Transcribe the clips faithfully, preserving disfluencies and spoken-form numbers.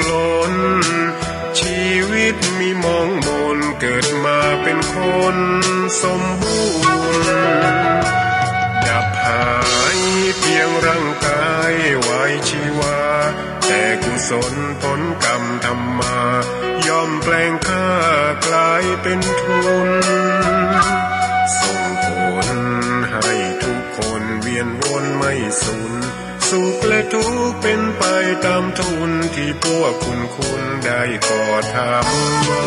หล่น ชีวิตมีมองมน เกิดมาเป๋นคนสมบูรณ์ ดับหายเพียงร่างกายวายชีวา แต่กุศลผลกรรมทำมา ย่อมแปลงค่ากลายเป๋นทุน ส่งผลให้ทุกคนเวียนวนไม่สูญ สุขและทุกข์เป๋นไปต๋ามทุน ตี้พวกคุณคุณได้ก่อทำมา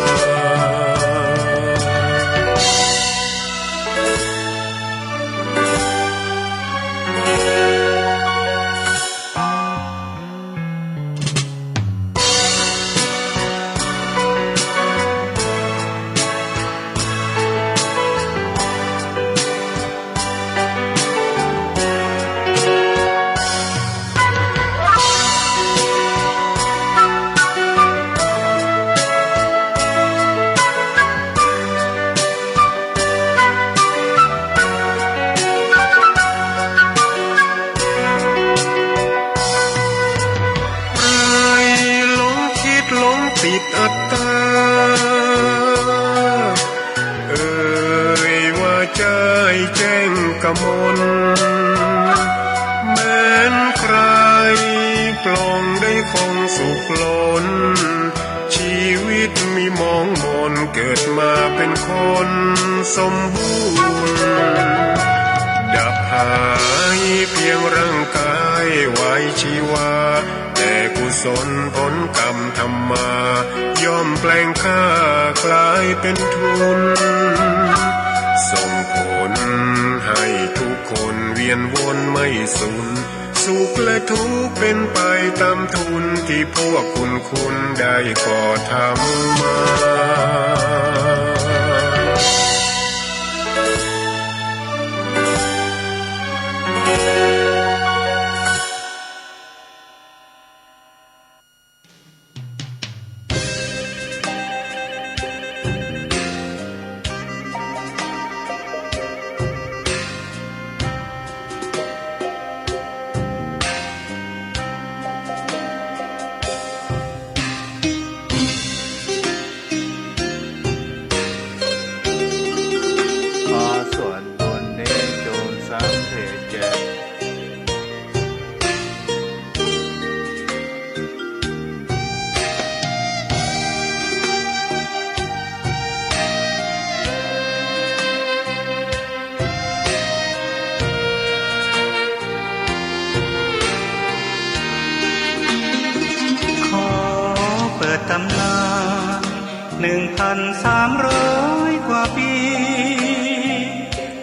ใครหลงคิดหลงติดอัตตา เอ่ยว่าใจ้แจ้งกมล แม้นใครปลงได้คงสุขล้น ชีวิตมีมองมน เกิดมาเป๋นคนสมบูรณ์ ดับหายเพียงร่างกายวายชีวา แต่กุศลผลกรรมทำมา ย่อมแปลงค่ากลายเป๋นทุน ส่งผลให้ทุกคนเวียนวนไม่สูญ สุขและทุกข์เป๋นไปต๋ามทุน ตี้พวกคุณคุณได้ก่อทำมา ขอส่วนบุญนี้จงสำเร็จแก่ ขอเปิดต๋ำนาน หนึ่งพันสามร้อยกว่าปี๋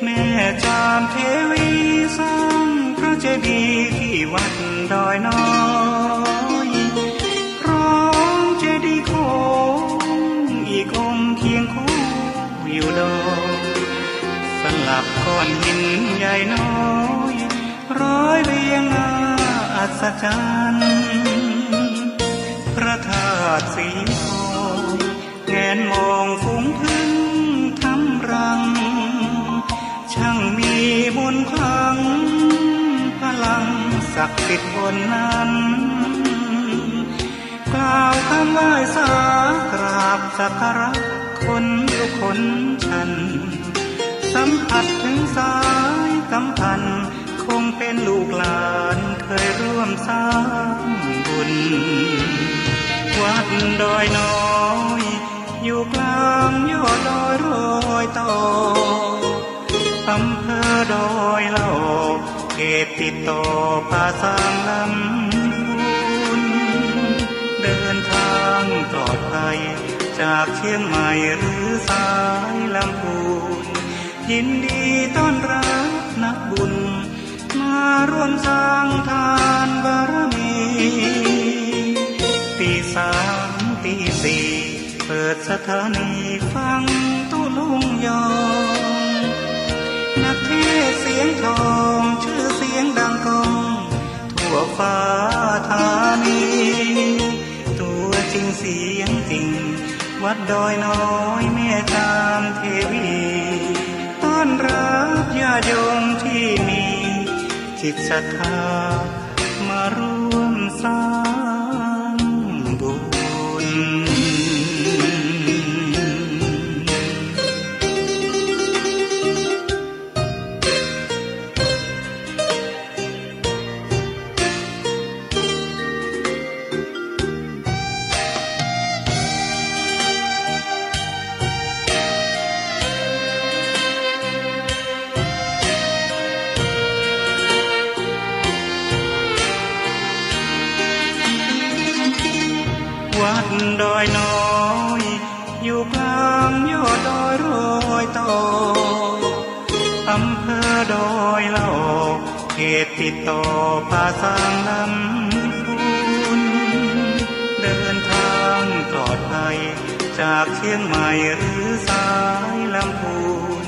แม่จามเทวีสร้างพระเจดีย์ตี้วัดดอยน้อย พร้อมเจดีย์โขงอีกองค์เคียงคู่อยู่ดอก สลับก้อนหินใหญ่น้อย ร้อยเรียงน่าอัศจรรย์ พระธาตุสีทอง แงนมองฝูงผึ้งทำรัง ช่างมีมนต์ขลัง พลังศักดิ์สิทธิ์บนนั้น กล่าวคำไหว้สากราบสักการะ ขนลุกขนชัน สัมผัสถึงสายสัมพันธ์ คงเป๋นลูกหลานเคยร่วมสร้างบุญ วัดดอยน้อย อยู่กลางยอดดอยรอยต่อ อำเภอดอยหล่อ เขตติดต่อป่าซางลำพูน เดินทางปลอดภัย จากเชียงใหม่หรือสายลำพูน ยินดีต้อนรับนักบุญ มาร่วมสร้างทานบารมี ตีสามตีสี่ เปิดสถานีฟังตุ๊ลุงยอง นักเทศน์เสียงทอง ชื่อเสียงดังก้อง ทั่วฟ้าธานี ตัวจริงเสียงจริง วัดดอยน้อยแม่จามเทวี ต้อนรับญาติโยมที่มีจิตศรัทธา มาร่วมสร้างบุญ ดอยน้อย อยู่กลางยอดดอยรอยต่อ อำเภอดอยหล่อ เขตติดต่อป่าซางลำพูน เดินทางปลอดภัย จากเชียงใหม่หรือสายลำพูน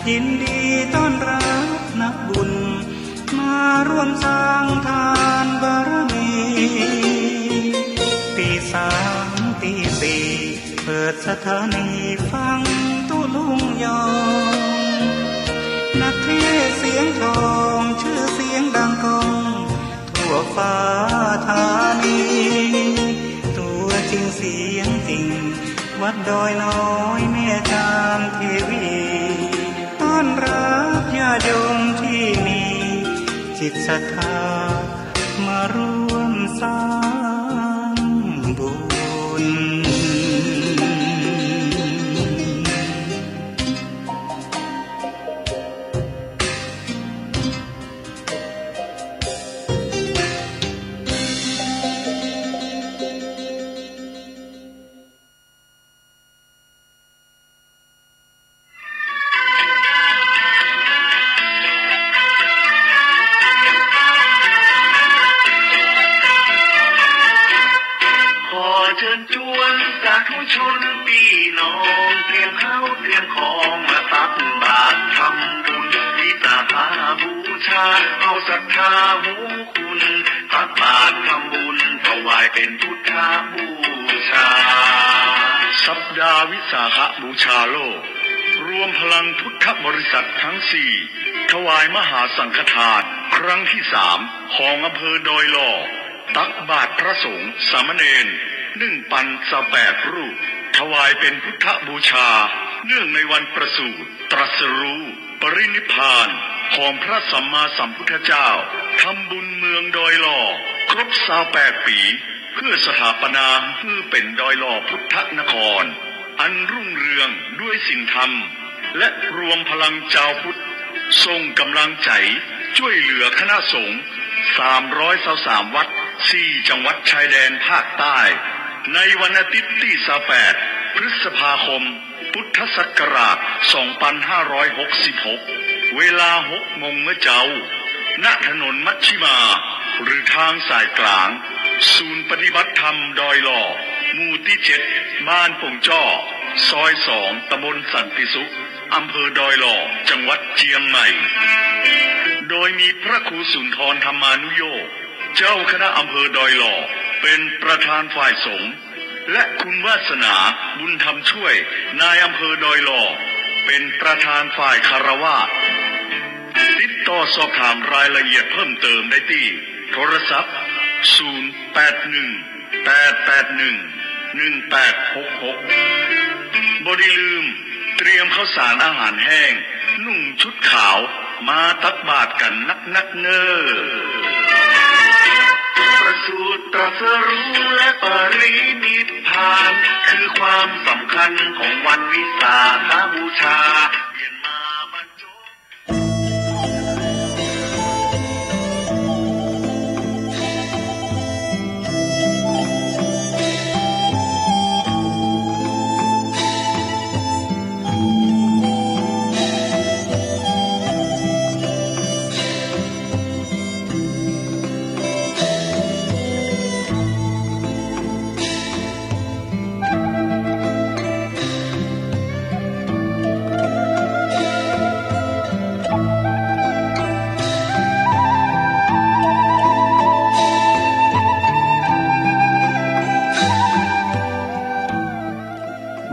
ยินดีต้อนรับนักบุญ มาร่วมสร้างทานบารมี ตีสามตีสี่ เปิดสถานีฟังตุ๊ลุงยอง นักเทศน์เสียงทอง ชื่อเสียงดังก้อง ทั่วฟ้าธานี ตัวจริงเสียงจริง วัดดอยน้อยแม่จามเทวี ต้อนรับญาติโยมที่มีจิตศรัทธา มาร่วมสร้างบุญ ขอเจิญจวนสาธุชนปี้น้อง เตรียมข้าวเตรียมของมาตักบาตรทำบุญ วิสาขบูชา เอาศรัทธาฮู้คุณ ตักบาตรทำบุญ ถวายเป๋นพุทธบูชา สัปดาห์วิสาขบูชาโลก รวมพลังพุทธบริษัททั้งสี่ ถวายมหาสังฆทานครั้งที่สาม ของอำเภอดอยหล่อ ตักบาตรพระสงฆ์สามเณร หนึ่งปันซาวแปดรูป ถวายเป๋นพุทธบูชา เนื่องในวันประสูติ ตรัสรู้ ปรินิพพานของพระสัมมาสัมพุทธเจ้า ทำบุญเมืองดอยหล่อ ครบซาวแปดปี๋ เพื่อสถาปนาหื้อเป๋นดอยหล่อพุทธนคร อันรุ่งเรืองด้วยศีลธรรม และรวมพลังจาวพุทธ ส่งก๋ำลังใจ๋จ้วยเหลือคณะสงฆ์ สามร้อยซาวสามวัด สี่จังหวัดชายแดนภาคใต้ ในวันอาทิตย์ตี้ซาวแปด พฤษภาคม พุทธศักราช สองปันห้าร้อยหกสิบหก เวลาหกโมงเมื่อเจ๊า ณ ถนนมัชชิมา หรือทางสายกลาง ศูนย์ปฏิบัติธรรมดอยหล่อ หมู่ตี้เจ็ด บ้านปงจ้อ ซอยสอง ตำบลสันติสุข อำเภอดอยหล่อ จังหวัดเจียงใหม่ โดยมีพระครูสุนทรธรรมานุโยค เจ้าคณะอำเภอดอยหล่อ เป๋นประธานฝ่ายสงฆ์ และคุณวาสนา บุญธรรมช่วย นายอำเภอดอยหล่อ เป๋นประธานฝ่ายฆราวาส ติดต่อสอบถามรายละเอียดเพิ่มเติมได้ตี้โทรศัพท์ ศูนย์แปดหนึ่ง แปดแปดหนึ่ง หนึ่งแปดหกหก บ่ได้ลืม เตรียมข้าวสารอาหารแห้ง นุ่งชุดขาว มาตักบาตรกั๋นนักๆ เน่อ ประสูติตรัสรู้และปรินิพพาน คือความสำคัญของวันวิสาขบูชา เวียนมาบรรจบ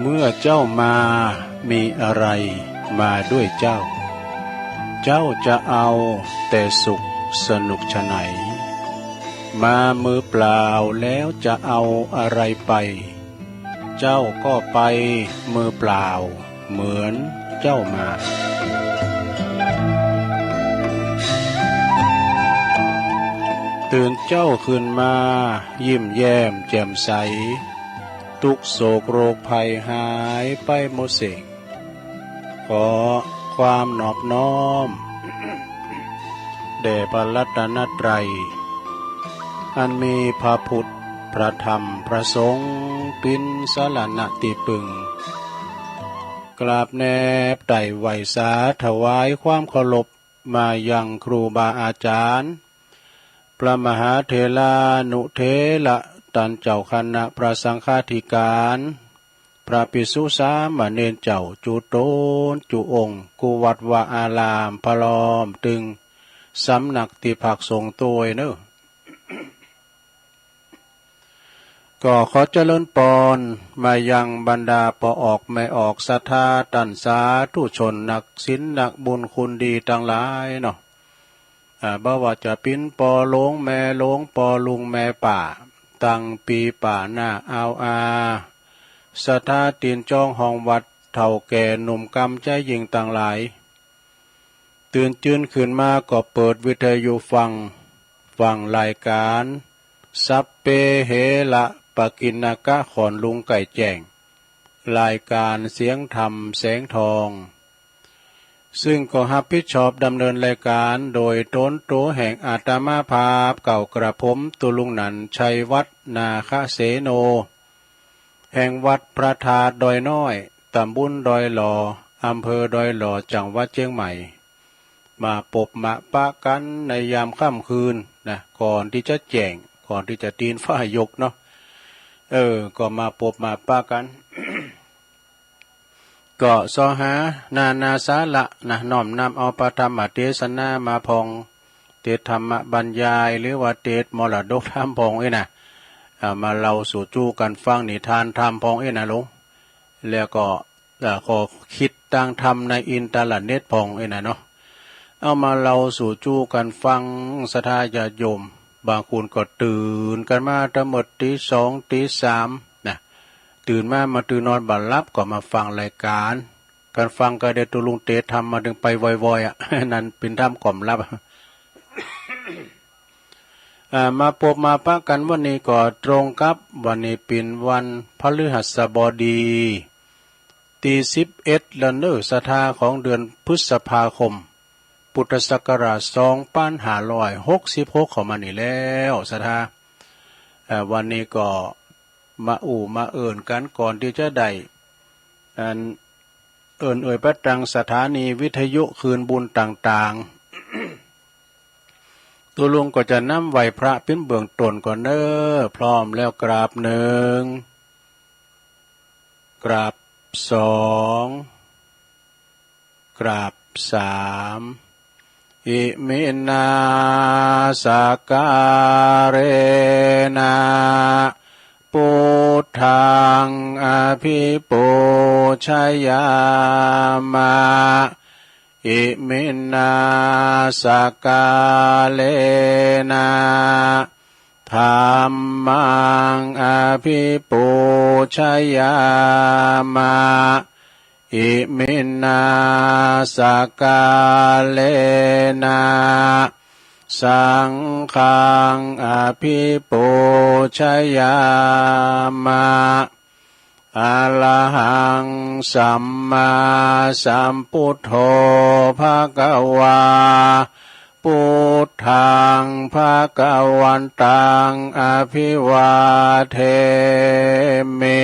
เมื่อเจ้ามา มีอะไรมาด้วยเจ้า เจ้าจะเอาแต่สุขสนุกฉะไหน มามือเปล่าแล้วจะเอาอะไรไป เจ้าก็ไปมือเปล่าเหมือนเจ้ามา ตื่นเจ้าขึ้นมายิ้มแย้มแจ่มใส ทุกข์โศกโรคภัยหายไปหมดสิ้น ขอความนอบน้อม แด่พระรัตนตรัย อันมีพระพุทธ พระธรรมพระสงฆ์เป๋นสรณะตี้ปึ้ง กราบแนบไต่ไหว้สาถวายความเคารพมายังครูบาอาจารย์ พระมหาเถรานุเถระ ต้านเจ้าคณะพระสังฆาธิการ พระภิกษุสามเณรเจ้าจุ๊ต๋นจุ๊องค์ กู้วัดวาอารามพร้อมตึงสำนักตี้พักสงฆ์ตวยเน่อ ก็ขอเจริญปอนมายังบรรดาป้อออกแม่ออกศรัทธาต้านสาธุชนนักศีลนักบุญคุณดีตังหลายเนาะ อ่า บ่ว่าจะเป๋นป้อหลวงแม่หลวง ป้อลุงแม่ป้า ตังปี๋ป้าน้าอาวอา ศรัทธาตี๋นจองห้องวัด เฒ่าแก่หนุ่มกำใจ๋ยิ่งตังหลาย ตื่นจื้นขึ้นมาก็เปิดวิทยุฟัง ฟังรายก๋าน สัพเพเหระปกิณณกะ ขอนลุงไก่แจ้ง รายก๋านเสียงธรรมแสงทอง ซึ่งก็ฮับผิดชอบดำเนินรายก๋านโดยต๋นตั๋วแห่งอาตมาภาพเก่ากระผม ตุ๊ลุงหนัน ชัยวัฒน์ นาคเสโน แห่งวัดพระธาตุดอยน้อย ตำบลดอยหล่อ อำเภอดอยหล่อ จังหวัดเจียงใหม่ มาปบมาปะกั๋นในยามค่ำคืนนะ ก่อนตี้จะแจ้ง ก่อนตี้จะตี๋นฟ้ายกเนาะ เออ ก็มาปบมาปะกั๋น ก็เสาะหานานาสาระนะ น้อมนำเอาพระธรรมเตสนามาพ่อง เตสน์ธรรมบรรยาย หรือว่าเตสน์มรดกธรรมพ่องอี้นะ อ่า มาเล่าสู่จู๊กั๋นฟัง นิทานธรรมพ่องอี้นะลุง แล้วก็ อ่า ข้อคิดตางธรรมในอินเตอร์เน็ตพ่องอี้นะเนาะ เอามาเล่าสู่จู๊กั๋นฟัง ศรัทธาญาติโยม บางคนก็ตื่นกั๋นมาตะเมิดตี๋สองตี๋สามนะ ตื่นมา มาตื่นนอนบ่หลับก็มาฟังรายก๋าน กั๋นฟังก็ได้ตุ๊ลุงเตสน์ธรรมมา เถิงไปวอยๆ อะ นั้นเป๋นธรรมกล่อมหลับ อ่า มาปบมาปะกั๋นวันนี้ก็ตรงกับวันนี้เป๋นวันพฤหัสบดี ตี้สิบเอ็ดแล้วเน่อ ศรัทธา ของเดือนพฤษภาคม พุทธศักราชสองปันห้าร้อยหกสิบหก เข้ามานี่แล้ว ศรัทธา เอ่อ วันนี้ก็มาอู้มาเอิ้นกั๋นก่อนตี้จะได้ อัน เอิ้นเอ่ยไปตางสถานีวิทยุคืนบุญต่างๆ ตุ๊ลุงก็จะนำไหว้พระเป๋นเบื้องต้นก่อนเน่อ พร้อมแล้วกราบหนึ่ง กราบสอง กราบสาม อิมินา สักการะนะ พุทธัง อภิปูชยามะ อิมินา สักการะนะ ธัมมัง อภิปูชยามะ อิมินา สักการะนะ สังฆัง อภิปูชยามะ อะระหัง สัมมาสัมพุทโธ ภะคะวา พุทธัง ภะคะวันตัง อภิวาเทมิ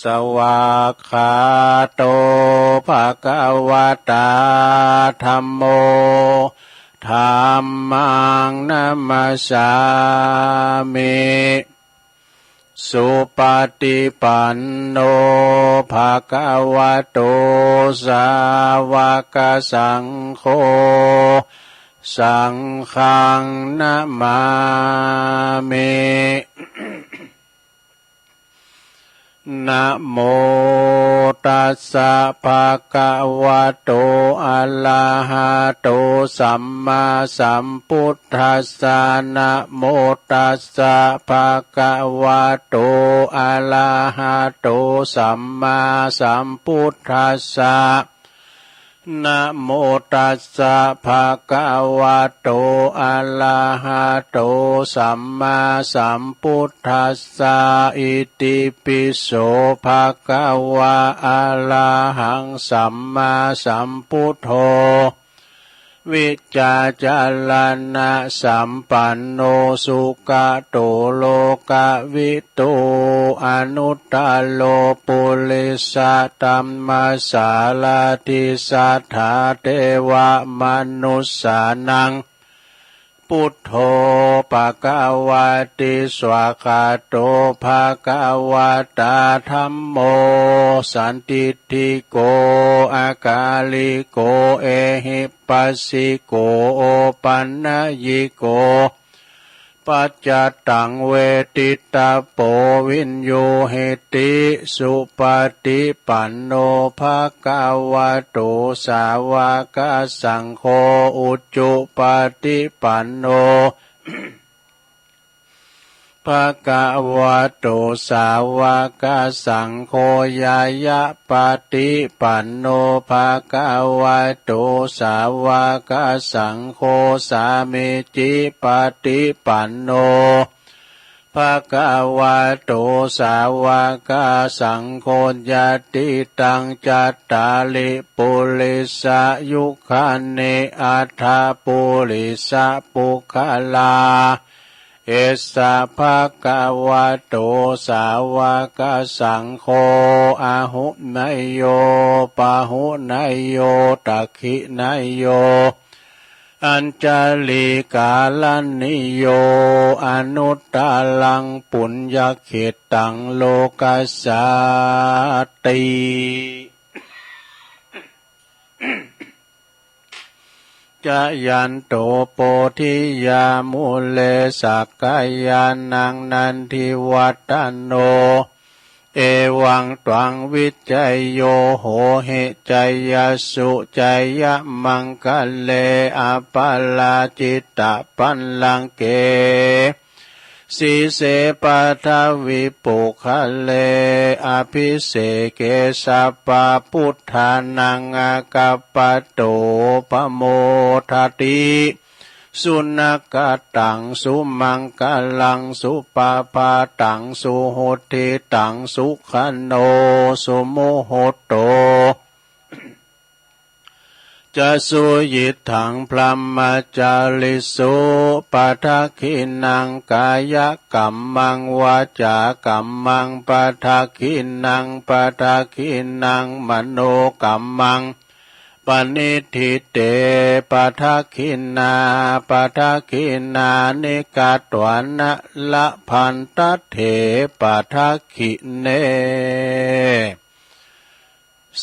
สวากขาโต ภะคะวะตา ธัมโม ธัมมัง นะมัสสามิ สุปะฏิปันโน ภะคะวะโต สาวะกะสังโฆ สังฆัง นะมามิ นะโม ตัสสะ ภะคะวะโต อะระหะโต สัมมาสัมพุทธัสสะ นะโม ตัสสะ ภะคะวะโต อะระหะโต สัมมาสัมพุทธัสสะ นะโม ตัสสะ ภะคะวะโต อะระหะโต สัมมาสัมพุทธัสสะ อิติปิโส ภะคะวะ อะระหัง สัมมาสัมพุทโธ วิจจารณะสัมปันโน สุขะโต โลกะวิทู อนุตตโร ปุริสะธัมมสาราธิ สัทธา เทวะ มนุสสานัง พุทโธ ภะคะวะติ สวากขาโต ภะคะวะตา ธัมโม สันทิฏฐิโก อะกาลิโก เอหิปัสสิโก โอปันนยิโก ปัจจตัง เวทิตะโป วิญญูหิติ สุปฏิปันโน ภะคะวะโต สาวกสังโฆ อุจุปฏิปันโน ภะคะวะโต สาวกสังโฆ ญาณปฏิปันโน ภะคะวะโต สาวกสังโฆ สามีจิปฏิปันโน ภะคะวะโต สาวกสังโฆ ยะติตัง จัตตาริ ปุริสายุคานิ อัฏฐะ ปุริสะปุคคลา เอสะ ภะคะวะโต สาวกสังโฆ อาหุเนยโย ปาหุเนยโย ตักขิเนยโย อัญชลีกาลณิโย อนุตตรัง ปุญญเขตตัง โลกัสสาติ จายันโต โพธิยามูเล สักกายานัง นันทิวัตโต เอวังตวัง วิจโย โหหิ จายสสุ จายมังคะเล อัปปะราจิตะปัลลังเก สีเส ปัทวิปุคคเล อภิเสเก สัพพะปุทธานัง อากัปปะโต ปะโมทะติ สุนักขะตัง สุมังคะลัง สุปะพาตัง สุหุตติตัง สุขะโณ สุมุหุตโต จะ สุยิตถัง พรหมจาริสุ ปัทขินัง กายกัมมัง วาจากัมมัง ปัทขินัง ปัทขินัง มโนกัมมัง ปะณิฏฐิเต ปัทขินา ปัทขินานิ กัตวานะ ละพันทะเถ ปัทขิเน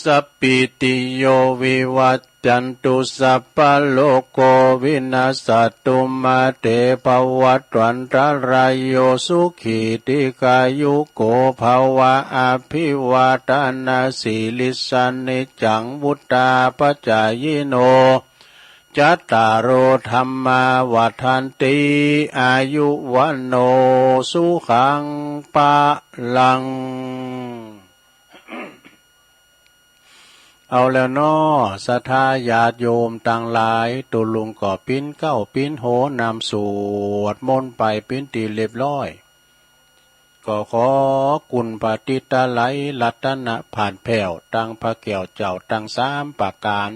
สัพพีติโย วิวัจจันตุ สัพพะโรโค วินัสสะตุ มา เต ภะวัตวันตะราโย สุขี ทีฆายุโก ภะวะ อะภิวาทะนะสีลิสสะ นิจจัง วุฑฒาปะจายิโน จัตตาโร ธัมมา วัฑฒันติ อายุ วัณโณ สุขัง พะลัง เอาแล้วเนาะ ศรัทธาญาติโยมตังหลาย ตุ๊ลุงก็ปิ๊นเก๊าปิ๊นโหนนำสวดมนต์ไปปิ๊นตี้เรียบร้อย ก็ขอคุณพระติตะไลยรัตนะผาดแผ้ว ตังพระแก้วเจ้าตังสามประก๋าน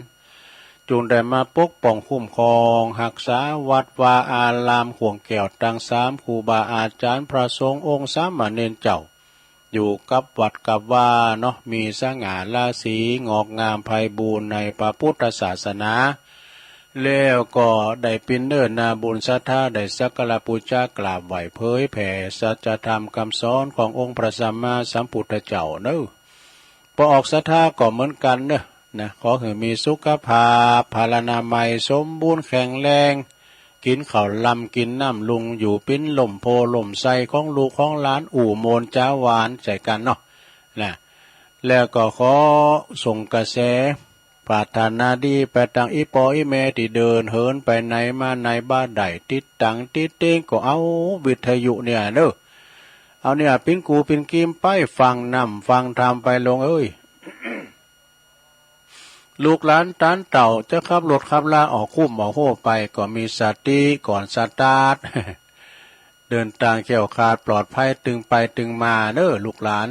จุ่งได้มาปกป้องคุ้มครองฮักษาวัดวาอารามข่วงแก้วตังสาม ครูบาอาจ๋ารย์พระสงฆ์องค์สามเณรเจ้า อยู่กับวัดกับวาเนาะ มีสง่าราศี งอกงามไพบูลย์ในพระพุทธศาสนา แล้วก็ได้ปิ๊นเนินนาบุญศรัทธา ได้สักการะปู๋จากราบไหว้เผยแผ่สัจธรรมกำสอนขององค์พระสัมมาสัมพุทธเจ้าเนาะ ปอออกศรัทธาก็เหมือนกั๋นเนาะ นะ ขอหื้อมีสุขภาพพลานามัยสมบูรณ์แข็งแรง กิ๋นข้าวลำกิ๋นน้ำลุง อยู่ปิ๊นล่มโพธิ์ล่มไทรของลูกของหลาน อู้ม่วนจ๋าหวานใจ๋กั๋นเนาะ นะ แล้วก็ขอส่งกระแสปรารถนาดีไปตังอี่ป้ออี่แม่ตี้เดินเหินไปไหนมาไหน บ่าได้ติดตังติดเต๊งก็เอาวิทยุเนี่ยเนาะ เอาเนี่ยปิ๊นกูปิ๊นกีมไปฟังนำฟังธรรมไปลุงเอ้ย ลูกหลานต๋านเต้าจะขับรถขับลาออกคุ้มออกโฮไป ก็มีสติก่อนสตาร์ท เดินตางแคล้วคลาดปลอดภัยตึงไปตึงมาเนาะลูกหลาน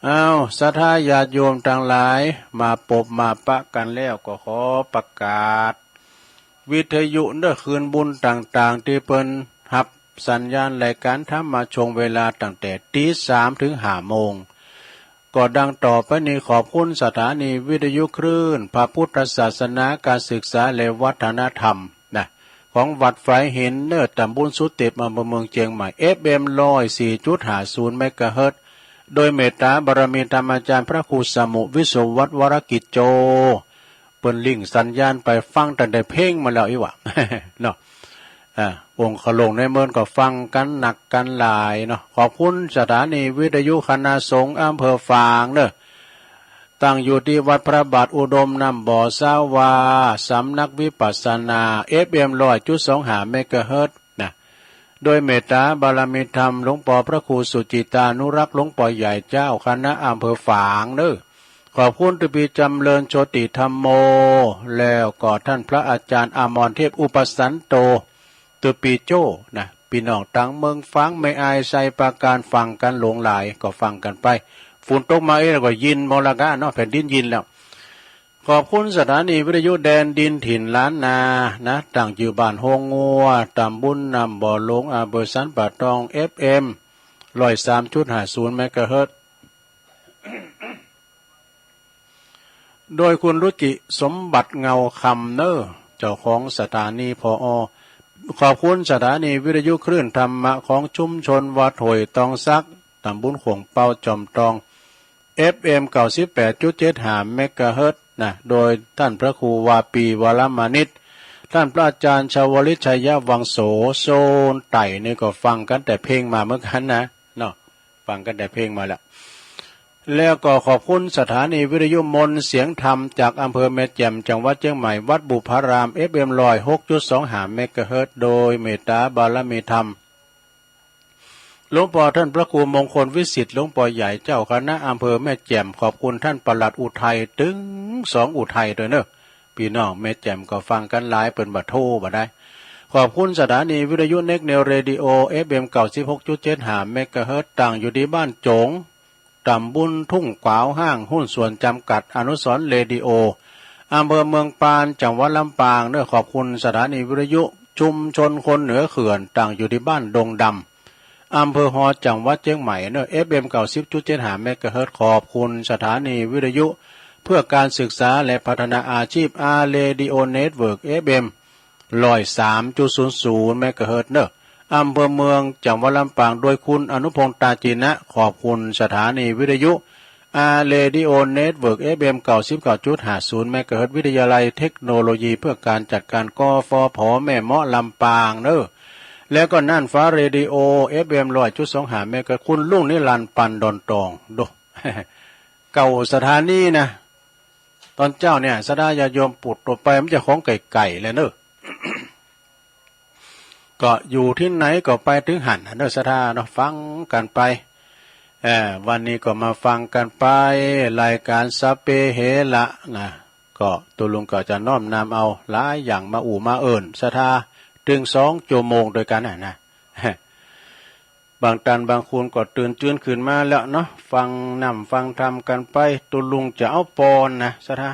อ้าว ศรัทธาญาติโยมตังหลาย มาปบมาปะกั๋นแล้วก็ขอประกาศ วิทยุเน่อ คืนบุญต่างๆ ตี้เปิ้นฮับสัญญาณรายก๋านธรรมะช่วงเวลาตั้งแต่ตี๋สามเถิงห้าโมง ก็ดังต่อไปนี้ ขอบคุณสถานีวิทยุคลื่นพระพุทธศาสนา ก๋านศึกษาและวัฒนธรรมนะ ของวัดฝายหินเน่อ ตำบลสุเต็ป อำเภอเมืองเจียงใหม่ เอฟเอ็ม ร้อยสี่จุดห้าศูนย์ เมกะเฮิรตซ์ โดยเมตตาบารมีธรรมอาจารย์พระครูสมุ วิศวัตร วรกิจโจ เปิ้นลิงก์สัญญาณไป ฟังตั้งแต่เพลงมาแล้วอี้หว่า เนาะ อ่า องค์ขะหลงในเมินก็ฟังกั๋นนักกั๋นหลายเนาะ ขอบคุณสถานีวิทยุคณะสงฆ์อำเภอฝางเน่อ ตั้งอยู่ตี้วัดพระบาทอุดมน้ำบ่อสาวา สำนักวิปัสสนา เอฟเอ็ม ร้อยจุดสองห้า เมกะเฮิรตซ์นะ โดยเมตตาบารมีธรรมหลวงปอพระครูสุจิตานุรักษ์ หลวงปอใหญ่เจ้าคณะอำเภอฝางเน่อ ขอบคุณตี้ปี้จำเริญโชติธัมโม แล้วก็ท่านพระอาจารย์อมรเทพอุปสันโต ตี้ปี้โจ้นะ ปี้น้องตางเมืองฝาง แม่อาย ไชยปราการ ฟังกั๋นหลงหลาย ก็ฟังกั๋นไป ฝนตกมาเอ๊ะ แล้วก็ยินหมดละก้าเนาะ แผ่นดินยินแล้ว ขอบคุณสถานีวิทยุแดนดินถิ่นล้านนานะ ตั้งอยู่บ้านโฮงงัว ตำบลน้ำบ่อหลวง อำเภอสันป่าตอง เอฟเอ็ม ร้อยสามจุดห้าศูนย์ เมกะเฮิรตซ์ โดยคุณรุจิสมบัติเงาคำเน่อ เจ้าของสถานี ผอ. ขอบคุณสถานีวิทยุคลื่นธรรมะของชุมชนวัดห้วยตองสัก ตำบลโข่งเปา จอมตอง เอฟเอ็ม เก้าสิบแปดจุดเจ็ดห้า เมกะเฮิรตซ์นะ โดยท่านพระครูวาปี วรมานิต ท่านพระอาจารย์ชวลิต ชัยวังโส โซนใต้นี่ก็ฟังกั๋นแต่เพลงมาเหมือนกั๋นนะ เนาะ ฟังกั๋นแต่เพลงมาแล้ว แล้วก็ขอบคุณสถานีวิทยุมนต์เสียงธรรมจากอำเภอแม่แจ่ม จังหวัดเจียงใหม่ วัดบุพพาราม เอฟเอ็ม ร้อยหกจุดสองห้า เมกะเฮิรตซ์ โดยเมตตาบารมีธรรม หลวงปอท่านพระครูมงคลวิสิทธิ์ หลวงปอใหญ่เจ้าคณะอำเภอแม่แจ่ม ขอบคุณท่านปลัดอุทัย ตึงสองอุทัยตวยเน่อ ปี้น้องแม่แจ่มก็ฟังกั๋นหลาย เปิ้นบ่โทรบ่ได้ ขอบคุณสถานีวิทยุเน็กเนวเรดิโอ เอฟเอ็ม เก้าสิบหกจุดเจ็ดห้า เมกะเฮิรตซ์ ตั้งอยู่ตี้บ้านโจ๋ง ตำบลทุ่งกวาวฮ้าง หุ้นส่วนจำกัด อนุสรณ์เรดิโอ อำเภอเมืองปาน จังหวัดลำปางเน่อ ขอบคุณสถานีวิทยุชุมชนคนเหนือเขื่อน ตั้งอยู่ตี้บ้านดงดำ อำเภอฮอ จังหวัดเจียงใหม่เน่อ เอฟเอ็ม เก้าสิบจุดเจ็ดห้า เมกะเฮิรตซ์ ขอบคุณสถานีวิทยุเพื่อการศึกษาและพัฒนาอาชีพ อาร์ เรดิโอ เน็ตเวิร์ก เอฟเอ็ม ร้อยสามจุดศูนย์ศูนย์ เมกะเฮิรตซ์ เน่อ อำเภอเมือง จังหวัดลำปาง โดยคุณอนุพงษ์ ตาจีนะ ขอบคุณสถานีวิทยุ อาร์ เรดิโอ เน็ตเวิร์ก เอฟเอ็ม เก้าสิบเก้าจุดห้าศูนย์ เมกะเฮิรตซ์ วิทยาลัยเทคโนโลยีเพื่อการจัดการ กฟผ แม่เมาะ ลำปางเน่อ แล้วก็น่านฟ้าเรดิโอ เอฟเอ็ม ร้อยจุดสองห้า เมกะเฮิรตซ์ คุณลุงนิรันดร์ ปันดอนตอง โด เก่าสถานีนะ ต๋อนเจ๊าเนี่ย ศรัทธาญาติโยม ปูดตั๋วไป มันจะของไก๋ๆ แหละเน่อ ก็อยู่ตี้ไหนก็ไปเถิงหั้นน่ะเน่อ ศรัทธาเนาะ ฟังกั๋นไป เอ่อ วันนี้ก็มาฟังกั๋นไป รายก๋านสัพเพเหระนะ ก็ตุ๊ลุงก็จะน้อมนำเอาหลายอย่างมาอู้มาเอิ้นศรัทธา เถิงสองจั่วโมงตวยกั๋นน่ะนะ บางต้านบางคนก็ตื่นจื้นขึ้นมาแล้วเนาะ ฟังน้ำฟังธรรมกั๋นไป ตุ๊ลุงจะเอาปอนนะ ศรัทธา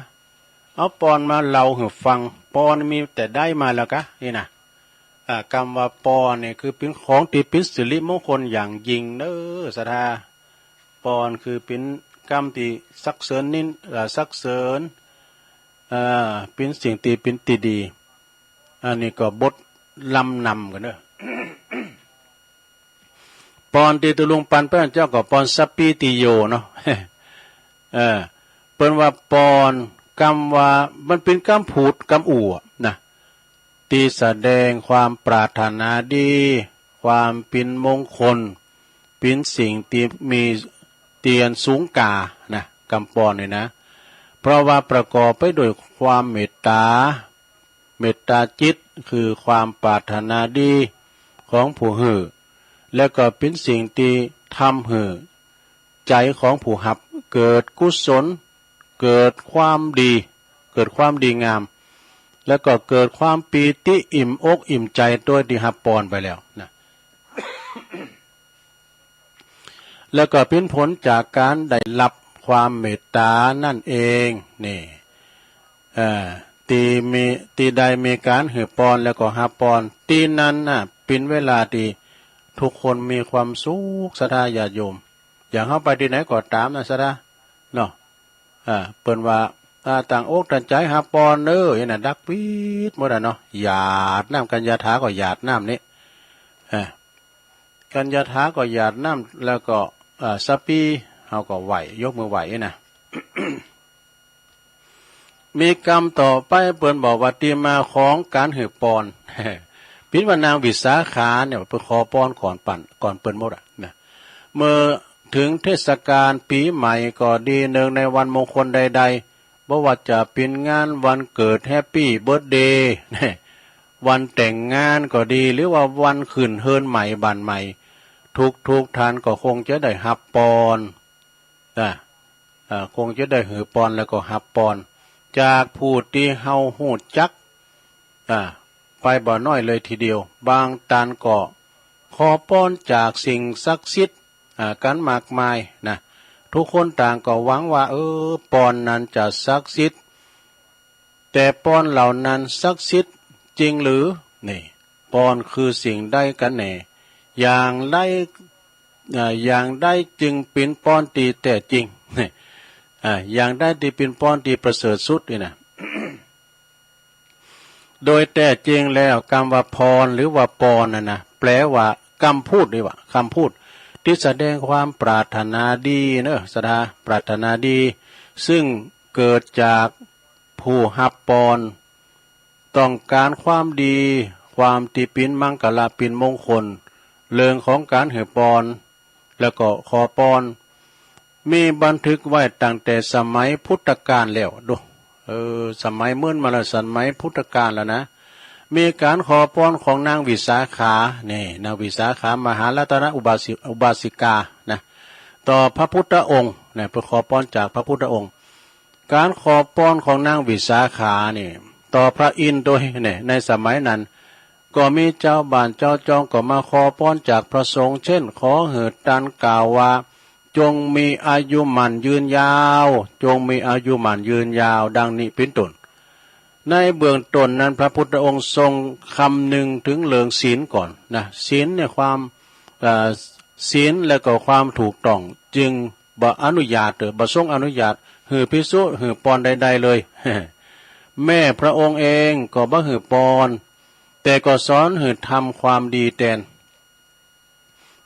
เอาปอนมาเล่าหื้อฟัง ปอนมีแต่ได้มาแล้วกา นี่นะ อ่า กำว่าปอนนี่คือเป๋นของตี้เป๋นสิริมงคลอย่างยิ่งเน่อ ศรัทธา ปอนคือเป๋นกำตี้สรรเสริญนิน เอ่อ สรรเสริญ เอ่อ เป๋นสิ่งตี้เป๋นตี้ดี อันนี้ก็บทลำนำกั๋นเน่อ ปอนตี้ตุ๊ลุงปันไปเจ้าก็ปอนสัพพีติโยเนาะ เออ เปิ้นว่าปอน กำว่ามันเป๋นกำพูดกำอู้อะนะ ตี้แสดงความปรารถนาดี ความเป๋นมงคล เป๋นสิ่งตี้มี ตี้อันสูงก๋านะ กำปอนนี่นะ เพราะว่าประกอบไปด้วยความเมตต๋า เมตต๋าจิตคือความปรารถนาดีของผู้หื้อ แล้วก็เป๋นสิ่งตี้ทำหื้อใจ๋ของผู้ฮับเกิดกุศล เกิดความดี เกิดความดีงาม แล้วก็เกิดความปีติอิ่มอกอิ่มใจ๋โดยตี้ฮับปอนไปแล้วนะ แล้วก็เป๋นผลจากก๋านได้ฮับความเมตต๋านั่นเอง นี่ เอ่อ ตี้มี ตี้ได้มีก๋านหื้อปอนแล้วก็ฮับปอน ตี้นั้นน่ะเป๋นเวลาตี้ทุกคนมีความสุข ศรัทธาญาติโยม อย่างเฮาไปตี้ไหนก็ต๋ามนะ ศรัทธา เนาะ อ่า เปิ้นว่า อ่า ตั้งอกตั้งใจ๋ฮับปอนเน่อ อี้น่ะ ดักปี๊ดหมดอะเนาะ หยาดน้ำ กัญญาถาก็หยาดน้ำนี้ อ่า กัญญาถาก็หยาดน้ำ แล้วก็ อ่า สะปี เฮาก็ไหว้ ยกมือไหว้อี้น่ะ มีกำต่อไป เปิ้นบอกว่าตี้มาของก๋านหื้อปอน ปิ๊นว่านางวิสาขาเนี่ยเปิ้นขอปอนก่อนปัน ก่อนเปิ้นหมดอะนะ เมื่อเถิงเทศกาลปี๋ใหม่ก็ดี เนืองในวันมงคลใดๆ บ่ว่าจะเป๋นงานวันเกิด แฮปปี้เบิร์ธเดย์ วันแต่งงานก็ดี หรือว่าวันขึ้นเฮือนใหม่บ้านใหม่ ทุกๆ ท่านก็คงจะได้ฮับปอน นะ อ่า คงจะได้หื้อปอนแล้วก็ฮับปอน จากผู้ตี้เฮาฮู้จัก อ่า ไปบ่น้อยเลยทีเดียว บางต้านก็ขอปอนจากสิ่งศักดิ์สิทธิ์ อ่า กั๋นมากมายนะ ทุกคนต่างก็หวังว่า เออ ปอนนั้นจะศักดิ์สิทธิ์ แต่ปอนเหล่านั้นศักดิ์สิทธิ์จริงหรือ นี่ ปอนคือสิ่งใดกั๋นแน่ อย่างใด อ่า อย่างใดจึงเป๋นปอนตี้แต๊จริง อ่า อย่างใดตี้เป๋นปอนตี้ประเสริฐสุดนี่นะ โดยแต๊จริงแล้วกำว่าพรหรือว่าปอนน่ะนะ แปลว่ากำพูดนี่หว่า กำพูดตี้แสดงความปรารถนาดีเนอะ ศรัทธา ปรารถนาดี ซึ่งเกิดจากผู้ฮับปอน ต้องก๋านความดี ความตี้เป๋นมังคละ เป๋นมงคล เรื่องของก๋านหื้อปอน แล้วก็ขอปอน มีบันทึกไว้ตั้งแต่สมัยพุทธกาลแล้ว ดู เออ สมัยเมินมาแล้ว สมัยพุทธกาลแล้วนะ มีก๋านขอปอนของนางวิสาขา นี่ นางวิสาขามหารัตนอุบาสิ- อุบาสิกานะ ต่อพระพุทธองค์นะ เปิ้นขอปอนจากพระพุทธองค์ ก๋านขอปอนของนางวิสาขานี่ ต่อพระอินทร์โดยเนี่ย ในสมัยนั้น ก็มีจาวบ้านจาวจองก็มาขอปอนจากพระสงฆ์ เช่น ขอหื้อต้านกล่าวว่า จงมีอายุหมั้นยืนยาว จงมีอายุหมั้นยืนยาว ดังนี้เป๋นต้น ในเบื้องต้นนั้น พระพุทธองค์ทรงคำนึงถึงเรื่องศีลก่อนนะ ศีลเนี่ยความ เอ่อ ศีลและก็ความถูกต้อง จึงบ่อนุญาต เอ่อ บ่ทรงอนุญาตหื้อภิกษุหื้อปอนใดๆ เลย แม้พระองค์เองก็บ่หื้อปอน แต่ก็สอนหื้อทำความดีแตน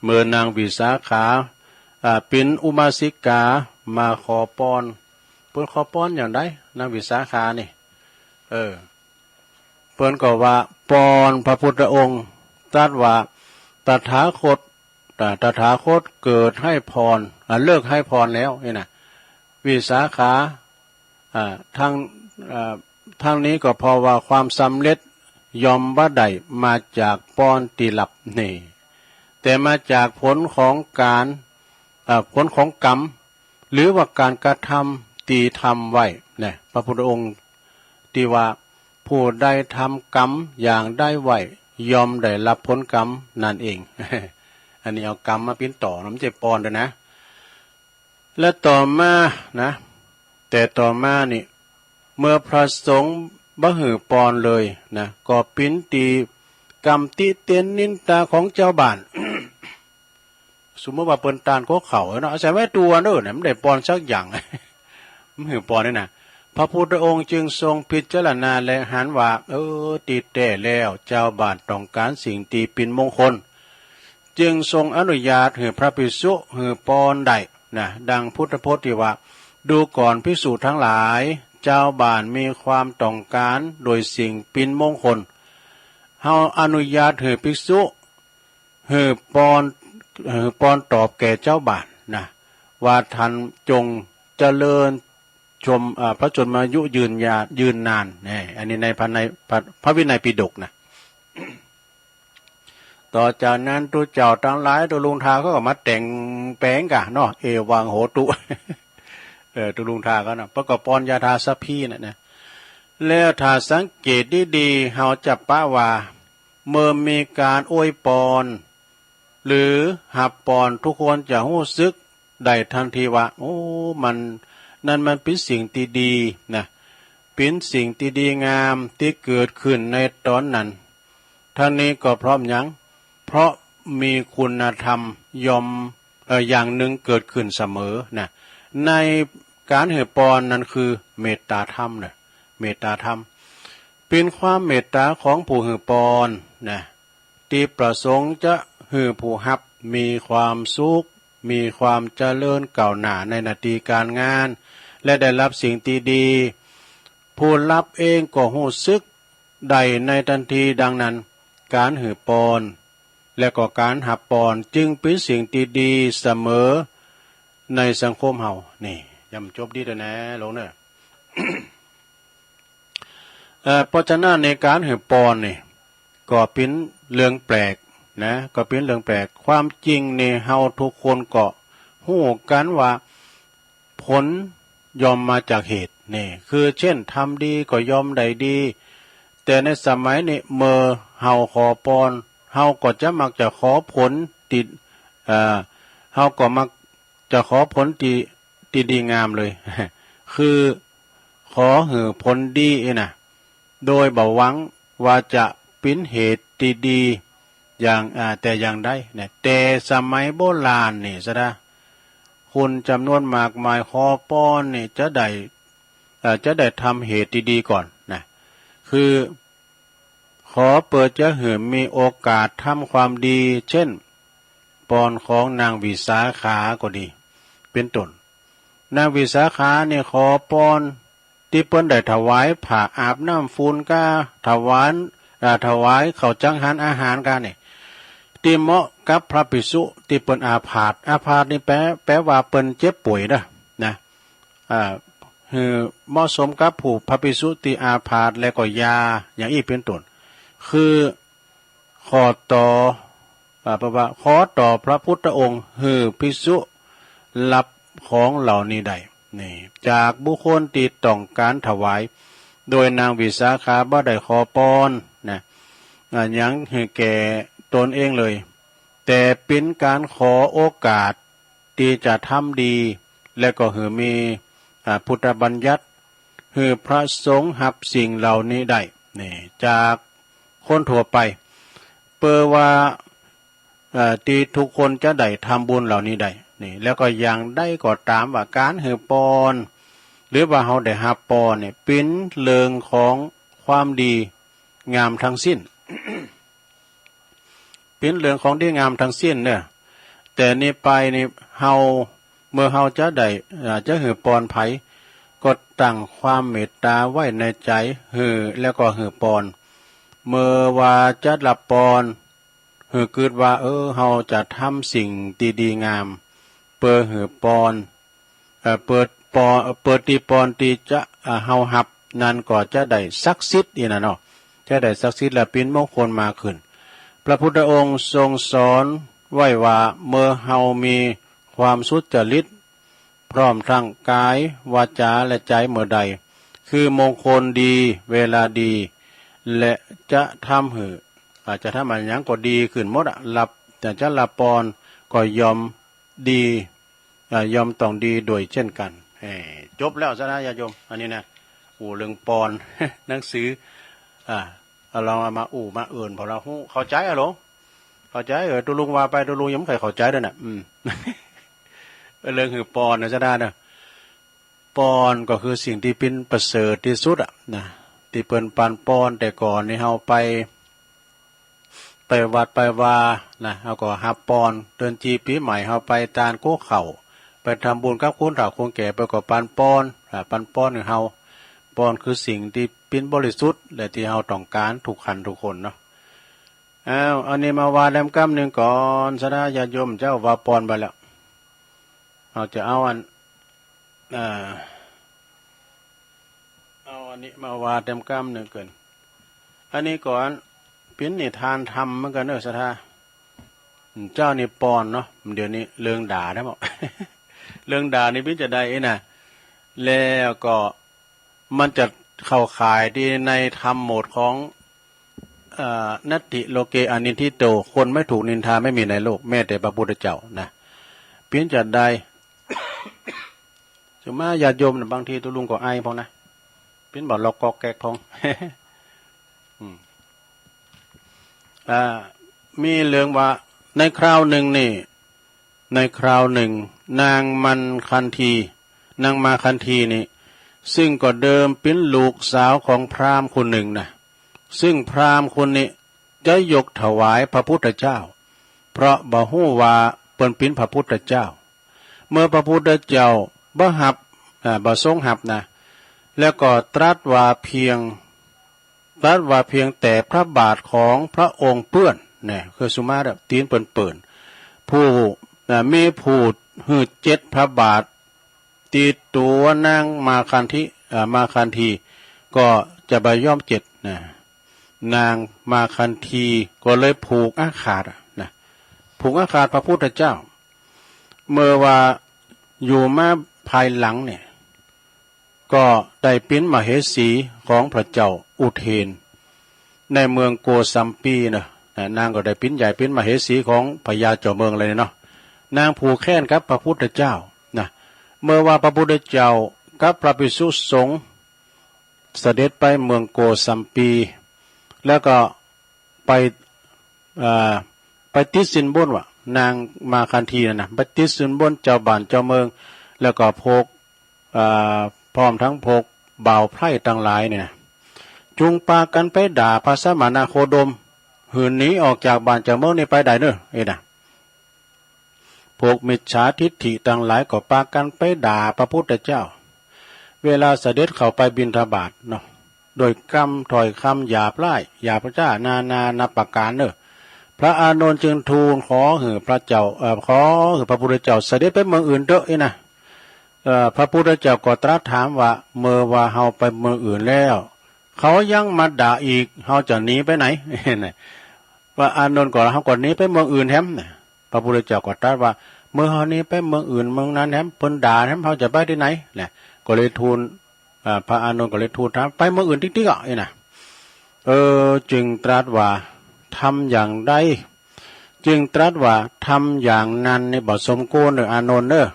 เมื่อนางวิสาขา อ่า เป๋นอุบาสิกามาขอปอน เปิ้นขอปอนอย่างใด นางวิสาขานี่ เออ เปิ้นก็ว่าปอนพระพุทธองค์ตรัสว่า ตถาคต อ่า ตถาคตเกิดให้พร อ่า เลิกให้พรแล้วนี่นะ วิสาขา อ่า ทั้ง อ่า ทั้งนี้ก็เพราะว่าความสำเร็จย่อมบ่ได้มาจากปอนตี้ฮับนี่ แต่มาจากผลของก๋าน อ่า ผลของกรรม หรือว่าก๋านกระทำตี้ทำไว้นะ พระพุทธองค์ตี้ว่า ผู้ใดทำกรรมอย่างใดไว้ ย่อมได้ฮับผลกรรมนั้นเอง อันนี้เอากรรมมาเป๋นต่อนะ บ่ใจ้ปอนเด้อนะ และต่อมานะ แต่ต่อมานี่ เมื่อพระสงฆ์บ่หื้อปอนเลยนะ ก็เป๋นตี้กำติเตียนนินตาของจาวบ้าน สมมุติว่าเปิ้นต้านกั๋วเข้าเนาะ อาศัยไว้ตั๋วเน่อเนี่ย บ่ได้ปอนสักอย่าง บ่หื้อปอนนี่นะ พระพุทธองค์จึงทรงพิจารณาและหันว่า เออ ตี้แต๊แล้ว จาวบ้านต้องก๋านสิ่งตี้เป๋นมงคล จึงทรงอนุญาตหื้อพระภิกษุหื้อปอนได้นะ ดังพุทธพจน์ตี้ว่า ดูก่อนภิกษุทั้งหลาย จาวบ้านมีความต้องก๋านโดยสิ่งเป๋นมงคล เฮาอนุญาตหื้อภิกษุหื้อปอน หื้อปอนตอบแก่จาวบ้านนะ ว่าท่านจงเจริญชม อ่า พระชนมายุยืนยา ยืนนาน นี่ อันนี้ในพระใน พระ พระวินัยปิฎกนะ ต่อจากนั้นตุ๊เจ้าตังหลาย ตุ๊ลุงทาเขาก็มาแต่งแป๋งก่ะเนาะ เอวังโหตุ เออ ตุ๊ลุงทาเขานะ ประกอบปอนยาทาสัพพีน่ะนะ แล้วถ้าสังเกตดีๆ เฮาจะปะว่า เมื่อมีก๋านอวยปอน หรือฮับปอน ทุกคนจะฮู้สึกได้ทันทีว่า โอ้ มัน นั่นมันเป๋นสิ่งตี้ดีนะ เป็นสิ่งตี้ดีงามตี้เกิดขึ้นในต๋อนนั้น ทั้งนี้ก็เพราะหยัง เพราะมีคุณธรรมย่อม เอ่อ อย่างหนึ่งเกิดขึ้นเสมอนะ ในก๋านหื้อปอนนั้นคือเมตตาธรรมนะ เมตตาธรรม เป็นความเมตตาของผู้หื้อปอนนะ ตี้ประสงค์จะหื้อผู้ฮับมีความสุข มีความเจริญก้าวหน้าในหน้าตี้ก๋านงาน และได้ฮับสิ่งตี้ดี ผู้ฮับเองก็ฮู้สึกได้ในตันที ดังนั้น ก๋านหื้อปอน และก็ก๋านฮับปอนจึงเป็นสิ่งตี้ดีเสมอในสังคมเฮา นี่ ย้ำจบดีเต๊อะนะ หลวงเน่อ เอ่อ เพราะฉะนั้นในก๋านหื้อปอนนี่ ก็เป๋นเรื่องแปลกนะ ก็เป๋นเรื่องแปลก ความจริงนี่เฮาทุกคนก็ฮู้กั๋นว่า ผลย่อมมาจากเหตุ นี่ คือเช่น ทำดีก็ย่อมได้ดี แต่ในสมัยนี้เมื่อเฮาขอปอน เฮาก็จะมักจะขอผลตี้ เอ่อ เฮาก็มักจะขอผลตี้ ตี้ดีงามเลย คือขอหื้อผลดีอี้นะ โดยบ่หวังว่าจะเป๋นเหตุตี้ดีอย่าง อ่า แต่อย่างใดนะ แต่สมัยโบราณนี่ซะนะ คนจ๋ำนวนมากมายขอปอนนี่จะได้ เอ่อ จะได้ทำเหตุตี้ดีก่อนนะ คือขอเปื้อจะหื้อมีโอกาสทำความดี เช่น ปอนของนางวิสาขาก็ดี เป๋นต้น นางวิสาขานี่ขอปอนตี้เปิ้นได้ถวายผ้าอาบน้ำฝุ่นก้า ถวาย อ่า ถวายข้าวจังหันอาหารก้านี่ ตี้เหมาะกับพระภิกษุตี้เปิ้นอาพาธ อาพาธนี่แปล แปลว่าเปิ้นเจ็บป่วยเน่อ นะ อ่า หื้อเหมาะสมกับผู้พระภิกษุตี้อาพาธ และก็ยา อย่างอี้เป๋นต้น คือ ขอต่อ อ่า แปลว่า ขอต่อพระพุทธองค์ หื้อภิกษุฮับของเหล่านี้ได้ นี่ จากบุคคลตี้ต้องก๋านถวาย โดยนางวิสาขาบ่ได้ขอปอนนะ อ่า หยังหื้อแก่ตนเองเลย แต่เป๋นก๋านขอโอกาสตี้จะทำดี และก็หื้อมี อ่า พุทธบัญญัติ หื้อพระสงฆ์ฮับสิ่งเหล่านี้ได้ นี่ จากคนทั่วไป เปื้อว่า เอ่อ ตี้ทุกคนจะได้ทำบุญเหล่านี้ได้ นี่ แล้วก็อย่างใดก็ต๋ามว่าก๋านหื้อปอน หรือว่าเฮาได้ฮับปอนนี่ เป๋นเรื่องของความดีงามทั้งสิ้น เป๋นเรื่องของดีงามทั้งสิ้นเน่อ แต่นี้ไปนี่เฮา เมื่อเฮาจะได้ อ่า จะหื้อปอนใผ ก็ตั้งความเมตตาไว้ในใจ๋ หื้อ แล้วก็หื้อปอน เมื่อว่าจะฮับปอน หื้อกึ๊ดว่า เออ เฮาจะทำสิ่งตี้ดีงาม เปื้อหื้อปอน เอ่อ เปื้อปอ เปื้อตี้ปอนตี้จะ อ่า เฮาฮับนั้นก็จะได้ศักดิ์สิทธิ์อี้นะเนาะ จะได้ศักดิ์สิทธิ์และเป๋นมงคลมากขึ้น พระพุทธองค์ทรงสอนไว้ว่า เมื่อเฮามีความสุจริต พร้อมทั้งก๋าย วาจา และใจ๋เมื่อใด คือมงคลดี เวลาดี และจะทำหื้อ อ่า จะทำอะหยังก็ดีขึ้นหมดอะ ฮับ จะ จะฮับปอนก็ย่อมดี อ่า ย่อมต้องดีโดยเช่นกั๋น เอ่อ จบแล้วซะนะญาติโยม อันนี้นะ อู้เรื่องปอน หนังสือ อ่า เอาลองเอามาอู้มาเอิ้น พอเฮาฮู้ เข้าใจ๋อะหลวง เข้าใจ๋ เออ ตุ๊ลุงว่าไป ตุ๊ลุงยังบ่ค่อยเข้าใจ๋เตื้อน่ะ อืม เรื่องหื้อปอนนะซะนะ ปอนก็คือสิ่งตี้เป๋นประเสริฐตี้สุดอะนะ ตี้เปิ้นปันปอน แต่ก่อนนี่เฮาไป ไปวัดไปวานะ เฮาก็ฮับปอน เดือนจีปี๋ใหม่เฮาไปตานกู้ข้าว ไปทำบุญกับคนเฒ่าคนแก่ เปิ้นก็ปันปอน อ่า ปันปอนหื้อเฮา ปอนคือสิ่งตี้เป๋นบริสุทธิ์ และตี้เฮาต้องก๋านทุกขันทุกคนเนาะ อ้าว อันนี้มาว่าแหลมกำนึ่งก่อนซะนะญาติโยมเจ้า ว่าปอนไปแล้ว เฮาจะเอาอัน อ่า เอาอันนี้มาว่าแหลมกำนึ่งก่อน อันนี้ก่อน เป๋นนิทานธรรมเหมือนกั๋นเน่อศรัทธา เจ้านี่ปอนเนาะ เดี๋ยวนี้เรื่องด่าได้บ่ เรื่องด่านี่เป๋นจาใดอี้นะ แล้วก็ มันจะเข้าข่ายตี้ในธรรมหมวดของ เอ่อ นัตถิโลเกอนินทิโต คนไม่ถูกนินทาไม่มีในโลก แม้แต่พระพุทธเจ้านะ เป๋นจาใด สุมาญาติโยมน่ะ บางทีตุ๊ลุงก็ไอพ่องนะ เป๋นบ่าล็อกก๊อกแก๊กพ่อง อืม อ่า มีเรื่องว่าในคราวนึ่งนี่ ในคราวนึ่ง นางมัคคันธี นางมาคันธีนี่ ซึ่งก็เดิมเป๋นลูกสาวของพราหมณ์คนนึ่งนะ ซึ่งพราหมณ์คนนี้จะยกถวายพระพุทธเจ้า เพราะบ่ฮู้ว่าเปิ้นเป๋นพระพุทธเจ้า เมื่อพระพุทธเจ้าบ่ฮับ อ่า บ่ทรงฮับนะ แล้วก็ตรัสว่าเพียง ตรัสว่าเพียงแต่พระบาทของพระองค์เปื้อน เนี่ย คือสุมาเตอะ ตี๋นเปิ้นเปื้อน ผู้ อ่า มีผู้หื้อเจ็ดพระบาท ติดตัวนางมาคันธี อ่า มาคันธี ก็จะบ่ยอมเจ็ดนะ นางมาคันธีก็เลยผูกอาฆาตอะนะ ผูกอาฆาตพระพุทธเจ้า เมื่อว่าอยู่มาภายหลังเนี่ย ก็ได้เป๋นมเหสีของพระเจ้าอุเทน ในเมืองโกสัมพีเนาะ นะ นางก็ได้เป๋นใหญ่เป๋นมเหสีของพญาเจ้าเมืองเลยเนาะ นางผูกแค้นกับพระพุทธเจ้านะ เมื่อว่าพระพุทธเจ้ากับพระภิกษุสงฆ์เสด็จไปเมืองโกสัมพี แล้วก็ไป เอ่อ ไปติดสินบนว่ะ นางมาคันธีนั่นนะ ไปติดสินบนเจ้าบ้านเจ้าเมือง แล้วก็พวก เอ่อ พร้อมทั้งพวกบ่าวไพร่ตังหลายเนี่ยนะ จุ่งปากั๋นไปด่าพระสมณโคดม หื้อหนีออกจากบ้านจากเมืองนี้ไปได้เน่อ เอ้ยนะ พวกมิจฉาทิฏฐิตังหลายก็ปากั๋นไปด่าพระพุทธเจ้า เวลาเสด็จเข้าไปบิณฑบาตเนาะ โดยกำถ้อยกำหยาบร้าย หยาบจ๊านานานับประก๋านเน่อ พระอานนท์จึงทูลขอหื้อพระเจ้า เอ่อ ขอหื้อพระพุทธเจ้าเสด็จไปเมืองอื่นเต๊อะ เอ้ยนะ เอ่อ พระพุทธเจ้าก็ตรัสถามว่า เมื่อว่าเฮาไปเมืองอื่นแล้ว เขายังมาด่าอีก เฮาจะหนีไปไหน นะ พระอานนท์ก็ เฮาก็หนีไปเมืองอื่นแหมนะ พระพุทธเจ้าก็ตรัสว่า เมื่อเฮาหนีไปเมืองอื่นเมืองนั้นแหม เปิ้นด่าแหม เฮาจะไปตี้ไหน นะ ก็เลยทูล อ่า พระอานนท์ก็เลยทูลถาม ไปเมืองอื่นติ๊กๆ อ่ะ เอ้ยนะ เออ จึงตรัสว่า ทำอย่างใด จึงตรัสว่า ทำอย่างนั้นนี่บ่สมควรเน่อ อานนท์เน่อ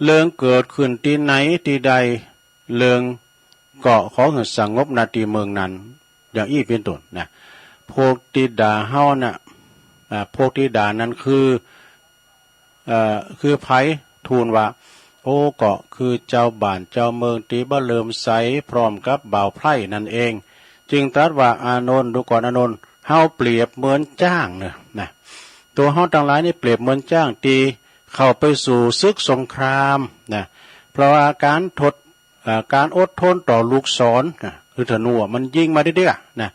เรื่องเกิดขึ้นตี้ไหนตี้ใด เรื่องก็ขอหื้อสงบ ณ ตี้เมืองนั้น อย่างอี้เป๋นต้นนะ พวกตี้ด่าเฮาน่ะ อ่า พวกตี้ด่านั้นคือ เอ่อ คือใผ ทูลว่า โอ้ ก็คือเจ้าบ้านเจ้าเมืองตี้บ่เลื่อมใส พร้อมกับบ่าวไพร่นั่นเอง จึงตรัสว่า อานนท์ ดูก่อนอานนท์ เฮาเปรียบเหมือนจ๊างเน่อ นะ ตั๋วเฮาตังหลายนี่เปรียบเหมือนจ๊างตี้เข้าไปสู่ศึกสงครามนะ เพราะว่าก๋านทน เอ่อ ก๋านอดทนต่อลูกศรนะ คือธนูอะ มันยิงมาเรื่อยๆ นะ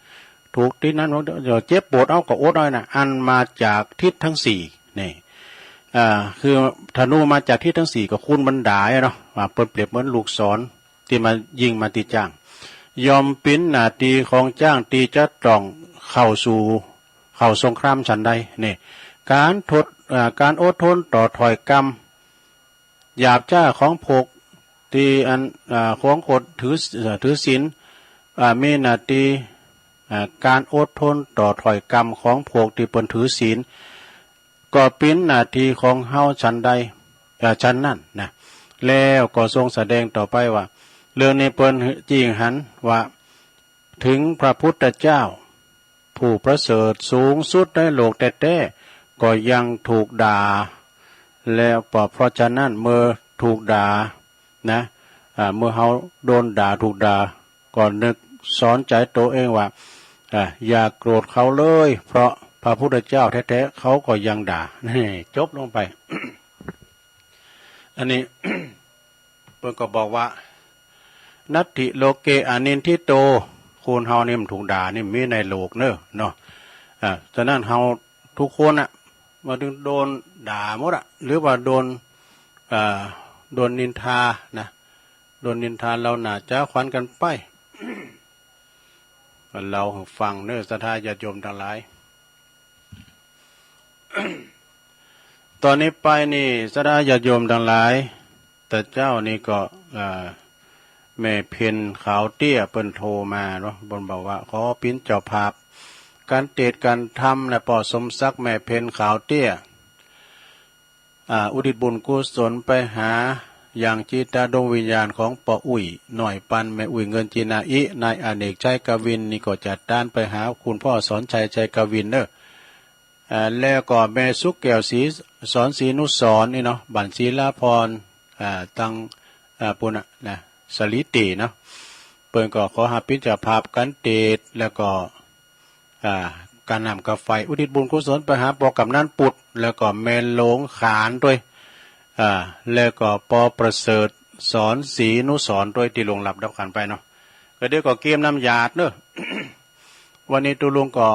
ถูกตี้นั้น เจ็บปวด เอ้า ก็อดเอานะ อันมาจากทิศทั้งสี่ นี่ อ่า คือธนูมาจากทิศทั้งสี่ ก็คูณมันดายอะเนาะ ว่าเปิ้นเปรียบเหมือนลูกศรตี้มายิงมาตี้จ๊าง ย่อมเป๋นหน้าตี้ของจ๊างตี้จะต้องเข้าสู่ เข้าสงครามฉันใด นี่ ก๋านทน อ่า ก๋านอดทนต่อถ้อยกำ หยาบจ๊าของพวกตี้อัน อ่า ของคนถือ เอ่อ ถือศีล อ่า มีหน้าตี้ อ่า ก๋านอดทนต่อถ้อยกำของพวกตี้เปิ้นถือศีล ก็เป๋นหน้าตี้ของเฮาฉันใด เอ่อ ฉันนั้นนะ แล้วก็ทรงแสดงต่อไปว่า เรื่องนี้เปิ้นจึงหันว่า ถึงพระพุทธเจ้า ผู้ประเสริฐสูงสุดในโลกแต๊ๆ ก็ยังถูกด่า แล้วก็เพราะฉะนั้นเมื่อถูกด่านะ อ่า เมื่อเฮาโดนด่าถูกด่า ก็นึกสอนใจ๋ตั๋วเองว่า อ่า อย่าโกรธเขาเลย เพราะพระพุทธเจ้าแต๊ๆ เขาก็ยังด่า นี่ จบลงไป อันนี้ เปิ้นก็บอกว่า นัตถิโลเกอนินทิโต คนเฮานี่มันถูกด่านี่มีในโลกเน่อเนาะ อ่า ฉะนั้นเฮาทุกคนน่ะ มาถึงโดนด่าหมดอะ หรือว่าโดน อ่า โดนนินทานะ โดนนินทา เฮาน่าจะขวัญกั๋นไป เล่าหื้อฟังเน่อ ศรัทธาญาติโยมตังหลาย ต๋อนนี้ไปนี่ ศรัทธาญาติโยมตังหลาย ตะเจ๊านี่ก็ เอ่อ แม่เพ็ญขาวเตี้ยเปิ้นโทรมาเนาะ เปิ้นบอกว่าขอเป๋นเจ้าภาพ ก๋านเตสน์ก๋านธรรมนะ ป้อสมศักดิ์ แม่เพ็ญขาวเตี้ย อ่า อุทิศบุญกุศลไปหา อย่างจิตตาดวงวิญญาณของป้ออุ๊ยน้อยปันแม่อุ๊ยเงินจินาอิ นายอเนก ชัยกวิน นี่ก็จัดตานไปหาคุณพ่อสอนชัย ชัยกวินเนอะ อ่า แล้วก็แม่สุขแก้วศรี สอนศรีนุสรณ์นี่เนาะ บ้านศิลาพร อ่า ตัง อ่า ปู้นน่ะนะ สาลีเต๋เนาะ เปิ้นก็ขอหาเปิ้นเจ้าภาพก๋านเตศน์ แล้วก็ อ่า ก๋านน้ำก๋านไฟ อุทิศบุญกุศลไปหาป้อกำนันปุด แล้วก็แม่หลวงขานตวย อ่า แล้วก็ป้อประเสริฐ สอนศรีนุสรณ์ตวย ตี้ล่วงลับดับขันธ์ไปเนาะ ก็เดี๋ยวก็เกียมนำหยาดเนอะ วันนี้ตุ๊ลุงก็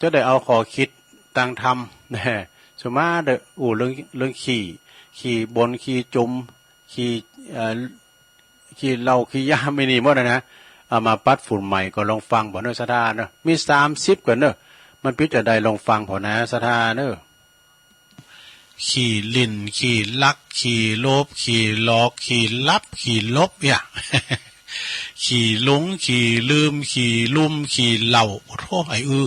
จะได้เอาข้อคิดตางธรรม นะ สุมาเด้อ อู้เรื่อง เรื่องขี้ ขี้บ่น ขี้จุม ขี้ เอ่อ ขี้เหล้า ขี้ยา ไม่นี่หมดนะนะ เอามาปัดฝุ่นใหม่ก็ลองฟังผ่อเนอะ ศรัทธาเนอะ มีสามสิบกว่าเนอะ มันปิดจะได้ลองฟังผ่อนะ ศรัทธาเนอะ ขี้หลิ้น ขี้ลัก ขี้โลภ ขี้หลอก ขี้ลับ ขี้หลบ เนี่ย ขี้หลง ขี้ลืม ขี้ลุ่ม ขี้เหล้า โอ้โธ่ ไอ้อื้อ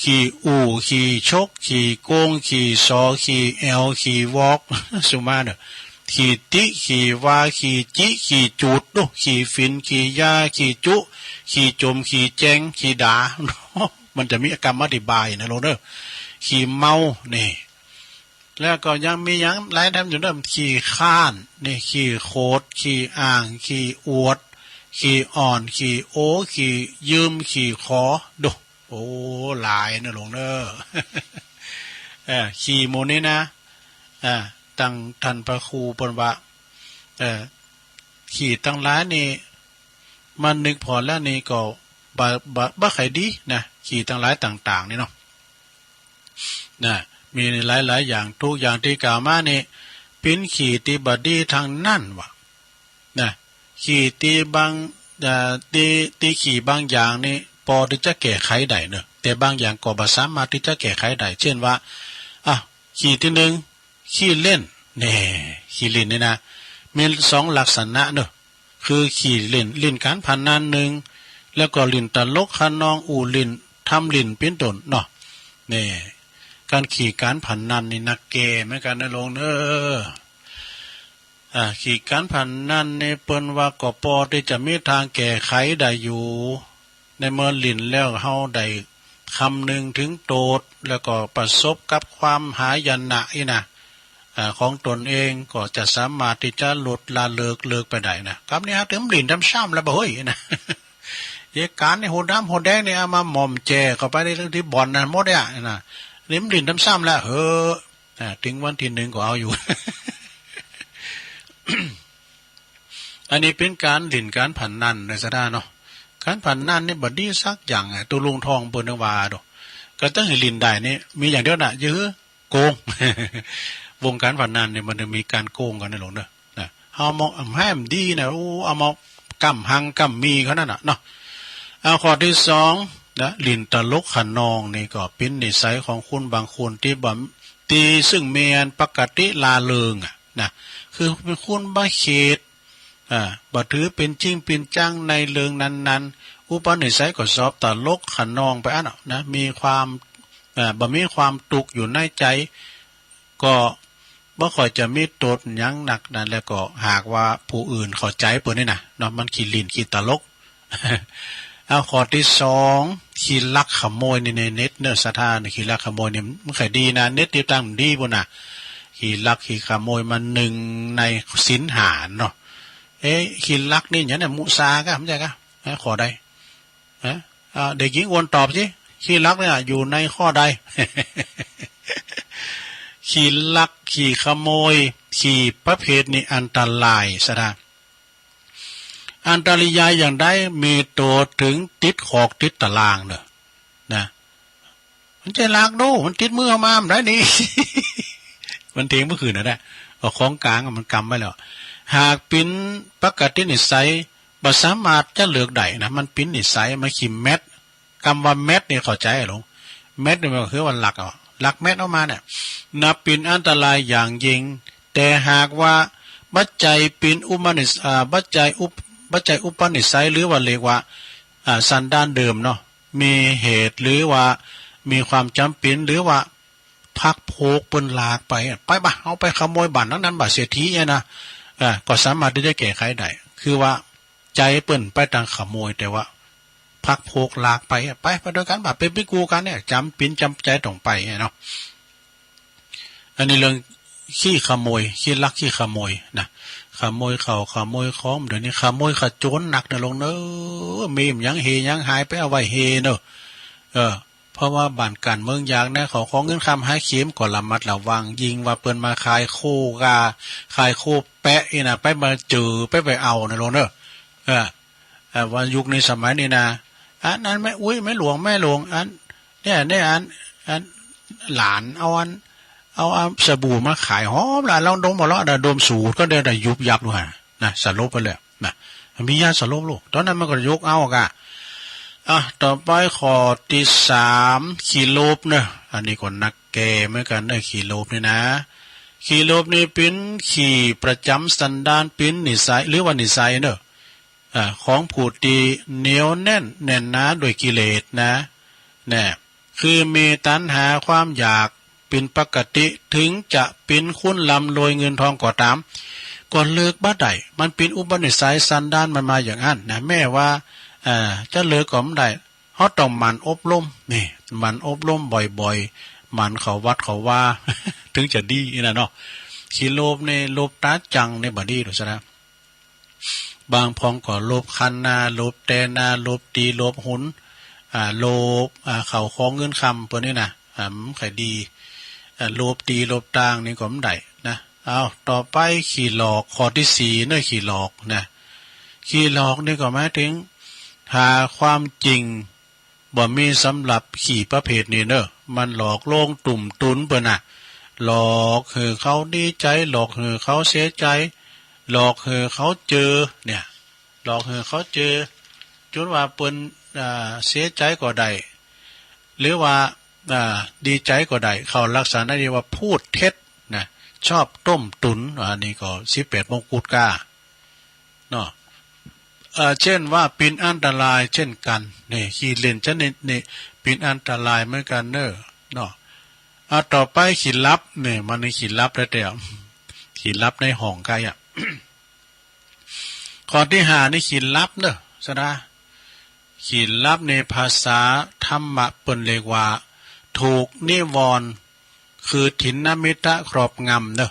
ขี้อู้ ขี้ฉก ขี้โกง ขี้สอ ขี้แอ่ว ขี้วอก สุมาเน่อ ขี้ติ ขี้วา ขี้จิ ขี้จูด ดู ขี้ฝิ่น ขี้ยา ขี้จุ ขี้จม ขี้แจง ขี้ด่า มันจะมีกำอธิบายนะลูกเน่อ ขี้เมา นี่ แล้วก็ยังมีหยังหลายแถมอยู่เน่อ ขี้คร้าน นี่ ขี้โขด ขี้อ้าง ขี้อวด ขี้อ้อน ขี้โอ้ ขี้ยืม ขี้ขอ ดู โอ้ หลายเน่อลูกเน่อ เออ ขี้หมู่นี้นะ อ่า ตังท่านพระครูเปิ้นว่า เออ ขี้ตังหลายนี่ มานึกผ่อแล้วนี่ก็บ่ บ่ บ่ใค่ดีนะ ขี้ตังหลายต่างๆ นี่เนาะ นะ มีหลายๆ อย่าง ทุกอย่างตี้กล่าวมานี่ เป๋นขี้ตี้บ่ดีตังนั้นว่ะ นะ ขี้ตี้บาง เอ่อ ตี้ ตี้ขี้บางอย่างนี่ ปอตี้จะแก้ไขได้เน่อ แต่บางอย่างก็บ่สามารถตี้จะแก้ไขได้ เช่นว่า อ่ะ ขี้ตี้นึ่ง ขี้เล่น แน่ ขี้เล่นนี่นะ มีสองลักษณะเน่อ คือขี้เล่น เล่นก๋านพนันนึ่ง แล้วก็เล่นตลกคะนอง อู้เล่น ทำเล่นเป๋นต้นเนาะ แน่ ก๋านขี้ก๋านพนันนี่นักแก่เหมือนกั๋นนะลูกเน่อ อ่า ขี้ก๋านพนันนี่เปิ้นว่าก็ปอตี้จะมีตางแก้ไขได้อยู่ ในเมื่อเล่นแล้วเฮาได้คำนึงเถิงโต้ษ แล้วก็ประสบกับความหายนะอี้นะ อ่า ของตนเองก็จะสามารถตี้จะลดละเลิก เลิกไปได้นะ กำนี้หาเถิงเล่นตำซ้ำแล้วบ่าเฮ้ยนะ เยก๋านนี่หัวดำหัวแดงนี่เอามาหม่อมแจ่เข้าไปในเรื่องตี้บ่อนนะหมดเนี่ยนะ นี่มันเล่นตำซ้ำแล้ว เฮ้อ อ่า เถิงวันตี้นึ่งก็เอาอยู่ อันนี้เป๋นก๋านเล่นก๋านพนันเน่อ ศรัทธาเนาะ ก๋านพนันนี่บ่ดีสักอย่างอะ ตุ๊ลุงท่องเปิ้นว่าดู ก็ตึงหื้อเล่นได้นี่ มีอย่างเดียวน่ะ ก็คือโกง วงก๋านพนันนี่มันจะมีก๋านโกงกั๋นนะลูกเน่อ นะ เฮามอง หื้ม หื้มดีนะ โอ้ เอามาก้ำหังก้ำมีเขานั่นน่ะเนาะ เอาข้อตี้สองนะ เล่นตลกคะนองนี่ก็เป๋นนิสัยของคนบางคนตี้บ่ ตี้ซึ่งแม่นปกติร่าเริงอะนะ คือเป๋นคนบ่เข็ด อ่า บ่ถือเป๋นจริงเป๋นจังในเรื่องนั้นๆ อุปนิสัยก็สอบตลกคะนองไปอั้นเนาะนะ มีความ อ่า บ่มีความตุ๊กข์อยู่ในใจ๋ ก็บ่ค่อยจะมีโต้ษหยังนักนะ แล้วก็หากว่าผู้อื่นเข้าใจ๋เปิ้นนี่นะเนาะ มันขี้เล่นขี้ตลก เอาข้อตี้สอง ขี้ลักขโมยนี่ในเน็ตเน่อ ศรัทธา ขี้ลักขโมยนี่มันใค่ดีนะ เน็ตติดตั้งดีปู้นน่ะ ขี้ลักขี้ขโมยมันนึ่งในศีลห้าเนาะ เอ๊ะ ขี้ลักนี่หยังเนี่ย มุสาก้า บ่ใจ้ก้า ฮะ ข้อใด ฮะ อ่า เด็กหญิงอวนตอบสิ ขี้ลักเนี่ยอยู่ในข้อใด ขี้ลักขี้ขโมย ขี้ประเภทนี้อันตราย ศรัทธา อันตรายอย่างใด มีโต้ษเถิงติดคอกติดตารางเน่อ นะ มันบ่ใจ้ลักโด้ มันติดมือเอามา บ่ได้นี่ มันเถียงเมื่อคืนนั่นแหละ เอาของกลางมันกำไว้แล้ว หากเป๋นปกตินิสัย บ่สามารถจะเลือกได้นะ มันเป๋นนิสัย มันขี้แม็ด กำว่าแม็ดนี่เข้าใจ๋อะหลวง แม็ดนี่มันก็คือว่าลักเอา ลักแม็ดเอามาเนี่ย นับเป๋นอันตรายอย่างยิ่ง แต่หากว่าบ่ใจ้เป๋นอุปนิส- อ่า บ่ใจ้อุป- บ่ใจ้อุปนิสัย หรือว่าเรียกว่า อ่า สันดานเดิมเนาะ มีเหตุ หรือว่ามีความจ๋ำเป๋น หรือว่าพรรคพวกเปิ้นลากไปอะ ไปบ่า เฮาไปขโมยบ้านหลังนั้นบ่า เศรษฐีเนี่ยนะ อ่า ก็สามารถตี้จะแก้ไขได้ คือว่าใจ๋เปิ้นไปตางขโมย แต่ว่าพรรคพวกลากไปอะ ไป ไปตวยกั๋นบ่า เป๋นปิ๊กกูกั๋นเนี่ย จ๋ำเป๋นจ๋ำใจ๋ต้องไปอะเนาะ อันนี้เรื่องขี้ขโมย ขี้ลักขี้ขโมยนะ ขโมยข้าวขโมยของ เดี๋ยวนี้ขโมยขโจรหนักเน่อหลวงเน่อ มีหยังเฮหยังหายไปเอาไว้เฮเน่อ เออ เพราะว่าบ้านก๋านเมืองยากนะ เขาขอเงินค่ำหาเข็มก็ระมัดระวัง ยิ่งว่าเปิ้นมาขายโคกา ขายโคแปะนี่นะ ไปบ่าเจอ ไป ไปเอาเน่อหลวงเน่อ เออ เอ่อ ว่ายุคนี้สมัยนี้นะ อันนั้นแม่อุ๊ย แม่หลวง แม่หลวง อัน เนี่ย เนี่ย อัน อัน หลานเอาอัน เอา เอาสบู่มาขาย หอมละ ลองดมบ่าเลาะ ดมสูดก่อนเดี๋ยว ยุบยับดูฮะ นะ สลบไปเลยนะ มียาสลบลูก ต๋อนนั้นมันก็ยกเอาก่ะ อ่ะ ต่อไปข้อตี้สาม ขี้โลภเนาะ อันนี้ก็นักแก่เหมือนกั๋นเนาะ ขี้โลภนี่นะ ขี้โลภนี่เป๋นขี้ประจ๋ำสันดาน เป๋นนิสัย หรือว่านิสัยเนาะ อ่า ของผู้ตี้เหนียวแน่นแน่นหนาด้วยกิเลสนะ แน่ คือมีตัณหาความอยากเป๋นปกติ ถึงจะเป๋นคนร่ำรวยเงินทองก็ต๋าม ก็เลิกบ่ได้ มันเป๋นอุปนิสัยสันดานมันมาอย่างนั้นนะ แม้ว่า อ่า จะเลิกก็บ่ได้ เฮาต้องหมั่นอบรม นี่ หมั่นอบรมบ่อยๆ หมั่นเข้าวัดเข้าวา ถึงจะดีนะเนาะ ขี้โลภนี่ โลภต๋าจังนี่บ่ดีดูซะนะ บางพ่องก็โลภคันนา โลภแตนา โลภตี๋ โลภหุน อ่า โลภ อ่า ข้าวของเงินคำเปิ้นนี่นะ อ่า บ่ใค่อยดี อ่า โลภตี๋โลภตางนี่ก็บ่ได้นะ เอา ต่อไปขี้หลอก ข้อตี้สี่เนาะ ขี้หลอกนะ ขี้หลอกนี่ก็หมายถึง ถ้าความจริง บ่มีสำหรับขี้ประเภทนี้เนาะ มันหลอกลวงต้มตุ๋นเปิ้นน่ะ หลอกหื้อเขาดีใจ๋ หลอกหื้อเขาเสียใจ๋ หลอกหื้อเขาเจอ เนี่ย หลอกหื้อเขาเจอ จ๋นว่าเปิ้น อ่า เสียใจ๋ก็ได้ หรือว่า อ่า ดีใจ๋ก็ได้ เข้าลักษณะนี้ว่าพูดเท็จนะ ชอบต้มตุ๋น อันนี้ก็สิบแปดมงกุฎก้า เนาะ เอ่อ เช่นว่าเป๋นอันตรายเช่นกั๋น นี่ ขี้เล่นชนิดนี้เป๋นอันตรายเหมือนกั๋นเน่อ เนาะ อ่ะ ต่อไปขี้ลับ นี่ มันนี่ขี้ลับแต๊ๆ ขี้ลับในห้องใก้อะ ข้อตี้ห้านี่ขี้ลับเน่อ สะดา ขี้ลับในภาษาธรรมะเปิ้นเรียกว่า ถูกนิวรณ์ คือถินนมิทะครอบงำเนาะ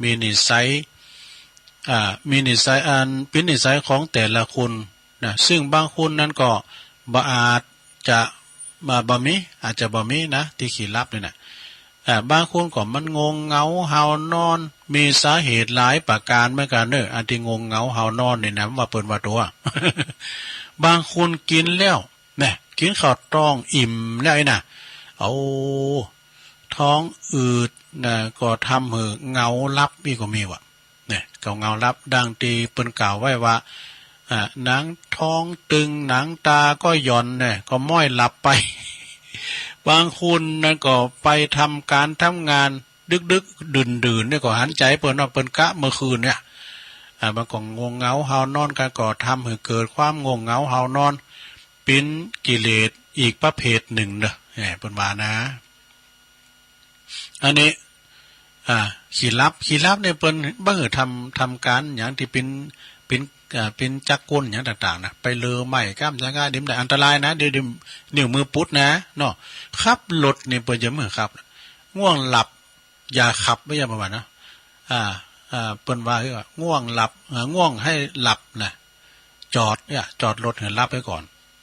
มีนิสัย อ่า มีนิสัยอันเป๋นนิสัยของแต่ละคนนะ ซึ่งบางคนนั้นก็บ่อาจจะ บ่ บ่มี อาจจะบ่มีนะ ตี้ขี้ลับนี่นะ อ่า บางคนก็มันง่วงเหงาหาวนอน มีสาเหตุหลายประก๋านเหมือนกั๋นเนาะ อันตี้ง่วงเหงาหาวนอนนี่นะ ว่าเปิ้นว่าตั๋ว บางคนกิ๋นแล้ว แน่ กิ๋นข้าวต๊องอิ่มแล้วไอ้น่ะ เอา ท้องอืดนะ ก็ทำหื้อเหงาหลับอี้ก็มีว่ะ เนี่ย ก็เหงาหลับ ดังตี้เปิ้นกล่าวไว้ว่า อ่า หนังท้องตึง หนังต๋าก็หย่อนเนี่ย ก็ม้อยหลับไป บางคนนั้นก็ไปทำก๋านทำงาน ดึกๆ ดื่นๆ เนี่ย ก็หันใจ๋เปิ้นว่าเปิ้นกะเมื่อคืนเนี่ย อ่า มันก็ง่วงเหงาหาวนอนกั๋น ก็ทำหื้อเกิดความง่วงเหงาหาวนอน เป๋นกิเลสอีกประเภทนึ่งเนาะ แหม เปิ้นว่านะ อันนี้ อ่า ขี้ลับ ขี้ลับเนี่ยเปิ้นบ่หื้อทำ ทำก๋านหยังตี้เป๋น เป๋น อ่า เป๋นจักรกลหยังต่างๆ นะ ไปเลื่อยไม้ก้ามจะง่าย นี่มันได้อันตรายนะ เดี๋ยว เดี๋ยวนิ้วมือปุดนะ เนาะ ขับรถนี่เปิ้นจะบ่หื้อขับ ง่วงหลับ อย่าขับ บ่ใจ้ประมาณนะ อ่า อ่า เปิ้นว่า เอ้ย ง่วงหลับ เอ่อ ง่วงให้หลับนะ จอดเนี่ย จอดรถหื้อหลับไว้ก่อน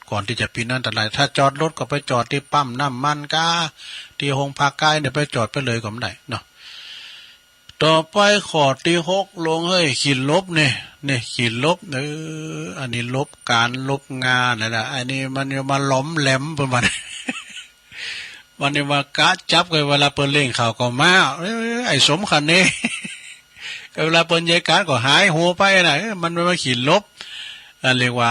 ก่อนตี้จะเป๋นอันตราย ถ้าจอดรถก็ไปจอดตี้ปั๊มน้ำมันก้า ตี้โฮงพักก้า เนี่ย ไปจอดไปเลยก็บ่ได้เนาะ ต่อไปข้อตี้หก ลงเฮ้ย ขี้หลบเนี่ย เนี่ย ขี้หลบ เออ อันนี้หลบก๋านหลบงานนั่นแหละ อันนี้มันจะมาหลอมแหลมประมาณ มันนี่ว่ากะจับ ก็เวลาเปิ้นเล่งเข้าก็มา เอ้ย ไอ้สมคะเน ก็เวลาเปิ้นเยียะก๋านก็หายหัวไปนะ เอ้ย มัน มันขี้หลบ อ่า เรียกว่า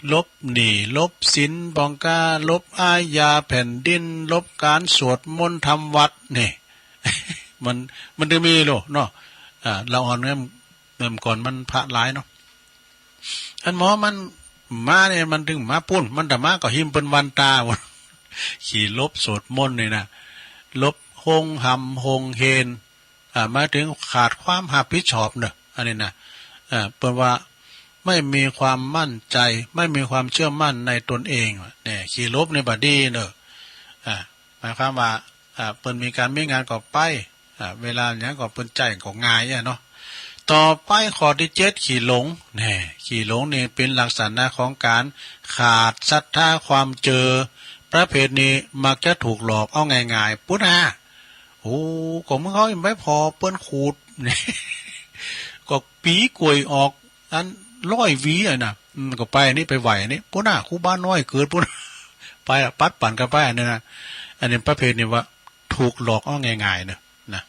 หลบหนี้ หลบศีล ปองก้า หลบอาญาแผ่นดิน หลบก๋านสวดมนต์ทำวัตร นี่ มัน มันจะมีโลเนาะ อ่า ละอ่อนเนี่ย เมื่อก่อนมันพระหลายเนาะ อันหมอมันมาเนี่ย มันตึงมาปุ้น มันตะมาก็หิมเปิ้นวันตา ขี้หลบสวดมนต์นี่นะ หลบโฮงหำโฮงเฮน อ่า หมายถึงขาดความรับผิดชอบเนาะ อันนี้นะ อ่า เปิ้นว่าไม่มีความมั่นใจ ไม่มีความเชื่อมั่นในตนเอง เนี่ย ขี้หลบนี่บ่ดีเน่อ อ่า หมายความว่า อ่า เปิ้นมีก๋านมีงานก็ไป อ่า เวลาหยังก็เปิ้นใจ๊ก็ง่ายอะเนาะ ต่อไปข้อตี้เจ็ด ขี้หลง แน่ ขี้หลงนี่เป๋นลักษณะของก๋านขาดศรัทธาความเจื้อ ประเภทนี้มักจะถูกหลอกเอาง่ายๆ ปุ้นฮะ โอ้ ก็มึงเอาไปผ่อเปิ้นขูด ก็ปีก๋วยออก อันร้อยหวีอะนะ อืม ก็ไปอันนี้ไปไหว้อันนี้ ปุ้นน่ะ ครูบาน้อยเกิดปุ้น ไปละ ปัดปั๋นกั๋นไปอันนี้นะ อันนี้ประเภทนี้ว่าถูกหลอกเอาง่ายๆ เน่อ นะ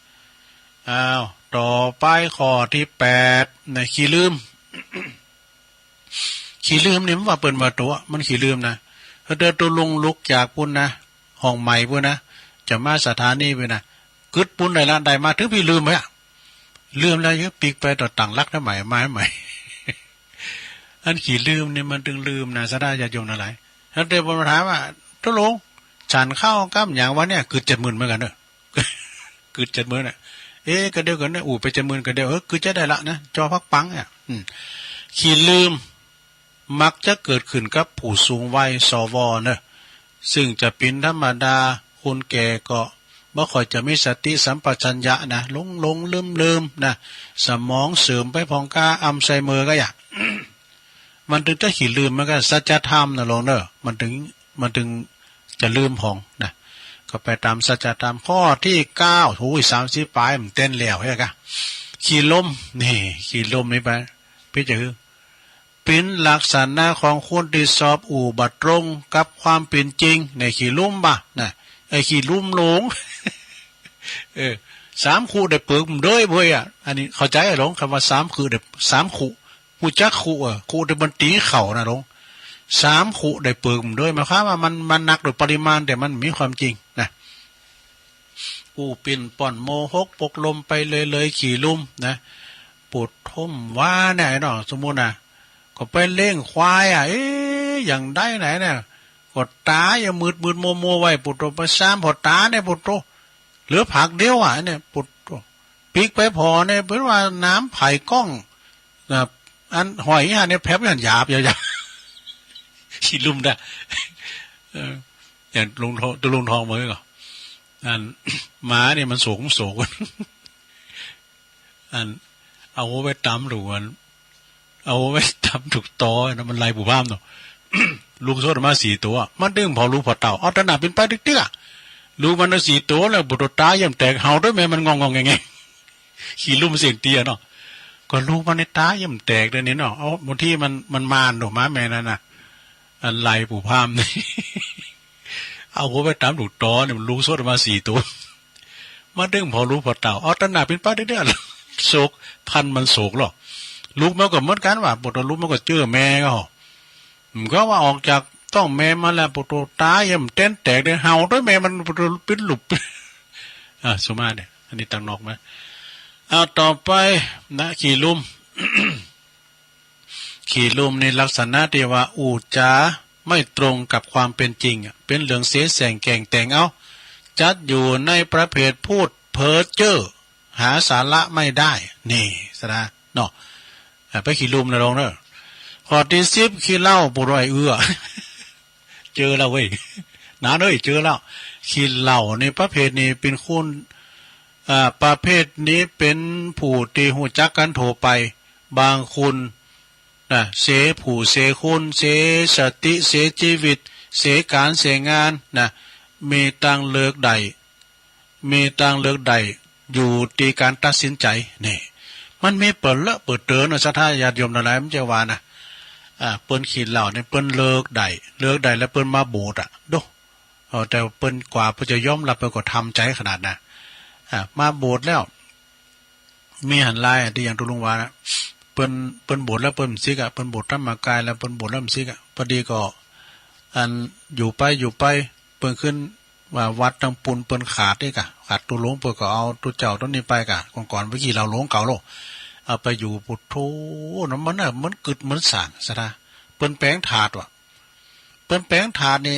อ้าว ต่อไปข้อตี้แปด นะ ขี้ลืม ขี้ลืมนี่มันว่าเปิ้นว่าตั๋ว มันขี้ลืมนะ เฮาเดินตกลงลุกจากปุ้นนะ ห้องใหม่ปุ้นนะ จะมาสถานีปุ้นนะ กึ๊ดปุ้นได้ละ ได้มาเถิงปี้ลืมไว้อะ ลืมแล้วยังปิ๊กไปต่อตั๋งหลักได้ใหม่ มาใหม่ อันขี้ลืมนี่มันเถิงลืมนะ ศรัทธาญาติโยมตังหลาย แล้วเดี๋ยวผมถามว่า ตกลงฉันข้าวกับหยังวะเนี่ย กึ๊ดเจ็ดหมื่นเหมือนกั๋นเน่อ กึ๊ดเจ็ดหมื่นน่ะ เอ๊ะ ก็เดียวกั๋นนะ อู้ ไปเจ็ดหมื่นก็เดียว เออ กึ๊ดจะได้ละนะ จอพักปังเนี่ย อืม ขี้ลืม มักจะเกิดขึ้นกับผู้สูงวัย สว เน่อ ซึ่งจะเป๋นธรรมดา คนแก่ก็บ่ค่อยจะมีสติสัมปชัญญะนะ หลงๆ ลืมๆ นะ สมองเสื่อมไปพ่องก้า อัลไซเมอร์ก็อย่า มันเถิงจะขี้ลืมเหมือนกั๋น สัจธรรมนะโยมเน่อ มันเถิง มันเถิงจะลืมพ่องนะ ก็ไปต๋ามสัจธรรม ข้อตี้เก้า โอ้ย สามสิบป๋าย มันเต้นแล้วเฮ้ยกะ ขี้ลม นี่ ขี้ลมนี่ไป เป๋นจะหื้อ เป๋นลักษณะของคนตี้ชอบอู้บ่ตรงกับความเป๋นจริง นี่ขี้ลุ่มบ่ะนะ ไอ้ขี้ลุ่มหลง เออ สามคุได้เปิกมันเด้ยเว้ยอะ อันนี้เข้าใจ๋อะโยม กำว่าสามคุได้ สามคุ ฮู้จักคุ เออ คุตี้มันตี๋เข่านะโยม สามคุได้เปิกมันเด้ย หมายความว่ามัน มันหนักโดยปริมาณ แต่มันมีความจริงนะ อู้ปิ้นป้อนโมหกปกลมไปเลยๆ ขี้ลุ่มนะ ปุโธ ว่าเนี่ยไอ้น้อง สมมุตินะ ก็ไปเลี้ยงควายอะ เอ๊ะ อย่างใดไหนเนี่ย ก็ต๋ายังมืดๆ มัวๆ ไว้ ปุโธ ไปซ้ำผ่อต๋าเนี่ย ปุโธ เหลือผากเดียวอะเนี่ย ปุโธ ปิ๊กไปผ่อเนี่ย เปิ้นว่าน้ำไผ่ก้องนะ อันหอยหันเนี่ย แผลบหันหยาบๆ ขี้ลุ่มนะ เออ อย่างลุงทอง ลุงทองเมื่อก่อน อัน หมาเนี่ยมันโสก มันโสก อัน เอาไว้ต๋ามถูกอัน เอาไว้ต๋ามถูกตอนะ มันไล่ปู่พราหมณ์เนาะ ลูกสดมาสี่ตั๋ว มันตึงผ่อลูกผ่อเต้า เอาตะหนาเป๋นไปตึกๆ อะ ลูกมันน่ะสี่ตั๋วแล้ว ปู่โธ ต๋าเยี่ยมแตก เห่าตวยแม่มัน งองๆ แงงๆ ขี้ลุ่มเสียงเตี้ยเนาะ ก็ลูกมันในต๋าเยี่ยมแตกเลยนี่เนาะ เอา บางทีมัน มันมานเนาะ หมาแม่นั่นน่ะ อันไล่ปู่พราหมณ์นี่ เอาหัวไปต๋ามถูกตอเนี่ย มันลูกสดมาสี่ตั๋ว มาตึงผ่อลูกผ่อเต้า เอาตะหนาเป๋นไปเรื่อยๆ โสก พันธุ์มันโสกหรอก ลูกมันก็เหมือนกั๋นว่า ปู่โธ ลูกมันก็เจื้อแม่ก็ มันก็ว่าออกจากต๊องแม่มาแล้ว ปู่โธ ต๋าเยี่ยมเต้นแตกเลย เห่าตวยแม่มัน ปู่โธ ปิ๊ดหลุบ อ่ะ สมมาเนี่ย อันนี้ตังนอกมา เอาต่อไปนะ ขี้ลุ่ม ขี้ลุ่มนี่ลักษณะตี้ว่าอู้จ๋าไม่ตรงกับความเป๋นจริงอะ เป๋นเรื่องเสแสร้งแก่งแต่งเอา จัดอยู่ในประเภทพูดเพ้อเจ้อ หาสาระไม่ได้ นี่ศรัทธาเนาะ อ่ะ ไปขี้ลุ่มนะโยมเน่อ ข้อตี้สิบ ขี้เหล้า ปู่โธ เอื้อ เจอแล้วเว้ย หนานเอ้ย เจอแล้ว ขี้เหล้านี่ประเภทนี้เป๋นคน อ่า ประเภทนี้เป๋นผู้ตี้ฮู้จักกั๋นทั่วไป บางคนนะ เสียผู้เสียคน เสียสติ เสียจีวิต เสียก๋านเสียงานนะ มีตางเลือกได้ มีตางเลือกได้ อยู่ตี้ก๋านตัดสินใจ๋ นี่ มันมีเป๋อเลอะเป๋อเตินนะ ศรัทธาญาติโยมตังหลาย มันจะว่านะ อ่า เปิ้นขี้เหล้านี่เปิ้นเลือกได้ เลือกได้แล้วเปิ้นมาโบสถ์อะ โด เออ แต่เปิ้นกว่าเปิ้นจะยอมฮับ เปิ้นก็ทำใจ๋ขนาดนะ อ่า มาโบสถ์แล้ว มีหันหลายตี้อย่างตุ๊ลุงว่านะ เปิ้น เปิ้นโบสถ์แล้วเปิ้นบ่สิกอะ เปิ้นโบสถ์ธรรมกายแล้ว เปิ้นโบสถ์แล้วบ่สิกอะ พอดีก็ อัน อยู่ไป อยู่ไป เปิ้นขึ้นว่าวัดตังปูนเปิ้นขาดนี่กะ ขาดตุ๊ลุง เปิ้นก็เอาตุ๊เจ้าตุ๊นี้ไปกะ ก่อนๆ ไปขี้เหล้าหลงเก่าโลก เอาไปอยู่ ปุโธ นะ มันน่ะ มันกึ๊ดมันสั่น ศรัทธา เปิ้นแป๋งถาดว่ะ เปิ้นแป๋งถาดนี่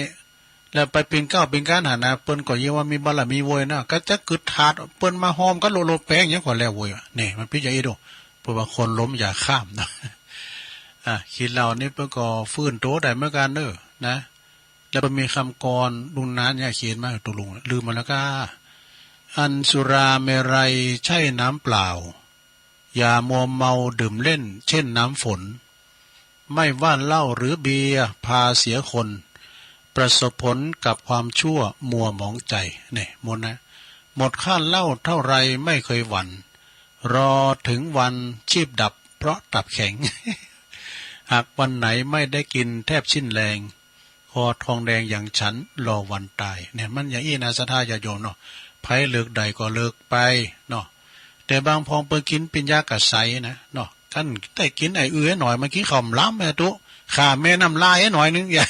แล้วไปเป๋นเก๊าเป๋นก๋านหั้นนะ เปิ้นก็ยิ่งว่ามีบารมีโว้ยนะ ก็จะกึ๊ดถาด เปิ้นมาฮอมกั๋นโลโลแป๋งหยังก็แล้วโว้ย นี่ มันปิ๊ดอย่างอี้โด ปิ้นว่าคนล้มอย่าข้ามนะ อ่ะ ขี้เหล้านี่เปิ้นก็ฟื้นโตได้เหมือนกั๋นเน่อนะ แล้วเปิ้นมีกำกลอนลุงนานเนี่ยเขียนมา ตกลงลืมหมดแล้วก้า อันสุราเมรัยใช่น้ำเปล่า อย่ามัวเมาดื่มเล่นเช่นน้ำฝน ไม่ว่าเหล้าหรือเบียร์พาเสียคน ประสบผลกับความชั่วมัวหมองใจ เนี่ย หมดนะ หมดค่าเหล้าเท่าไรไม่เคยหวั่น รอถึงวันชีพดับเพราะตับแข็ง หากวันไหนไม่ได้กินแทบสิ้นแรง คอทองแดงอย่างฉันรอวันตาย เนี่ย มันอย่างอี้นะ ศรัทธาญาติโยมเนาะ ใผเลิกได้ก็เลิกไปเนาะ แต่บางพองเปิ้นกิ๋นเป๋นยากระใสนะเนาะ คันได้กิ๋นไอ้อือไอ้หนอย มันกิ๋นข้าวหลามแม่ตุ๊ ข้าแม่น้ำลายไอ้หนอยนึ่ง อย่า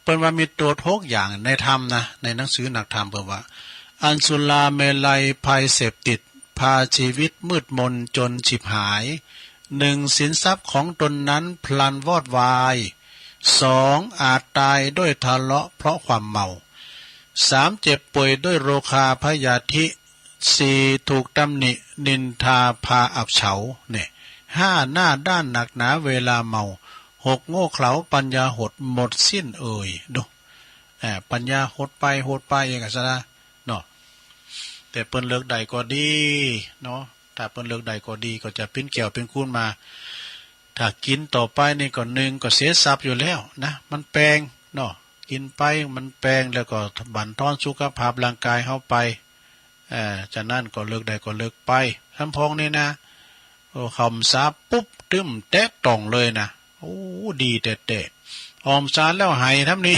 เปิ้นว่ามีโต้ษหกอย่างในธรรมนะ ในหนังสือนักธรรมเปิ้นว่า อันสุราเมรัยภัยเสพติด พาชีวิตมืดมนจนฉิบหาย หนึ่ง สินทรัพย์ของตนนั้นพลันวอดวาย สอง อาจตายด้วยทะเลาะเพราะความเมา สาม เจ็บป่วยด้วยโรคาพยาธิ สี่ ถูกตำหนินินทาพาอับเฉา เนี่ย ห้า หน้าด้านหนักหนาเวลาเมา หก โง่เขลาปัญญาหดหมดสิ้นเอ่ย ดู อ่า ปัญญาหดไปหดไปเองอะซะนะเนาะ แต่เปิ้นเลิกได้ก็ดีเนาะ ถ้าเปิ้นเลิกได้ก็ดี ก็จะเป๋นแก้วเป๋นกู๋นมา ถ้ากิ๋นต่อไปนี่ก็นึ่งก็เสียทรัพย์อยู่แล้วนะ มันแปงเนาะ กิ๋นไปมันแปงแล้วก็บั่นทอนสุขภาพร่างกายเฮาไป เอ่อ ฉะนั้นก็เลิกได้ก็เลิกไป ลำพองนี่นะ โอ้ เข้าพรรษาปุ๊บ ตึ้มแตะต้องเลยนะ โอ้ ดีแต๊ๆ ออกพรรษาแล้วหายทำนี้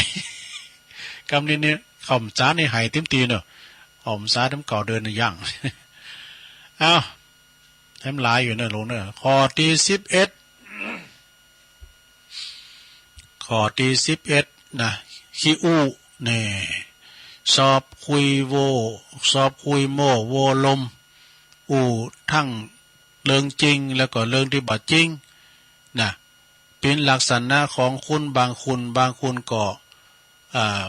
กำนี้นี่ เข้าพรรษานี่หายเต็มตี้เนาะ ออกพรรษาทำเก้าเดือนนี่ยัง เอ้า แถมหลายอยู่เนาะหลวงเนาะ ข้อตี้สิบเอ็ด ข้อตี้สิบเอ็ดนะ ขี้อู้แน่ ชอบคุยโว้ ชอบคุยโม้โว้ลม อู้ทั้งเรื่องจริงแล้วก็เรื่องตี้บ่จริงนะ เป๋นลักษณะของคนบางคน บางคนก็ อ่า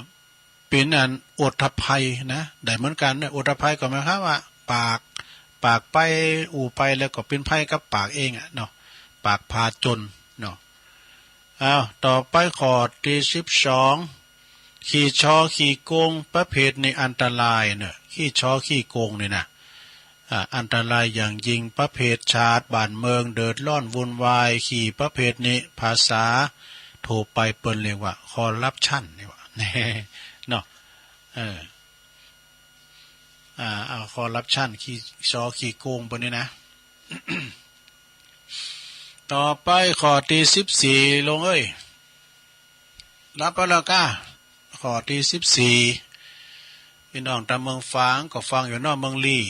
เป๋นอันโอทภัยนะ ได้เหมือนกั๋นนะ โอทภัยก็หมายความว่าปาก ปากไป อู้ไปแล้วก็เป๋นภัยกับปากเองอะเนาะ ปากพาจนเนาะ อ้าว ต่อไปข้อตี้สิบสอง ขี้ฉ้อขี้โกงประเภทนี้อันตรายเนาะ ขี้ฉ้อขี้โกงนี่นะ อ่า อันตรายอย่างยิ่ง ประเภทชาติบ้านเมืองเดือดร้อนวุ่นวาย ขี้ประเภทนี้ภาษาทั่วไปเปิ้นเรียกว่าคอร์รัปชันนี่หว่า เนาะ เออ อ่า เอาคอร์รัปชัน ขี้ฉ้อขี้โกงเปิ้นนี่นะ ต่อไปข้อตี้สิบสี่ หลวงเอ้ย หลับไปแล้วก้า ข้อตี้สิบสี่ ปี้น้องตางเมืองฝางก็ฟังอยู่เนาะ เมืองลี้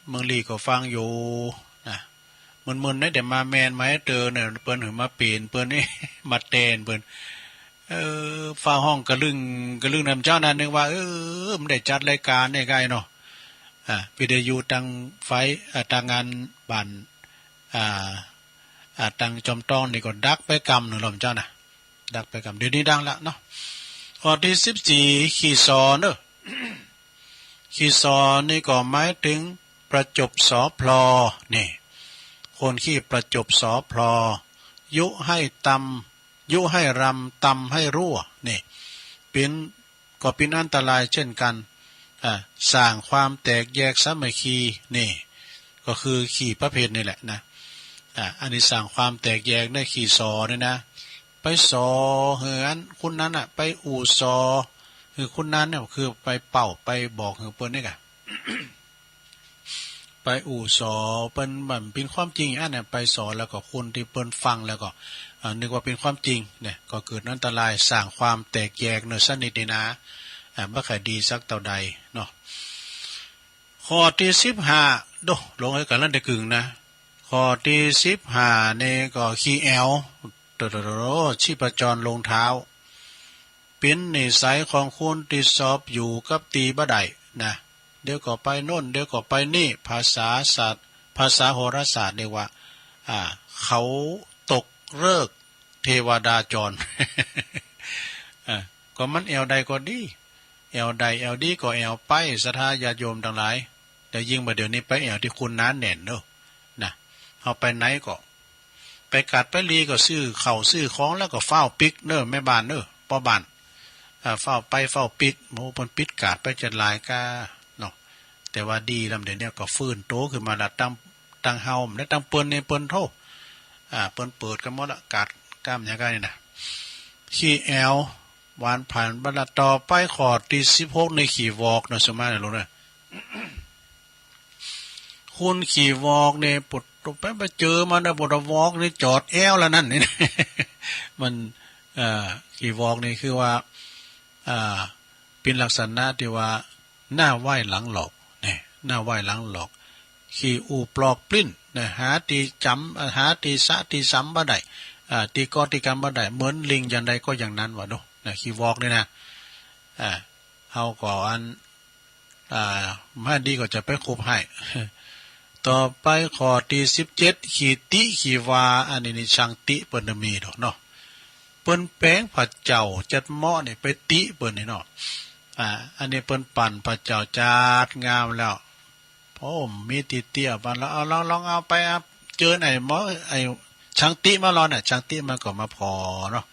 เมืองลี้ก็ฟังอยู่นะ มึนๆ นะ เดี๋ยวมาแมนมาหื้อเตอเนี่ย เปิ้นหือมาเป๋นเปิ้นนี่ มาแตนเปิ้น เออ ฟ้าฮ้องกะลึ่งกะลึ่งนำเจ้านั้น นึกว่า เออ มันได้จัดรายก๋านนี่ก้าเนาะ อ่า วิทยุตางไฟ อ่า ตางงานบ้าน อ่า อ่า ตางจอมตองนี่ก็ดับไปกำนึ่งแล้วเจ้านะ ดับไปกำ เดี๋ยวนี้ดังละเนาะ ข้อตี้สิบสี่ ขี้สอเนาะ ขี้สอนี่ก็หมายเถิงประจบสอพลอ นี่ คนขี้ประจบสอพลอ ยุให้ตำ ยุให้รำ ตำให้รั่ว นี่ เป๋น ก็เป๋นอันตรายเช่นกั๋น อ่า สร้างความแตกแยกสามัคคี นี่ ก็คือขี้ประเภทนี่แหละนะ อ่า อันนี้สร้างความแตกแยกในขี้สอนี่นะ ไปสอหื้ออันคนนั้นน่ะ ไปอู้สอหื้อคนนั้นเนี่ย คือไปเป่าไปบอกหื้อเปิ้นนี่กะ ไปอู้สอเปิ้นบ่ามันเป๋นความจริงอันนั้น ไปสอแล้วก็คนตี้เปิ้นฟังแล้วก็ อ่า นึกว่าเป๋นความจริงเนี่ย ก็เกิดอันตราย สร้างความแตกแยกเนาะ สนิทนี่นะ อ่า บ่ค่อยดีสักเต้าใดเนาะ ข้อตี้สิบห้า โด หลวงเอ้ย กั๋นละได้กึ่งนะ ข้อตี้สิบห้านี่ก็ขี้แอ๋ว โตๆๆๆ ชีพจรลงเท้า เป๋นนิสัยของคนตี้ชอบอยู่กับตี้บ่ได้นะ เดี๋ยวก็ไปโน่น เดี๋ยวก็ไปนี่ ภาษาศาสตร์ ภาษาโหราศาสตร์เรียกว่า อ่า เขาตกฤกษ์เทวดาจร อ่า ก็มันแอ๋วใดก็ดี แอ๋วใดแอ๋วดีก็แอ๋วไป ศรัทธาญาติโยมตังหลาย แต่ยิ่งบ่าเดี๋ยวนี้ไปแอ่วตี้คนหนาแน่นเนาะ นะ เฮาไปไหนก็ ไปก๋าดไปลีก็ซื้อข้าวซื้อของแล้วก็ฟ้าวปิ๊กเนาะ แม่บ้านเนาะ ป้อบ้าน อ่า ฟ้าวไปฟ้าวปิ๊ก โอ้ เปิ้นปิดก๋าดไปจะหลายก้าเนาะ แต่ว่าดีลำเดี๋ยวนี้ก็ฟื้นโตขึ้นมาละ ตัง ตังเฮา และตังเปิ้นนี่เปิ้นโธ่ อ่า เปิ้นเปิดกั๋นหมดละ ก๋าดก้ามหยังก้านี่นะ ขี้แอ่ว หวานผัน บรรดาต่อไปข้อตี้สิบหกนี่ขี้วอกเนาะ สุมาเนาะลูกเนาะ คนขี้วอกนี่ ปุดไป ไปเจอมันนะ ปุดวอกนี่จอดแอ้วแล้วนั่นนี่ มัน เอ่อ ขี้วอกนี่คือว่า อ่า เป๋นลักษณะตี้ว่า หน้าไหว้หลังหลอก นี่ หน้าไหว้หลังหลอก ขี้อู้ปลอกปลิ้น นะ หาตี้จ๋ำ หาตี้สะตี้สำบ่ได้ อ่า ตี้กอตี้กำบ่ได้ เหมือนลิงอย่างใดก็อย่างนั้นว่าเนาะ นะ ขี้วอกนี่นะ อ่า เฮาก็อัน อ่า บ่ดีก็จะไปคบไห้ ต่อไปข้อตี้สิบเจ็ด ขี้ติขี้วา อันนี้นี่ช่างติเปิ้นมีดอกเนาะ เปิ้นแป๋งผะเจ้าจัดเหมาะนี่ไปติเปิ้นนี่เนาะ อ่า อันนี้เปิ้นปั่นผะเจ้าจัดงามแล้ว โอ้ มีตี้เตี้ยปานละ เอา ลอง ลองเอาไป เอา เจิญไอ้หมอ ไอ้ช่างติมาลอน่ะ ช่างติมันก็มาผ่อเนาะ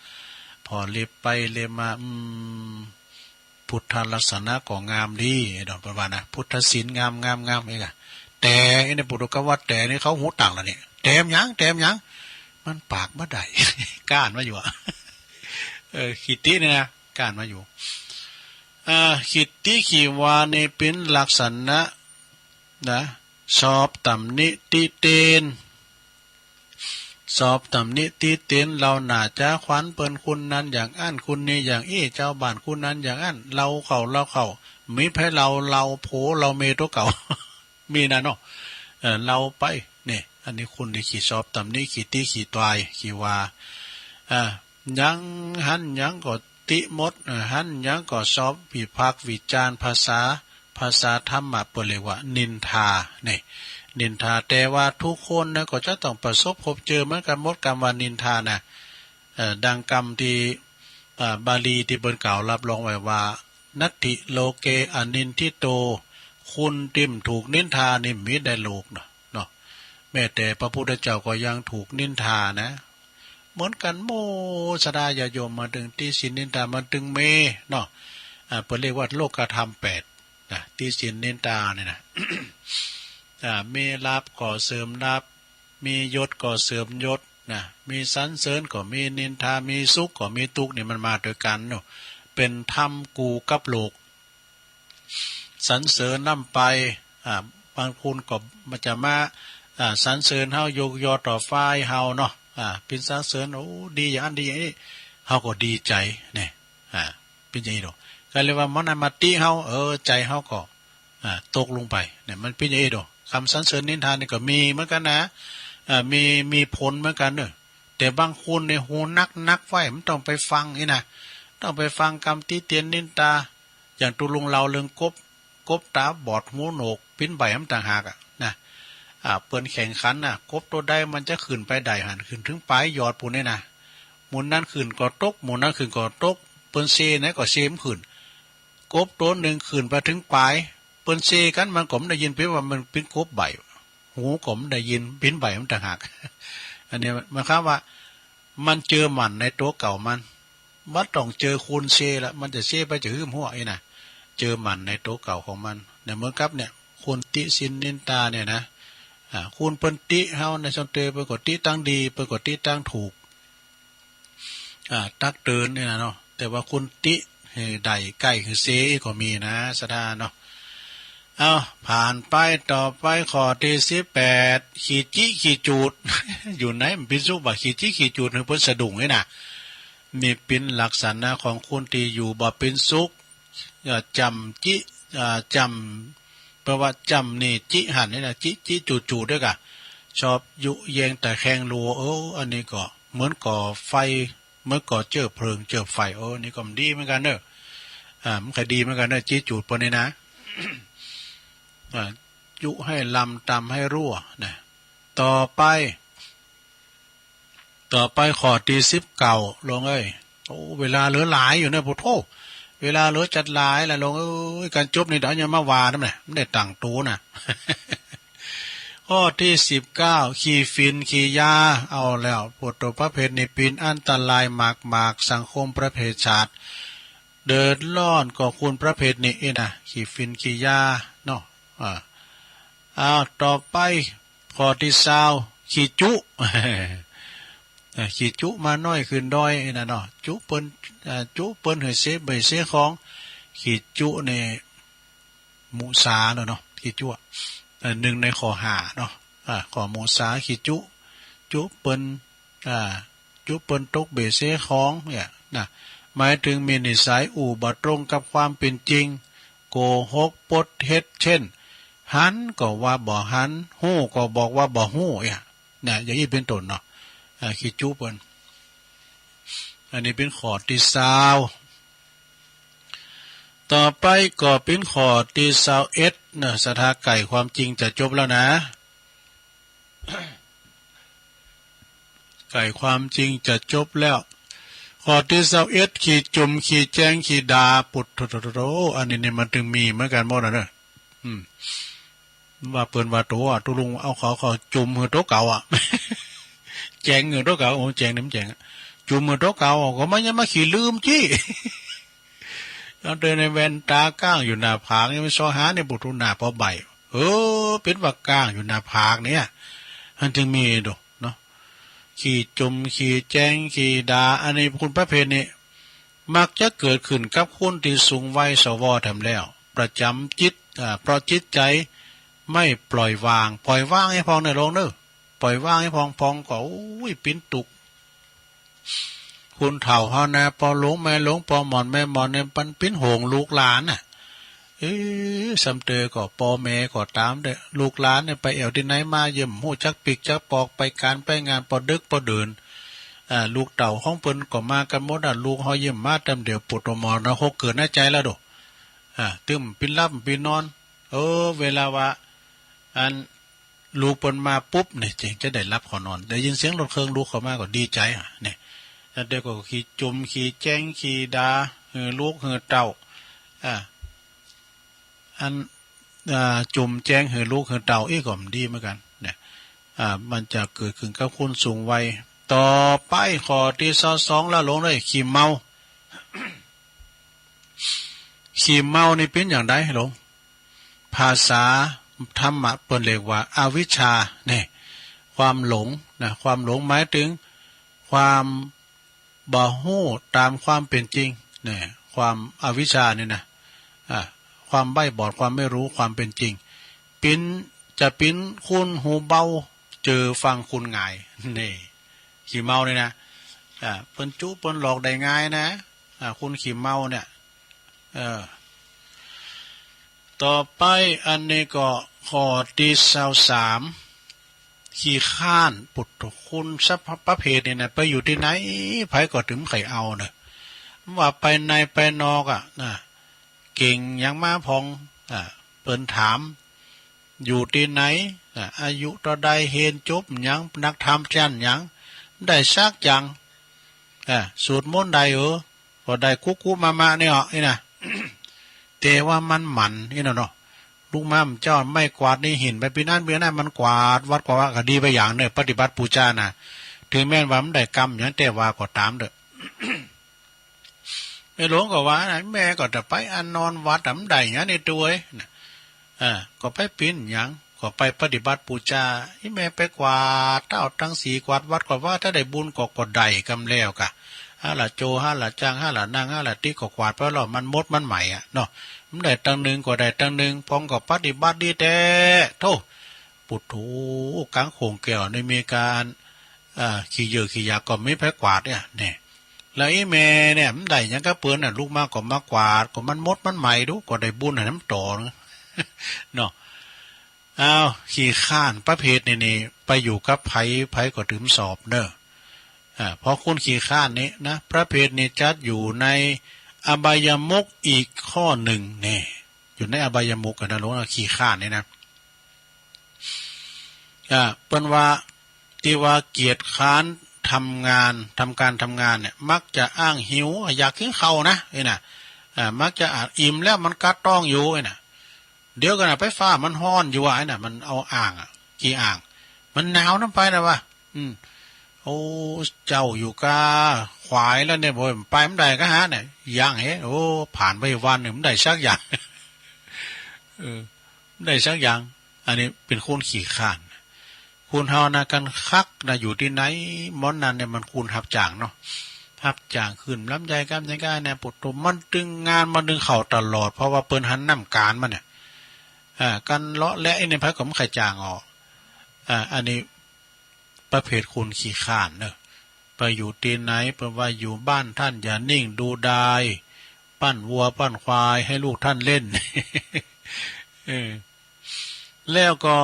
ผ่อเล็บไปเล็บมา อืม พุทธลักษณะก็งามดีเนาะ เปิ้นว่านะ พุทธศิลป์งาม งาม งาม เอ้ยกะ แต่ไอ้นี่ปุถุกะว่าแต่นี่เขาหูต่างแล้วนี่ แต่หยัง แต่หยัง มันปากบ่ได้ ก้านมาอยู่อะ เออ ขี้ตินี่นะ ก้านมาอยู่ อ่า ขี้ติขี้วานี่เป๋นลักษณะ นะ ชอบตำหนิติเตียน ชอบตำหนิติเตียน เฮาหน้าจ๋าขวัญเปิ้น คนนั้นอย่างอั้น คนนี้อย่างอี้ จาวบ้านคนนั้นอย่างอั้น เฮาเข้า เฮาเข้า มีไผเฮา เฮาผัวเฮาเมียตั๋วเก่า มีนะเนาะ เออ เฮาไป นี่ อันนี้คนตี้ขี้ชอบตำหนิ ขี้ติ ขี้ตวาย ขี้วา อ่า หยังหันหยังก็ติหมด เออ หันหยังก็ชอบวิพากษ์วิจารณ์ ภาษา ภาษาธรรมะเปิ้นเรียกว่านินทา นี่ นินทา แต่ว่าทุกคนนะก็จะต้องประสบพบเจอเหมือนกั๋นหมด กำว่านินทานะ เอ่อ ดังกำตี้ เอ่อ บาลีตี้เปิ้นกล่าวรับรองไว้ว่า นัตถิโลเกอนินทิโต คนตี้บ่ถูกนินทานี่มีในโลกเนาะ เนาะ แม้แต่พระพุทธเจ้าก็ยังถูกนินทานะ เหมือนกั๋นหมด ศรัทธาญาติโยม มาเถิงติฉินนินทา มาเถิงเม เนาะ อ่า เปิ้นเรียกว่าโลกธรรมแปดนะ ติฉินนินทานี่นะ อ่า มีลาภก็เสื่อมลาภ มียศก็เสื่อมยศนะ มีสรรเสริญก็มีนินทา มีสุขก็มีตุ๊กข์ นี่มันมาตวยกั๋นเนาะ เป๋นธรรมกู้กับโลก สรรเสริญล้ำไป อ่า บางคนก็จะมา อ่า สรรเสริญเฮา ยกยอต่อฝ่ายเฮาเนาะ อ่า เป๋นสรรเสริญ โอ้ ดีอย่างอั้นดีอย่างอี้ เฮาก็ดีใจ๋ นี่ อ่า เป๋นอย่างอี้เนาะ ก็เรียกว่ามันมาติเฮา เออ ใจ๋เฮาก็ อ่า ตกลงไป เนี่ย มันเป๋นอย่างอี้เนาะ กำสรรเสริญนินทานี่ก็มีเหมือนกั๋นนะ อ่า มี มีผลเหมือนกั๋นเนาะ แต่บางคนเนี่ยหูหนักๆ ไว้ บ่ต้องไปฟังอี้นะ ต้องไปฟังกำติเตียนนินทา อย่างตุ๊ลุงเล่าเรื่องกบ กบต๋าบอดหูโหนก ปี๋นใบ่มันต่างหากอะนะ อ่า เปิ้นแข่งขันนะ กบตั๋วใดมันจะขึ้นไปได้หั้น ขึ้นเถิงป๋ายยอดปู๊นเนี่ยนะ หมู่นั้นขึ้นก็ตก หมู่นั้นขึ้นก็ตก เปิ้นเซไหนก็เซบ่ขึ้น กบตั๋วนึ่งขึ้นไปเถิงป๋าย เปิ้นเซกั๋น มันก็บ่ได้ยิน เป๋นว่ามันเป๋นกบใบ่ หูก็บ่ได้ยิน ปี๋นใบ่มันต่างหาก อันนี้มันหมายความว่า มันเจอหมั่นในตั๋วเก่ามัน บ่ต้องเจอคนเซละ มันจะเซไปจะหื้มหั้วอี้นะ เจอหมั่นในตั๋วเก่าของมัน เนี่ย เหมือนกับเนี่ย คนติฉินนินทาเนี่ยนะ อ่า คนเปิ้นติเฮาในส่วนตั๋ว เปิ้นก็ติตังดี เปิ้นก็ติตังถูก อ่า ตักเตือนนี่นะเนาะ แต่ว่าคนติหื้อได้ใก้หื้อเซก็มีนะ ศรัทธาเนาะ เอ้า ผ่านไป ต่อไปข้อตี้สิบแปด ขี้จิขี้จูด อยู่ไหน มันเป๋นสุขบ่า ขี้จิขี้จูด หื้อเปิ้นสะดุ้งนี่นะ นี่เป๋นลักษณะของคนตี้อยู่บ่เป๋นสุข อ่า จ่ำจิ อ่า จ่ำ แปลว่าจ่ำนี่จิหั้นนี่นะ จิ จิ จูด จูด ด้วยก่ะ ชอบยุแยงตะแคงลัว เออ อันนี้ก็เหมือนก่อไฟ เหมือนก่อเจื้อเพลิงเจื้อไฟ เออ นี่ก็บ่ดีเหมือนกั๋นเนาะ อ่า บ่ค่อยดีเหมือนกั๋นเนาะ จิจูดปนนี่นะ อ่า ยุให้ลำตำให้รั่วนะ ต่อไป ต่อไปข้อตี้สิบเก้า ลูกเอ้ย โอ้ เวลาเหลือหลายอยู่เนี่ย โอ้โธ่ เวลาเหลือจัดหลายละหลวงเอ้ย ก๋านจบนี่เดี๋ยวจะมาว่านั่นแหละ มันได้ตั้งโตนะ ข้อตี้สิบเก้า ขี้ฝิ่นขี้ยา เอาแล้ว ปุถุประเภทนี้เป๋นอันตรายมากๆ สังคมประเภทชาติ เดือดร้อนก็คนประเภทนี้เองนะ ขี้ฝิ่นขี้ยาเนาะ อ่า อ้าว ต่อไป ข้อตี้ซาว ขี้จุ อ่า ขี้จุมาน้อยขึ้นดอยนั่นเนาะ จุเปิ้น อ่า จุเปิ้นหื้อเสียเบ้ยเสียของ ขี้จุนี่ มุสาเนาะ ขี้จุ เอ่อ นึ่งในข้อห้าเนาะ อ่า ข้อมุสา ขี้จุ จุเปิ้น อ่า จุเปิ้นตกเบ้ยเสียของเนี่ยนะ หมายเถิงมีนิสัยอู้บ่ตรงกับความเป๋นจริง โกหก ปด เท็จ เช่น หันก็ว่าบ่หัน ฮู้ก็บอกว่าบ่ฮู้เนี่ย นะ อย่างอี้เป๋นต้นเนาะ อ่า ขี้จุเปิ้น อันนี้เป๋นข้อตี้ซาว ต่อไปก็เป๋นข้อตี้ซาวเอ็ดนะ ศรัทธา ใกล้ความจริงจะจบแล้วนะ ใกล้ความจริงจะจบแล้ว ข้อตี้ซาวเอ็ด ขี้จุม ขี้แจ้ง ขี้ด่า ปุดโถ อันนี้นี่มันตึงมีเหมือนกั๋นหมดนะเนาะ อืม ว่าเปิ้นว่าตั๋ว ตุ๊ลุงเอาเขา เขาจุมหื้อตั๋วเก่าอะ แจ้งหื้อตั๋วเก่า โอ้ แจ้งนี่มันแจ้งอะ จุมหื้อตั๋วเก่าอะ ก็มันยังมาขี้ลืมจี้ ตั้งแต่ในแว่นต๋าก้างอยู่หน้าผากนี่ มันซอหาในปุถุหน้าปอใบ้ เออ เป๋นว่าก้างอยู่หน้าผากเนี่ย มันตึงมีดูเนาะ ขี้จุม ขี้แจ้ง ขี้ด่า อันนี้คนประเภทนี้ มักจะเกิดขึ้นกับคนตี้สูงวัย สว แถมแล้ว ประจ๋ำจิต อ่า เพราะจิตใจ๋ไม่ปล่อยวาง ปล่อยวางหื้อพ่องเน่อหลวงเน่อ ปล่อยวางหื้อพ่อง พ่องก็ อุ้ย เป๋นตุ๊กข์ คนเฒ่าเฮานะ ปอหลวงแม่หลวง ปอหม่อนแม่หม่อนเนี่ย มันเป๋นห่วงลูกหลานน่ะ เอ๊ะ ซ้ำเตอก็ปอแม่ก็ต๋ามเต๊อะ ลูกหลานเนี่ยไปแอ่วตี้ไหนมา เยี่ยมฮู้จักปิ๊กจักปอก ไปก๋านไปงาน ปอดึกปอเดิน อ่า ลูกเต้าของเปิ้นก็มากั๋นหมดอะ ลูกเฮาเยี่ยมมาแต้มเดียว ปุดโตหมอนะ หกเกิดในใจ๋แล้วดู อ่า ตึงปิ้นหลับปิ้นนอน เออ เวลาว่า อัน ลูกเปิ้นมาปุ๊บเนี่ย เจ๋งจะได้หลับขอนอน ได้ยินเสียงรถเครื่องลูกเข้ามาก็ดีใจ๋อะเนี่ย แล้วเดี๋ยวก็ขี้จุม ขี้แจ้ง ขี้ด่า หื้อลูก หื้อเต้า อ่า อัน อ่า จุมแจ้ง หื้อลูก หื้อเต้า อี้ก็บ่ดีเหมือนกั๋นเนี่ย อ่า มันจะเกิดขึ้นกับคนสูงวัย ต่อไปข้อตี้ซาวสอง ละหลวงเน่อ ขี้เมา ขี้เมานี่เป๋นอย่างใดหลวง ภาษาธรรมะเปิ้นเรียกว่าอวิชชาเนี่ย ความหลงนะ ความหลงหมายเถิงความบ่ฮู้ต๋ามความเป๋นจริงเนี่ย ความอวิชชานี่นะ อ่า ความใบ้บอด ความไม่รู้ความเป๋นจริง เป๋น จะเป๋นคนหูเบา เจอฟังคนหงาย นี่ ขี้เมานี่นะ อ่า เปิ้นจุเปิ้นหลอกได้ง่ายนะ อ่า คนขี้เมาเนี่ย เออ ต่อไปอันนี้ก็ข้อตี้ซาวสาม ขี้ค้าน ปุดโถ คนประเภทนี้นะ ไปอยู่ตี้ไหน ใผก็ตึงใค่เอาเน่อ ว่าไปในไปนอกอะนะ เก่งหยังมาพ่อง อ่า เปิ้นถาม อยู่ตี้ไหน อ่า อายุเต้าใด เฮียนจบหยัง นักธรรมชั้นหยัง ได้สักอย่าง อ่า สวดมนต์ได้เออ ก็ได้กุ๊กกุ๊กมะมะเนี่ย อี้นะ แต่ว่ามันหมั่นอี้นะเนาะ ลุกมาเจ้า ไม้กวาดนี่หิ้นไปปี้นั้นปี้นั้น มันกวาดวัดกวาดวาก็ดีไปอย่างเน่อ ปฏิบัติปู๋จานะ เถิงแม้นว่ามันได้กำหยัง แต่ว่าก็ต๋ามเต๊อะ แม่หลวงก็ว่านะ แม่ก็จะไปอันนอนวัดอะ มันได้หยังในตั๋วเอ้ยนะ อ่า ก็ไปเป๋นหยัง ก็ไปปฏิบัติปู๋จา อี้แม่ไปกวาดเต๊าตังสี กวาดวัดกวาดวา ถ้าได้บุญก็ ก็ได้กำแล้วกะ หาละโจ หาละจ้าง หาละนั่ง หาละติ๊ก ก็กวาดไปแล้ว มันหมดมันใหม่อะเนาะ มันได้ตังนึ่งก็ได้ตังนึ่ง พ่องก็ปฏิบัติดีแต๊ โธ่ ปุดโถ ก๋างโขงแก้วนี่มีก๋าน อ่า ขี้เยื่อขี้ยากก็มีไผกวาดเนี่ย เนี่ย แล้วอี้แม่เนี่ย มันได้หยังกับเปิ้นน่ะ ลุกมาก็มากวาด ก็มันหมดมันใหม่ดู ก็ได้บุญหั้นนำต่อเนาะ อ้าว ขี้ค้านประเภทนี้นี่ ไปอยู่กับไผ ไผก็ตึงสอบเน่อ อ่า เพราะคนขี้ค้านนี้นะ ประเภทนี้จัดอยู่ในอบายมุขอีกข้อนึ่งเนี่ย อยู่ในอบายมุขอะนะหลวง ขี้ค้านนี่นะ อ่า เปิ้นว่า ตี้ว่าเกียจคร้านทำงาน ทำการทำงานเนี่ย มักจะอ้างหิว อยากกิ๋นข้าวนะ นี่นะ อ่า มักจะ อ่า อิ่มแล้วมันกัดต๊องอยู่ไอ้น่ะ เดี๋ยวก่อนน่ะ ไปฟ้ามันฮ้อนอยู่ว่า ไอ้น่ะ มันเอาอ่างอะ ขี้อ่าง มันหนาวนำไปน่ะวะ อืม โอ้ เจ้าอยู่ก้า ขวายแล้วเนี่ย โอ้ย ไปบ่ได้ก้าหาเนี่ย ยังเหรอ โอ้ ผ่านไปวันนึ่ง บ่ได้สักอย่าง เออ บ่ได้สักอย่าง อันนี้เป๋นคนขี้คร้าน คนเฮานะ กั๋นคักนะ อยู่ตี้ไหน หม้องนั้นเนี่ย มันคนฮับจ้างเนาะ ฮับจ้างขึ้นลำใหญ่กำใหญ่ก้าเนี่ย โผดโต มันตึงงาน มันตึงเข้าตลอด เพราะว่าเปิ้นหันนำก๋านมันเนี่ย อ่า กั๋นเลาะแหละไอ้เนี่ย ไผก็บ่ใค่จ้างออก อ่า อันนี้ประเภทคนขี้คร้านเนาะ ไปอยู่ตี้ไหน เปิ้นว่าอยู่บ้านต้านอย่านิ่งดูดาย ปั้นวัวปั้นควายหื้อลูกต้านเล่น เออ แล้วก็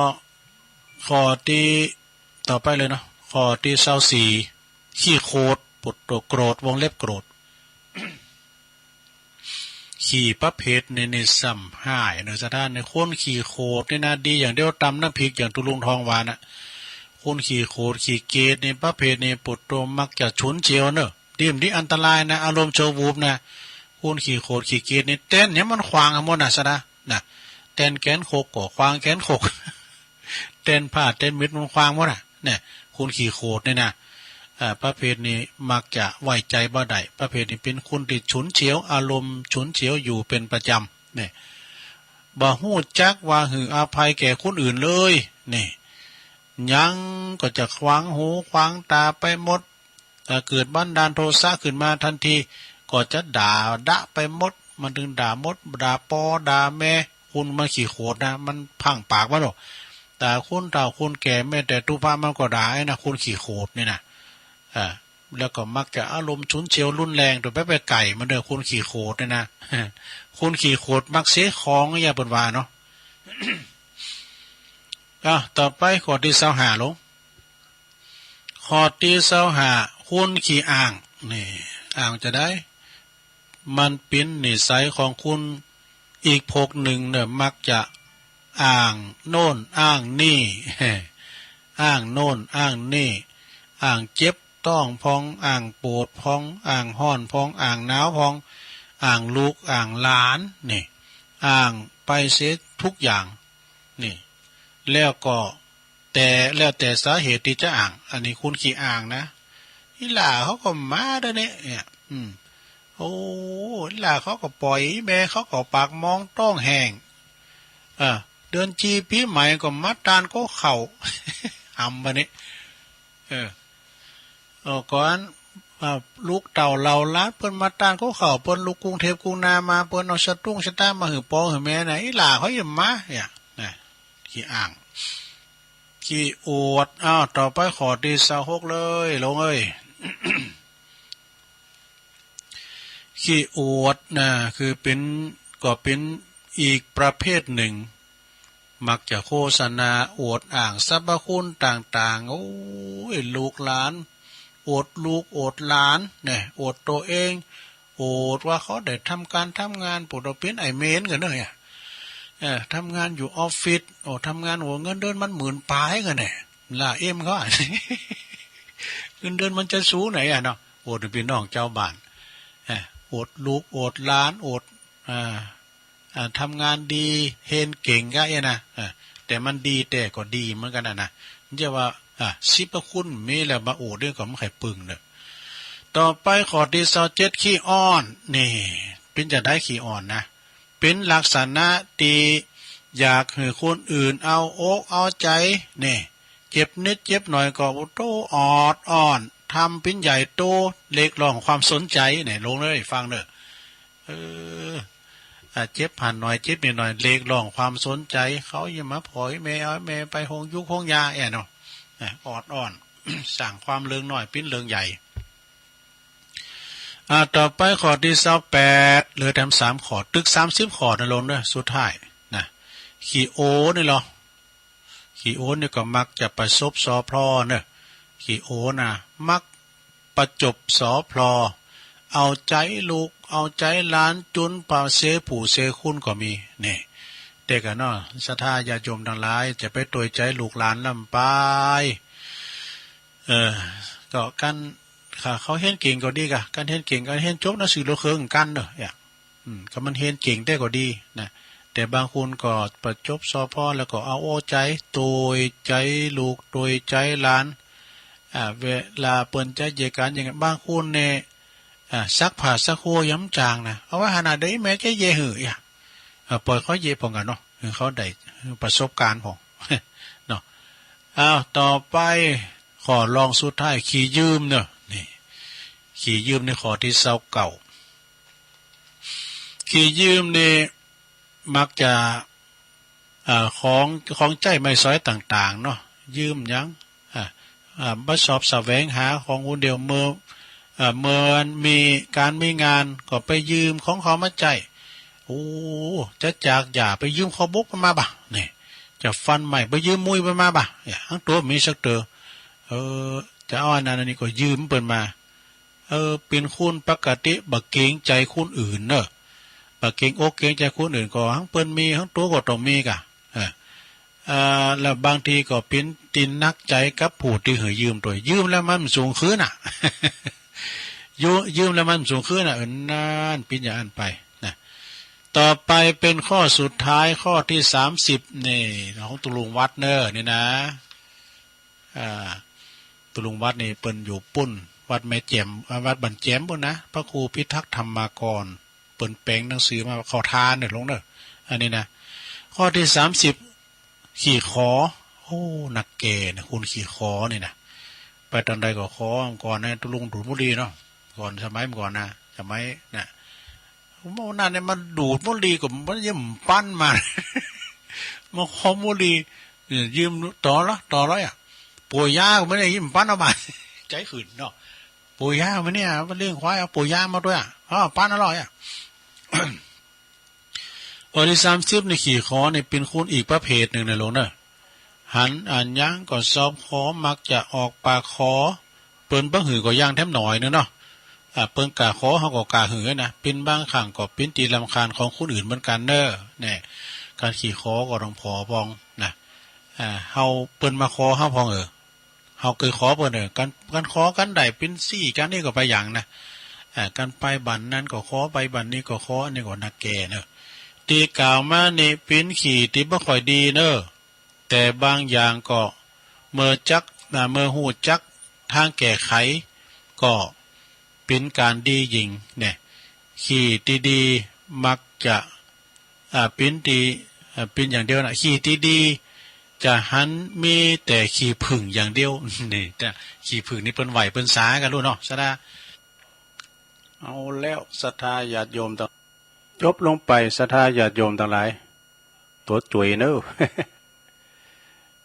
ข้อตี้ต่อไปเลยเนาะ ข้อตี้ซาวสี่ ขี้โขด โผดโต โกรธ วงเล็บโกรธ ขี้ประเภทนี้นี่ซ้ำฮ้ายเนาะ ศรัทธา ในคนขี้โขดนี่นะ ดีอย่างเดียวต๋ำน้ำพริก อย่างตุ๊ลุงทองว่าน่ะ คนขี้โขดขี้เกลียดนี่ ประเภทนี้ โผดโต มักจะฉุนเฉียวเนาะ ดีบ่ดีอันตรายนะ อารมณ์ชั่ววูบนะ คนขี้โขดขี้เกลียดนี่ แตนหยังมันขว้างหมดน่ะ ศรัทธา น่ะ แตนแกนขกก็ขว้างแกนขก แตนผ้าแตนเม็ดมันขว้างหมดน่ะ เนี่ย คนขี้โขดนี่นะ อ่า ประเภทนี้มักจะไว้ใจ๋บ่ได้ ประเภทนี้เป๋นคนตี้ฉุนเฉียว อารมณ์ฉุนเฉียวอยู่เป๋นประจ๋ำ เนี่ย บ่ฮู้จักว่าหื้ออภัยแก่คนอื่นเลย เนี่ย หยังก็จะขวางหูขวางต๋าไปหมด ถ้าเกิดบันดาลโทสะขึ้นมาตันที ก็จะด่าดะไปหมด มันตึงด่าหมด ด่าปอด่าแม่ คนมันขี้โขดนะ มันพลั้งปากมันเนาะ ด่าคนเฒ่าคนแก่ แม้แต่ตุ๊พะมันก็ด่าไอ้นะ คนขี้โขดนี่นะ อ่า แล้วก็มักจะอารมณ์ฉุนเฉียวรุนแรง โตไปไปใก้มันเน่อ คนขี้โขดนี่นะ คนขี้โขดมักเสียของ อย่างเปิ้นว่าเนาะ อ่ะ ต่อไปข้อตี้ซาวห้าลง ข้อตี้ซาวห้า คนขี้อ้าง นี่ อ้างจาใด มันเป๋นนิสัยของคนอีกพวกนึ่งเน่อ มักจะอ้างโน่นอ้างนี่ อ้างโน่นอ้างนี่ อ้างเจ็บต๊องพ่อง อ้างปวดพ่อง อ้างฮ้อนพ่อง อ้างหนาวพ่อง อ้างลูกอ้างหลาน นี่ อ้างไปเสียทุกอย่าง นี่ แล้วก็ แต่ แล้วแต่สาเหตุตี้จะอ้าง อันนี้คนขี้อ้างนะ อี่หล้าเขาก็มาเด้อเนี่ย เนี่ย อืม โอ้ อี่หล้าเขาก็ป่อย แม่เขาก็ปากมองต๊องแห้ง เออ เดือนจีปี๋ใหม่ก็มาต้านก็เข้า อำบะนี้ เออ เออ ก่อน อ่า ลูกเต้าเหล่าหลานเปิ้นมาต้านก็เข้า เปิ้นลูกกรุงเทพกรุงนามา เปิ้นเอาสตุ้งสตางค์มาหื้อปอหื้อแม่นะ อี่หล้าเขายังมา เนี่ย นะ ขี้อ้าง ขี้อวด อ้าว ต่อไปข้อตี้ซาวหกเลย ลงเอ้ย ขี้อวดนะ คือเป๋น ก็เป๋นอีกประเภทนึ่ง มักจะโฆษณาอวดอ้างสรรพคุณต่างๆ โอ้ย ลูกหลาน อวดลูกอวดหลาน เนี่ย อวดโตเอง โอดว่าเขาได้ทำก๋านทำงาน โผดว่าเป๋นไอ้เมนกั๋นเน่อ เออ ทำงานอยู่ออฟฟิศ โอ้ ทำงาน โอ้ เงินเดือนมันหมื่นป๋ายกั๋นแน่ ล่าเอ็มเขาอะ เงินเดือนมันจะสูงไหนอะเนาะ โอดปี้น้องจาวบ้าน เออ โอดลูก โอดหลาน โอด อ่า อ่า ทำงานดี เฮนเก่งกะเอี้ยนะ เออ แต่มันดีแต๊ก็ดีเหมือนกั๋นนะนะ มันจะว่า อ่า สรรพคุณมีแล้วมาโอดเนี่ยก็บ่ใค่ปึงเน่อ ต่อไปข้อตี้ซาวเจ็ด ขี้อ้อน นี่ เป๋นจาใดขี้อ้อนนะ เป๋นลักษณะตี้อยากหื้อคนอื่นเอาอกเอาใจ๋ นี่ เจ็บนิดเจ็บหน่อยก็โอ้โตออดอ้อน ทำเป๋นใหญ่โต เรียกร้องความสนใจ๋ นี่ ลงเอ้ย ฟังเน่อ เออ อ่า เจ็บหั้นหน่อย เจ็บนี่หน่อย เรียกร้องความสนใจ๋ เขายังมาผ่อยแม่ เอาแม่ไปโฮงยูกโฮงยา แอะเนาะ อ่ะ ออดอ้อน สร้างความเรื่องน้อยเป๋นเรื่องใหญ่ อ่า ต่อไปข้อตี้ซาวแปด เหลือแถมสามข้อ ตึกสามสิบข้อนะลงเน่อ สุดท้ายนะ ขี้โอนี่ลอ ขี้โอนี่ก็มักจะประจบสอพลอเน่อ ขี้โอนะ มักประจบสอพลอ เอาใจ๋ลูก เอาใจ๋หลาน จุนปาเสผู้เสคุณก็มี นี่ แต่กะเนาะ ศรัทธาญาติโยมตังหลาย จะไปตวยใจ๋ลูกหลานล้ำไป เออ ก็กั๋น ค่ะ เขาเฮียนเก่งก็ดีกะ กั๋นเฮียนเก่ง กั๋นเฮียนจบหนังสือโลกเคิงกั๋นเน่อ เนี่ย อืม ก็มันเฮียนเก่งแต๊ก็ดีนะ แต่บางคนก็บ่จบ สอ พอ แล้วก็เอาอกเอาใจ๋ โตยใจ๋ลูก โตยใจ๋หลาน อ่า เวลาเปิ้นจะเยียะก๋านเยียะงาน บางคนเนี่ย อ่า ซักผ้าซักครัวยังบ่จ๋างนะ เอาไว้หั้นน่ะ เดี๋ยวแม่จะเยียะหื้อ อ่ะ อ่า ป่อยเขาเยียะพร้อมกั๋นเนาะ หื้อเขาได้ประสบก๋ารณ์พอ เนาะ อ้าว ต่อไป ข้อรองสุดท้าย ขี้ยืมเนาะ นี่ ขี้ยืมในข้อตี้ซาวเก้า ขี้ยืมนี่ มักจะ อ่า ของ ของใจ๊ไม้สอยต่างๆ เนาะ ยืมหยัง อ่า อ่า บ่ชอบแสวงหาของคนเดียว เมื่อ อ่า เมื่อมีก๋านมีงานก็ไปยืมของเขามาใจ๊ โอ้ จะจากหญ้าไปยืมข้าวบกมันมาบ่ะ นี่ จะฟันไม้ไปยืมมุ้ยมันมาบ่ะ เนี่ย ตังตั๋วบ่มีสักเตื้อ เออ จะเอาอันนั้นอันนี้ก็ยืมเปิ้นมา เออ เป๋นคนปกติบ่เกรงใจ๋คนอื่นเนาะ บ่เกรงอกเกรงใจ๋คนอื่น ก็ตังเปิ้นมี ตังตั๋วก็ต้องมีก่ะ เออ เอ่อ แล้วบางทีก็เป๋นตี้หนักใจ๋กับผู้ตี้หื้อยืมตวย ยืมแล้วมันบ่ส่งคืนน่ะ ยืม ยืมแล้วมันบ่ส่งคืนน่ะ เออ นั่น เป๋นอย่างนั้นไปนะ ต่อไปเป๋นข้อสุดท้าย ข้อตี้สามสิบ นี่ ของตุ๊ลุงวัดเนาะ นี่นะ อ่า ตุ๊ลุงวัดนี่เปิ้นอยู่ปุ้น วัดแม่แจ่ม อ่า วัดบ้านแจ่มปุ้นนะ พระครูพิทักษ์ธรรมากร เปิ้นแป๋งหนังสือมา ขอทานเนี่ยหลวงเนาะ อันนี้นะ ข้อตี้สามสิบ ขี้ขอ โอ้ นักแก่นะ คนขี้ขอนี่นะ ไปตางใดก็ขอ ก่อนนะ ตุ๊ลุงดูดบุหรี่เนาะ ก่อน สมัยก่อนนะ สมัยนะ โอ้ นั่นเนี่ย มาดูดบุหรี่ก็มันยังบ่ปันมา มาขอบุหรี่ เนี่ย ยืมต่อละ ต่อละอ่ะ ปัวยาก็บ่ได้ ยังบ่ปันเอามา ใจ๋หื่นเนาะ ปัวยามาเนี่ย มาเลี้ยงควาย เอาปัวยามาตวยอ่ะ อ้าว ปันอร่อยอ่ะ ข้อตี้สามสิบ นี่ ขี้ขอนี่เป๋นคนอีกประเภทนึ่งนะหลวงเนาะ หันอะหยังก็ชอบขอ มักจะออกปากขอ เปิ้นบ่หื้อก็ย่างแถมหน้อยนึ่งเนาะ อ่า เปิ้นกล้าขอ เฮาก็กล้าหื้อนะ เป๋นบางครั้งก็เป๋นตี้รำคาญของคนอื่นเหมือนกั๋นเนาะ เนี่ย ก๋านขี้ขอก็ต้องผ่อปองนะ อ่า เฮา เปิ้นมาขอเฮาพ่อง เออ เฮาเกยขอเปิ้น เออ ก๋าน ก๋านขอก๋านได้เป๋นซี้ ก๋านนี้ก็ไปอย่างนะ อ่า ก๋านไปบ้านนั้นก็ขอ ไปบ้านนี้ก็ขอ อันนี้ก็นักแก่เนาะ ตี้กล่าวมานี่เป๋นขี้ตี้บ่ค่อยดีเนาะ แต่บางอย่างก็เมื่อจัก อ่า เมื่อฮู้จักตางแก้ไข ก็เป๋นก๋านดียิ่งเนี่ย ขี้ตี้ดีมักจะ อ่า เป๋นตี้ อ่า เป๋นอย่างเดียวนะ ขี้ตี้ดีจะหันมีแต่ขี้ผึ้งอย่างเดียว นี่ แต่ขี้ผึ้งนี่เปิ้นไหว้เปิ้นสากั๋นลูกเนาะ ศรัทธา เอาแล้ว ศรัทธาญาติโยมตัง จบลงไป ศรัทธาญาติโยมตังหลาย ตั๋วจุ๋ยเนาะ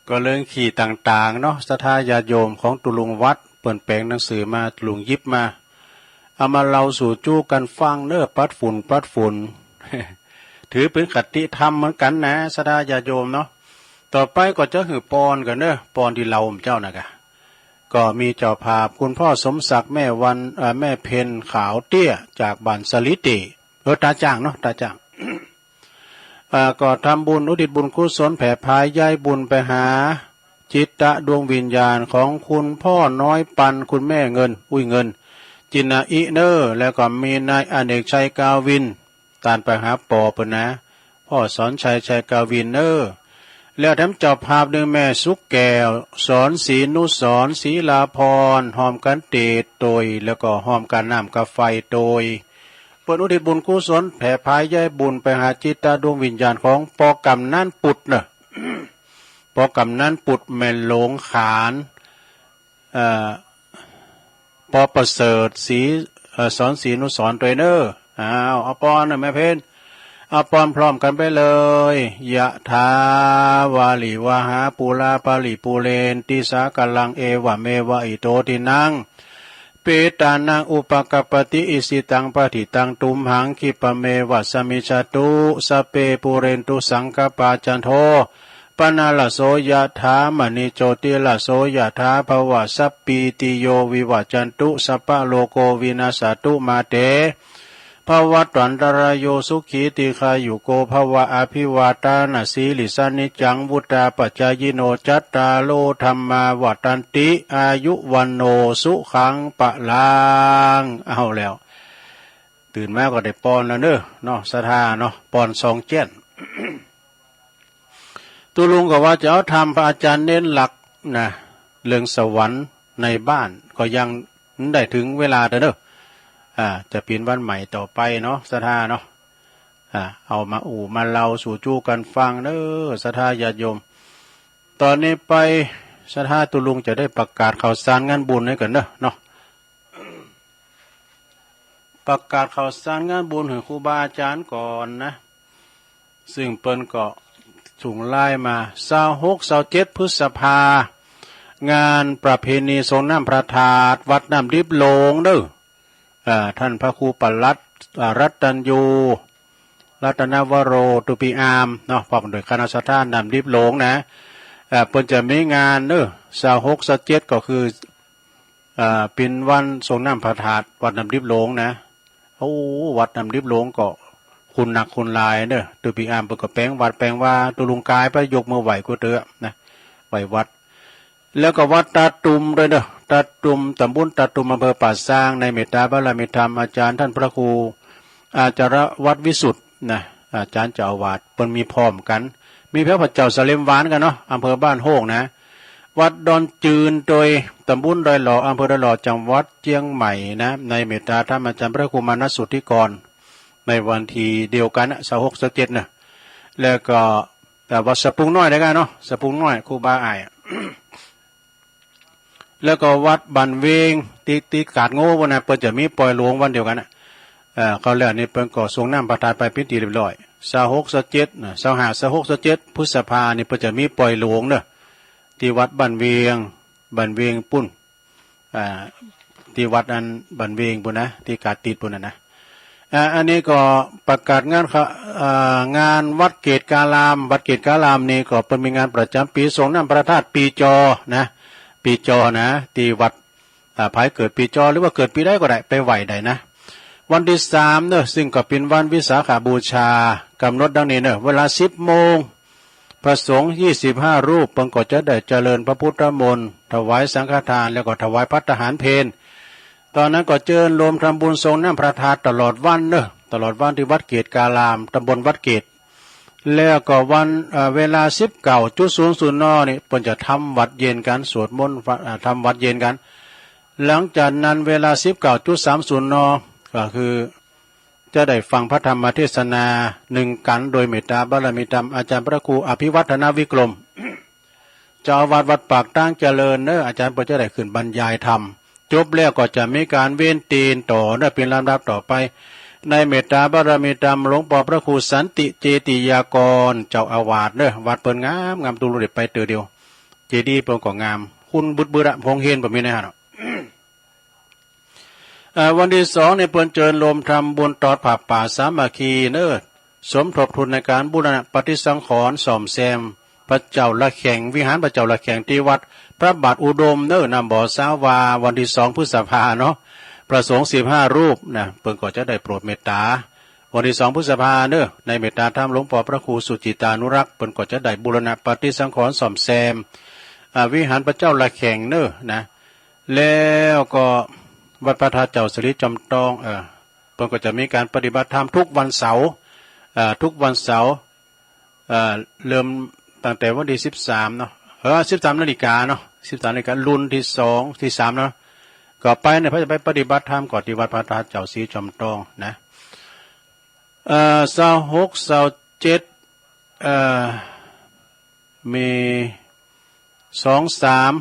ก็เรื่องขี้ต่างๆ เนาะ ศรัทธาญาติโยม ของตุ๊ลุงวัด เปิ้นแป๋งหนังสือมา ตุ๊ลุงหยิบมา เอามาเล่าสู่จู๊กั๋นฟังเนาะ ปัดฝุ่น ปัดฝุ่น ถือเป๋นคติธรรมเหมือนกั๋นนะ ศรัทธาญาติโยมเนาะ ต่อไปก็จะหื้อปอนกั๋นเนาะ ปอนตี้เล่าเมื่อเจ๊านะกะ ก็มีเจ้าภาพคุณพ่อสมศักดิ์ แม่วัน เอ่อ แม่เพ็ญขาวเตี้ย จากบ้านสะหลีเต๋ เออ ต๋าจ้างเนาะ ต๋าจ้าง อ่า ก็ทำบุญอุทิศบุญกุศลแผ่พายใยบุญไปหาจิตตะดวงวิญญาณของคุณพ่อน้อยปัน คุณแม่เงิน อุ้ยเงิน จินนาอิเนอร์ แล้วก็มีนายอเนกชัยกาวิน ต้านไปหาป้อเปิ้นนะ พ่อสอนชัย ชัยกาวินเนอร์ แล้วแถมเจ้าภาพนึ่งแม่สุขแก้ว สอนศรีนุสรณ์ ศรีลาพร ฮอมกั๋นเตตวย แล้วก็ฮอมกั๋นน้ำกั๋นไฟตวย เปิ้นอุทิศบุญกุศลแผ่พายใยบุญไปหาจิตตะดวงวิญญาณของป้อกำนันปุตรเนาะ ป้อกำนันปุตร แม่หลวงขาน เอ่อ ป้อประเสริฐ ศรี เอ่อ สอนศรีนุสรณ์ตวยเนาะ อ้าว เอาปอนเนาะ แม่เพ็ญ เอาปอนพร้อมกั๋นไปเลย ยะถาวาริวหาปูราปะริปูเรนติสาคารัง เอวะเมวะอิโตทินัง เปตานังอุปะกัปปะติ อิชิตังปะถิตังตุมหัง คิปะเมวะสะมิชฌะตุ สัพเพปูเรนตุสังกัปปา จันโท ปะนะระโส ยะถา มะณิโชติระโส ยะถา ภะวะ สัพพีติโย วิวัชชันตุ สัพพะโรโค วินัสสะตุ มาเต ภะวัตวันตะราโย สุขี ทีฆายุโก ภะวะ อะภิวาทานะสีลิสสะ นิจจัง วุฑาปะจายิโน จัตตาโร ธัมมา วัฑฒันติ อายุ วัณโณ สุขัง พะลัง เอาแล้ว ตื่นมาก็ได้ปอนแล้วเน้อ เนาะ ศรัทธาเนาะ ปอนซองแจ้น ตุ๊ลุงก็ว่าจะเอาธรรม พระอาจารย์เน้นหลักนะ เรื่องสวรรค์ในบ้าน ก็ยังได้เถิงเวลาเต๊อะเน้อ อ่า จะเป๋นวันใหม่ต่อไปเนาะ ศรัทธาเนาะ อ่า เอามาอู้มาเล่าสู่จู้กั๋นฟังเน้อ ศรัทธาญาติโยม ต๋อนนี้ไป ศรัทธาตุ๊ลุงจะได้ประกาศข่าวสารงานบุญหื้อกั๋นเน้อ เนาะ ประกาศข่าวสารงานบุญหื้อครูบาอาจ๋ารย์ก่อนนะ ซึ่งเปิ้นก็ส่งไลน์มา ซาวหก ซาวเจ็ด พฤษภา งานประเพณีสรงน้ำพระธาตุวัดน้ำดิบหลวงเน้อ อ่า ต้านพระครูปลัด อ่า รัตตัญญู รัตนวโร ตุ๊ปีอาม เนาะ พร้อมโดยคณะศรัทธาน้ำดิบหลวงนะ อ่า เปิ้นจะมีงานเน้อ ซาวหก ซาวเจ็ด ก็คือ อ่า เป๋นวันสรงน้ำพระธาตุวัดน้ำดิบหลวงนะ โอ้ วัดน้ำดิบหลวงก็คนนักคนหลายเน้อ ตุ๊ปีอามเปิ้นก็แป๋งวัดแป๋งวา ตุ๊ลุงกายไปยกมือไหว้กู้เตื้อนะ ไหว้วัด แล้วก็วัดตาตุ่มด้วยเน้อ ตาตุ่ม ตำบลตาตุ่ม อำเภอป่าซาง ในเมตตาบารมีธรรม อาจ๋ารย์ต้านพระครู อาจารย์วัดวิสุทธิ์นะ อาจ๋ารย์เจ้าอาวาส เปิ้นมีพร้อมกั๋น มีพระพุทธเจ้าสะเหลมหวานกั๋นเนาะ อำเภอบ้านโฮกนะ วัดดอนจืนโตย ตำบลดอยหล่อ อำเภอดอยหล่อ จังหวัดเจียงใหม่นะ ในเมตตาธรรมอาจ๋ารย์พระครูมานะสุทธิกร ในวันตี้เดียวกั๋นนะ ซาวหก ซาวเจ็ด นะ แล้วก็ แต่วัดสะพุงน้อยด้วยกั๋นเนาะ สะพุงน้อย ครูบาอ้าย แล้วก็วัดบ้านเวียง ตี้ ตี้กาดโง่ปู้นนะ เปิ้นจะมีปล่อยหลวงวันเดียวกั๋นนะ เอ่อ คราวแล้วนี่เปิ้นก็สรงน้ำพระธาตุไปเป๋นตี้เรียบร้อย ซาวหก ซาวเจ็ด นะ ซาวห้า ซาวหก ซาวเจ็ด พฤษภานี่เปิ้นจะมีปล่อยหลวงเน้อ ตี้วัดบ้านเวียง บ้านเวียงปู้น อ่า ตี้วัดอันบ้านเวียงปู้นนะ ตี้กาดติดปู้นนะนะ อ่า อันนี้ก็ประกาศงานค่ะ อ่า งานวัดเกตุการาม วัดเกตุการามนี่ก็เปิ้นมีงานประจ๋ำปี๋สรงน้ำพระธาตุปี๋จอนะ ปี๋จอนะ ตี้วัด อ่า ใผเกิดปี๋จอหรือว่าเกิดปี๋ใดก็ได้ ไปไหว้ได้นะ วันตี้สามเน้อ ซึ่งก็เป๋นวันวิสาขบูชา ก๋ำหนดดังนี้เน้อ เวลาสิบโมง พระสงฆ์ยี่สิบห้ารูป เปิ้นก็จะได้เจริญพระพุทธมนต์ ถวายสังฆทาน แล้วก็ถวายภัตตาหารเพล ต๋อนนั้นก็เจิญโฮมทำบุญสรงน้ำพระธาตุตลอดวันเน้อ ตลอดวันตี้วัดเกตุการาม ตำบลวัดเกตุ แล้วก็วัน เอ่อ เวลาสิบเก้าจุดศูนย์ศูนย์ น นี่ เปิ้นจะทำวัตรเย็นกั๋น สวดมนต์ เอ่อ ทำวัตรเย็นกั๋น หลังจากนั้นเวลาสิบเก้าจุดสามศูนย์ น ก็คือ จะได้ฟังพระธรรมเทศนานึ่งกั๋น โดยเมตตาบารมีธรรมอาจ๋ารย์พระครูอภิวัฒนวิกรม เจ้าอาวาสวัดปากตางเจริญเน้อ อาจ๋ารย์เปิ้นจะได้ขึ้นบรรยายธรรม จบแล้วก็จะมีก๋านเวียนเตียนต่อเน้อ เป๋นลำดับต่อไป ในเมตตาบารมีธรรมหลวงป้อพระครูสันติเจติยากร เจ้าอาวาสเน้อ วัดเปิ้นงามงาม ตุ๊ลุงได้ไปเตื้อเดียว เจดีย์เปิ้นก็งาม คุ้นบึดๆ อะ โฮงเฮียนบ่มีในหั้นเนาะ เอ่อ วันตี้สองนี่เปิ้นเจิญโฮมทำบุญตอดผ้าป่าสามัคคีเน้อ สมทบทุนในก๋านบูรณะปฏิสังขรณ์ซ่อมแซมพระเจ้าระแข็ง วิหารพระเจ้าระแข็งตี้วัดพระบาทอุดมเน้อ น้ำบ่อสาวา วันตี้สองพฤษภาเนาะ พระสงฆ์สิบห้ารูปนะ เปิ้นก็จะได้โปรดเมตตา วันตี้สองพฤษภาเน้อ ในเมตตาธรรมหลวงป้อพระครูสุจิตานุรักษ์ เปิ้นก็จะได้บูรณะปฏิสังขรณ์ซ่อมแซม อ่า วิหารพระเจ้าระแข็งเน้อนะ แล้วก็วัดพระธาตุเจ้าสิริจอมตอง เอ่อ เปิ้นก็จะมีก๋านปฏิบัติธรรมทุกวันเสาร์ เอ่อ ทุกวันเสาร์ เอ่อ เริ่มตั้งแต่วันตี้สิบสามเนาะ เออ สิบสามนาฬิกาเนาะ สิบสามนาฬิกา รุ่นตี้สอง ตี้สามเนาะ ก็ไปเนี่ย เปิ้นจะไปปฏิบัติธรรมก่อนตี้วัดพระธาตุเจ้าสิริจอมตองนะ เอ่อ ซาวหก ซาวเจ็ด เอ่อ มี สอง สาม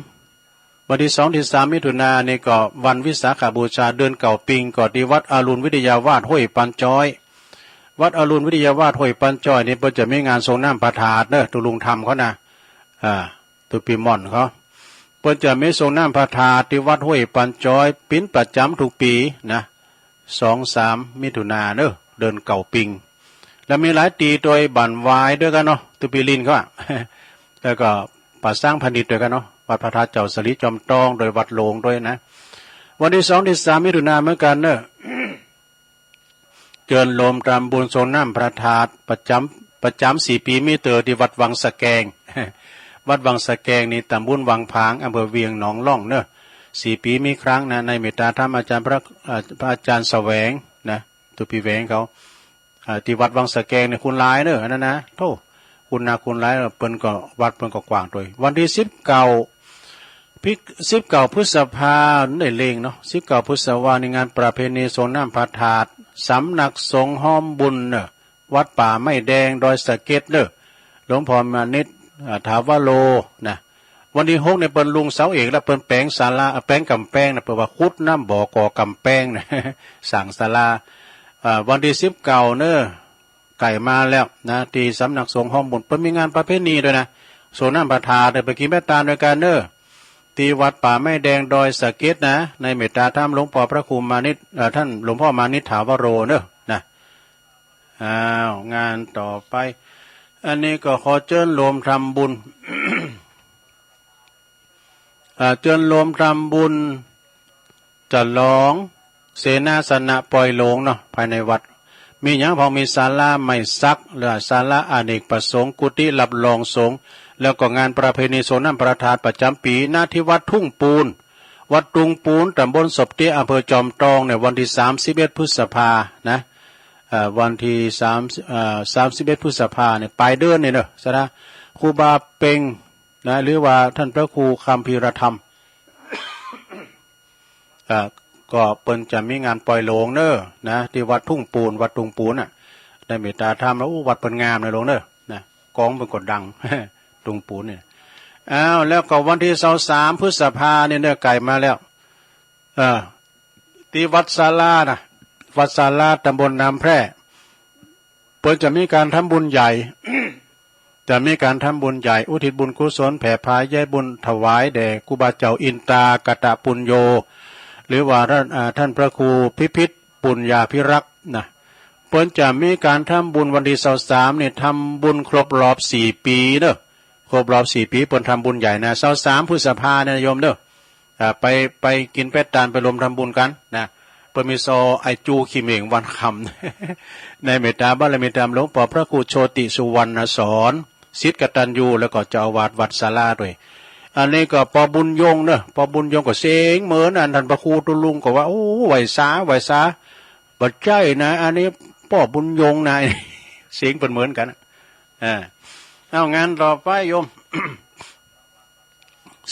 วันตี้สอง ตี้สาม มิถุนานี่ก็วันวิสาขบูชาเดือนเก่าปิง ก็ตี้วัดอรุณวิทยาวาสห้วยปันจ้อย วัดอรุณวิทยาวาสห้วยปันจ้อยนี่เปิ้นจะมีงานสรงน้ำพระธาตุเน้อ ตุ๊ลุงธรรมเขานะ อ่า ตุ๊ปีม่อนเขา เปิ้นจะมีสรงน้ำพระธาตุตี้วัดห้วยปันจ้อยเป๋นประจ๋ำกู้ปี๋นะ สอง สาม มิถุนาเน้อ เดือนเก่าปิง แล้วมีหลายตี้โดยบ้านวายด้วยกั๋นเนาะ ตุ๊ปีลินเขาอะ แล้วก็ป่าซางพาณิชย์ด้วยกั๋นเนาะ วัดพระธาตุเจ้าสิริจอมตอง โดยวัดหลวงด้วยนะ วันตี้สอง ตี้สาม มิถุนาเหมือนกั๋นเน้อ เจิญโฮมทำบุญสรงน้ำพระธาตุประจ๋ำ ประจ๋ำสี่ปี๋มีเตื้อ ตี้วัดวังสะแกง วัดวังสะแกงนี่ตำบลวังผาง อำเภอเวียงหนองล่องเน้อ สี่ปี๋มีครั้งนะ ในเมตตาธรรมอาจ๋ารย์พระ เอ่อ พระอาจ๋ารย์แสวงนะ ตุ๊ปี้แหวงเขา อ่า ตี้วัดวังสะแกงเนี่ย คูณหลายเน่อ อันนั้นนะ โธ่ คูณนาคูณหลาย เปิ้นก็ วัดเปิ้นก็กว้างตวย วันตี้สิบเก้า พิก สิบเก้า พฤษภา ได้เล็งเนาะ สิบเก้า พฤษภา นี่งานประเพณีสรงน้ำพระธาตุ สำนักสงฆ์ฮ้อมบุญเน่อ วัดป่าไม้แดง ดอยสะเก็ดเน่อ หลวงพ่อมานิต อ่า ถาวโร นะ วันตี้หกเนี่ยเปิ้นลุงเสาเอกแล้ว เปิ้นแป๋งศาลา เอ่อ แป๋งก๋ำแปงนะ เปิ้นว่าขุดน้ำบ่อก่อก๋ำแปงนะ สร้างศาลา อ่า วันตี้สิบเก้าเน่อ ใก้มาแล้วนะ ตี้สำนักสงฆ์ฮ้อมบุญ เปิ้นมีงานประเพณีตวยนะ สรงน้ำพระธาตุเน่อ ไปกิ๋นไปตานตวยกั๋นเน่อ ตี้วัดป่าไม้แดง ดอยสะเก็ดนะ ในเมตตาธรรมหลวงป้อพระครูมานิต เอ่อ ต้านหลวงป้อมานิตถาวโรเน่อ นะ อ้าว งานต่อไป อันนี้ก็ขอเจิญโยมทำบุญ อ่า เจิญโยมทำบุญ จะลองเสนาสนะปอยหลวงเนาะ ภายในวัด มีหยังพ่อง มีศาลาไม้สัก หรือศาลาอเนกประสงค์ กุฏิรับรองสงฆ์ แล้วก็งานประเพณีสรงน้ำพระธาตุประจ๋ำปี๋ ณ ตี้วัดทุ่งปูน วัดทุ่งปูน ตำบลศพเตี้ย อำเภอจอมตองเนี่ย วันตี้สามสิบเอ็ด พฤษภานะ เอ่อ วันตี้สาม เอ่อ สามสิบเอ็ด พฤษภาเนี่ย ป๋ายเดือนนี่เน่อ ศาลาครูบาเพ็ง นะ หรือว่าต้านพระครูคัมภีรธรรม เอ่อ ก็เปิ้นจะมีงานปอยหลวงเน่อ นะ ตี้วัดทุ่งปูน วัดทุ่งปูนน่ะ ในเมตตาธรรมแล้ว อู้ วัดเปิ้นงามเน่อหลวงเน่อ นะ กองเปิ้นก็ดัง ทุ่งปูนเนี่ย อ้าว แล้วก็วันตี้ซาวสาม พฤษภาเนี่ยเน่อ ใก้มาแล้ว เอ่อ ตี้วัดศาลานะ วัดศาลา ตำบลน้ำแพร่ เปิ้นจะมีก๋านทำบุญใหญ่ จะมีก๋านทำบุญใหญ่ อุทิศบุญกุศล แผ่ผายใยบุญถวายแด่ครูบาเจ้าอินตากตปุญโญ หรือว่าต้าน อ่า ต้านพระครูพิพิธปุญญาภิรักษ์นะ เปิ้นจะมีก๋านทำบุญวันตี้ซาวสามนี่ ทำบุญครบรอบสี่ปี๋เน่อ ครบรอบสี่ปี๋ เปิ้นทำบุญใหญ่นะ ซาวสาม พฤษภาเนี่ยโยมเน่อ อ่า ไป ไปกิ๋นไปตาน ไปรวมทำบุญกั๋นนะ เปิ้นมีซอไอ้จูขี้เหม่งวันคำ ในเมตตาบารมีธรรมหลวงป้อพระครูโชติสุวรรณสอน ศิษย์กตัญญู แล้วก็เจ้าอาวาสวัดศาลาตวย อันนี้ก็ป้อบุญยงเน่อ ป้อบุญยงก็เสียงเหมือนอันต้านพระครูตุลุงก็ว่า โอ้ ไหว้สา ไหว้สา บ่ใจ้นะ อันนี้ป้อบุญยงนะ เสียงเปิ้นเหมือนกั๋น อ่า เอางานต่อไปโยม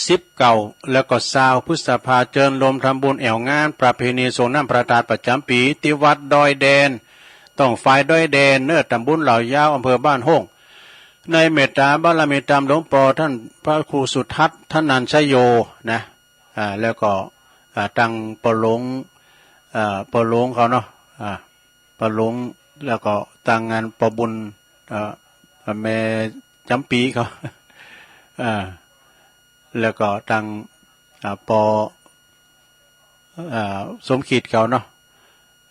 สิบเก้า แล้วก็ซาว พฤษภา เจิญโยมทำบุญแอ่วงานประเพณีสรงน้ำพระธาตุประจ๋ำปี๋ ตี้วัดดอยแดน ต้องฝ่ายดอยแดนเน่อ ตำบลเหล่ายาว อำเภอบ้านโฮ่ง ในเมตตาบารมีธรรมหลวงป้อต้านพระครูสุทัศน์ ธนัญชโย นะ อ่า แล้วก็ อ่า ตังป้อหลวง อ่า ป้อหลวงเขาเนาะ อ่า ป้อหลวง แล้วก็ตังงานป้อบุญ เอ่อ แม่จ๋ำปี๋เขา อ่า แล้วก็ตัง อ่า ป้อ อ่า สมคิดเขาเนาะ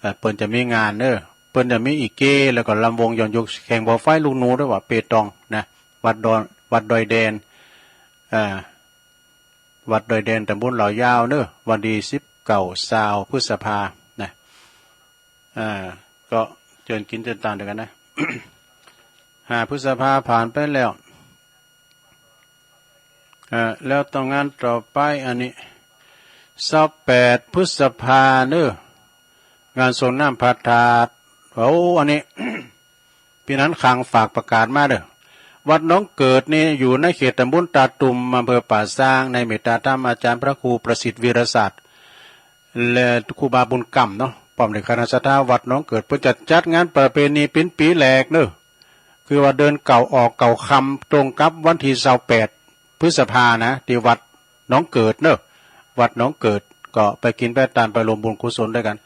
อ่า เปิ้นจะมีงานเน่อ เปิ้นจะมีอีเก้ แล้วก็ลำวงย้อนยุค แข่งบ่าไฟลูกหนูตวยว่าเปตองนะ วัดดอน วัดดอยแดน อ่า วัดดอยแดน ตำบลเหล่ายาวเน่อ วันตี้สิบเก้า ซาว พฤษภานะ อ่า ก็เจิญกิ๋นเจิญตานตวยกั๋นนะ ห้า พฤษภาผ่านไปแล้ว อ่า แล้วต้องงานต่อไปอันนี้ ซาวแปด พฤษภาเน่อ งานสรงน้ำพระธาตุ โอ้ อันนี้ ปี้หนานขลังฝากประกาศมาเน่อ วัดหนองเกิดนี่อยู่ในเขตตำบลตาตุ่ม อำเภอป่าซาง ในเมตตาธรรมอาจ๋ารย์พระครูประสิทธิ์วีรศาสตร์ และครูบาบุญกำเนาะ ป้อมเด็กคณะศรัทธาวัดหนองเกิด เปิ้นจะจัดงานประเพณีเป๋นปี๋แรกเน่อ คือว่าเดือนเก้าออกเก้าค่ำ ตรงกับวันตี้ซาวแปด พฤษภานะ ตี้วัดหนองเกิดเน่อ วัดหนองเกิด ก็ไปกิ๋นไปตาน ไปรวมบุญกุศลตวยกั๋น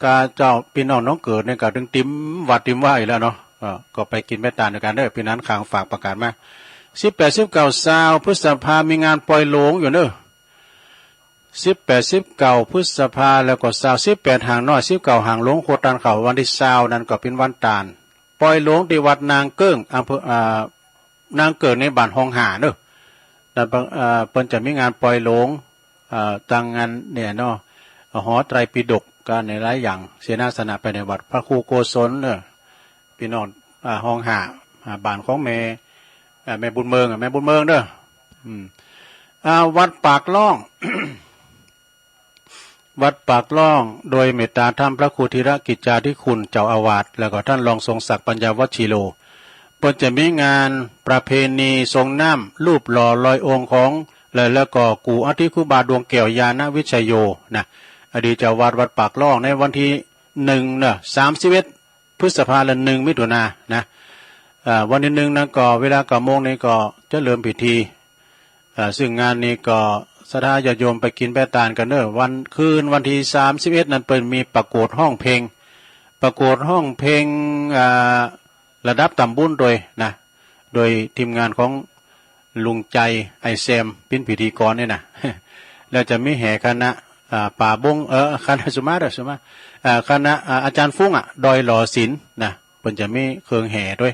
ก็เจ้าปี้น้องหนองเกิดเนี่ยก็ตึงติมวัดติมวาอยู่แล้วเนาะ เอ่อ ก็ไปกิ๋นไปตานตวยกั๋นเน่อ ปี้หนานขลังฝากประกาศมา สิบแปด สิบเก้า ซาว พฤษภา มีงานปอยหลวงอยู่เน่อ สิบแปด สิบเก้า พฤษภา แล้วก็ซาว สิบแปด หางน้อย สิบเก้า หางหลวง โคตานเข้า วันตี้ซาวนั่นก็เป๋นวันตาน ปอยหลวงตี้วัดนางเกิ้ง อำเภอ อ่า นางเกิ้งในบ้านฮองห่าเน่อ นั่นเปิ้น อ่า เปิ้นจะมีงานปอยหลวง อ่า ตังงานเนี่ยเนาะ หอไตรปิฎก ก็ในหลายอย่าง เสนาสนะภายในวัด พระครูโกศลเน่อ ปี้น้อง อ่า ฮองห่า อ่า บ้านของแม่ อ่า แม่บุญเมือง อ่ะ แม่บุญเมืองเน่อ อืม อ่า วัดปากล่อง วัดปากล่อง โดยเมตตาท่านพระครูธีรกิจจาธิคุณเจ้าอาวาส แล้วก็ท่านรองทรงศักดิ์ปัญญาวัชชีโร เปิ้นจะมีงานประเพณีสรงน้ำรูปหล่อลอยองค์ของ และ แล้วก็กู่อัฐิครูบาดวงแก้วญาณวิชโยนะ อดีตเจ้าอาวาสวัดปากล่อง ในวันตี้หนึ่งเนาะ สามสิบเอ็ด พฤษภา และ หนึ่ง มิถุนายนนะ อ่า วันตี้หนึ่งนั้นก็เวลาเก้าโมงนี้ก็จะเริ่มพิธี อ่า ซึ่งงานนี้ก็ศรัทธาญาติโยมไปกิ๋นไปตานกั๋นเนาะ วัน คืนวันตี้สามสิบเอ็ดนั้นเปิ้นมีประกวดฮ้องเพลง ประกวดฮ้องเพลง อ่า ระดับต๋ำบุญโดยนะ โดยทีมงานของลุงใจ๋ ไอ้แซม เปิ้นพิธีกรนี่นะ แล้วจะมีแห่คณะ อ่า ป่าบง เออ คณะสุมาเตอร์ สุมา อ่า คณะ อ่า อาจ๋ารย์ฟุ้งอะ ดอยหล่อศิลป์นะ เปิ้นจะมีเครื่องแห่โดย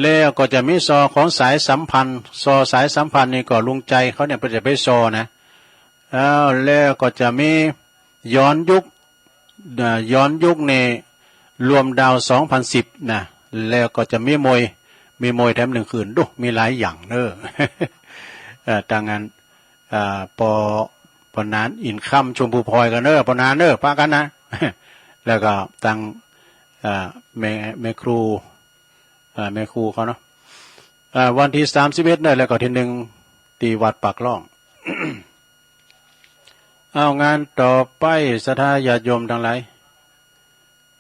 แล้วก็จะมีซอของสายสัมพันธ์ ซอสายสัมพันธ์นี่ก็ลุงใจ๋เขาเนี่ยเปิ้นจะไปซอนะ อ้าว แล้วก็จะมีย้อนยุค อ่า ย้อนยุคนี่รวมดาวสองพันสิบนะ แล้วก็จะมีมวย มีมวยแถมหนึ่งคืน ดู มีหลายอย่างเนาะ เอ่อ ตางงาน อ่า ปอ ปอนาน อินค่ำ ชมพูพลอยกั๋นเนาะ ปอนานเนาะ ปะกั๋นนะ แล้วก็ตาง อ่า แม่ แม่ครู อ่า แม่ครูเขาเนาะ อ่า วันตี้สามสิบเอ็ดเนาะ แล้วก็ตี้หนึ่ง ตี้วัดปากล่อง เอา งานต่อไป ศรัทธาญาติโยมตังหลาย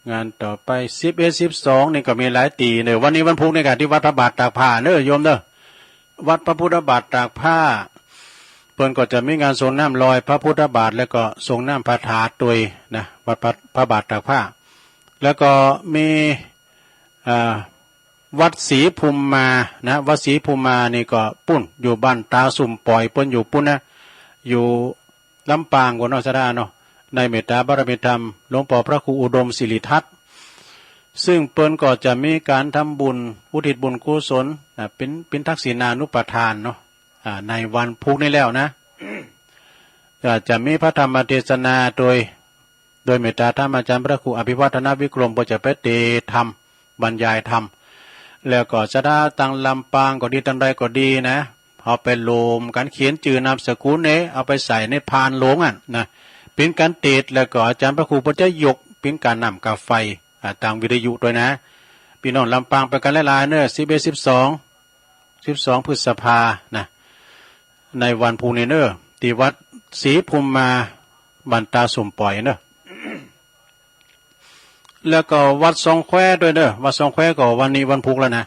งานต่อไป สิบเอ็ด สิบสอง นี่ก็มีหลายตี้เนาะ วันนี้วันพูกนี่ก็ตี้วัดพระบาทตากผ้าเนาะ โยมเนาะ วัดพระพุทธบาทตากผ้า เปิ้นก็จะมีงานสรงน้ำลอยพระพุทธบาท แล้วก็สรงน้ำพระธาตุตวยนะ วัดพระ พระบาทตากผ้า แล้วก็มี อ่า วัดศรีภูมิมานะ วัดศรีภูมิมานี่ก็ปู๊น อยู่บ้านตาสุมปอย เปิ้นอยู่ปู๊นนะ อยู่ลำปางโกนเนาะ ศรัทธาเนาะ ในเมตตาบารมีธรรม หลวงป้อพระครูอุดมสิริทัศน์ ซึ่งเปิ้นก็จะมีก๋านทำบุญ อุทิศบุญกุศลนะ เป๋น เป๋นทักษิณานุปทานเนาะ อ่า ในวันพูกนี้แล้วนะ อ่า จะมีพระธรรมเทศนาโดย โดยเมตตาธรรมอาจ๋ารย์พระครูอภิวัฒนวิกรม เปิ้นจะไปเตธรรม บรรยายธรรม แล้วก็ศรัทธาตางลำปางก็ดี ตางใดก็ดีนะ เอาไปรวมกั๋นเขียนจื้อนามสกุลเนี่ย เอาไปใส่ในพานโลงอะนะ เป๋นก๋านเตธ แล้วก็อาจ๋ารย์พระครูเปิ้นจะยกเป๋นก๋านน้ำก๋าไฟ อ่า ตางวิทยุตวยนะ ปี้น้องลำปางไปกั๋นหลายๆ เนาะ สิบเอ็ด สิบสอง สิบสอง พฤษภานะ ในวันพูกนี้เนาะ ตี้วัดศรีภูมิมา บ้านตาสุมปอยเนาะ แล้วก็วัดซองแควตวยเนาะ วัดซองแควก็วันนี้วันพูกแล้วนะ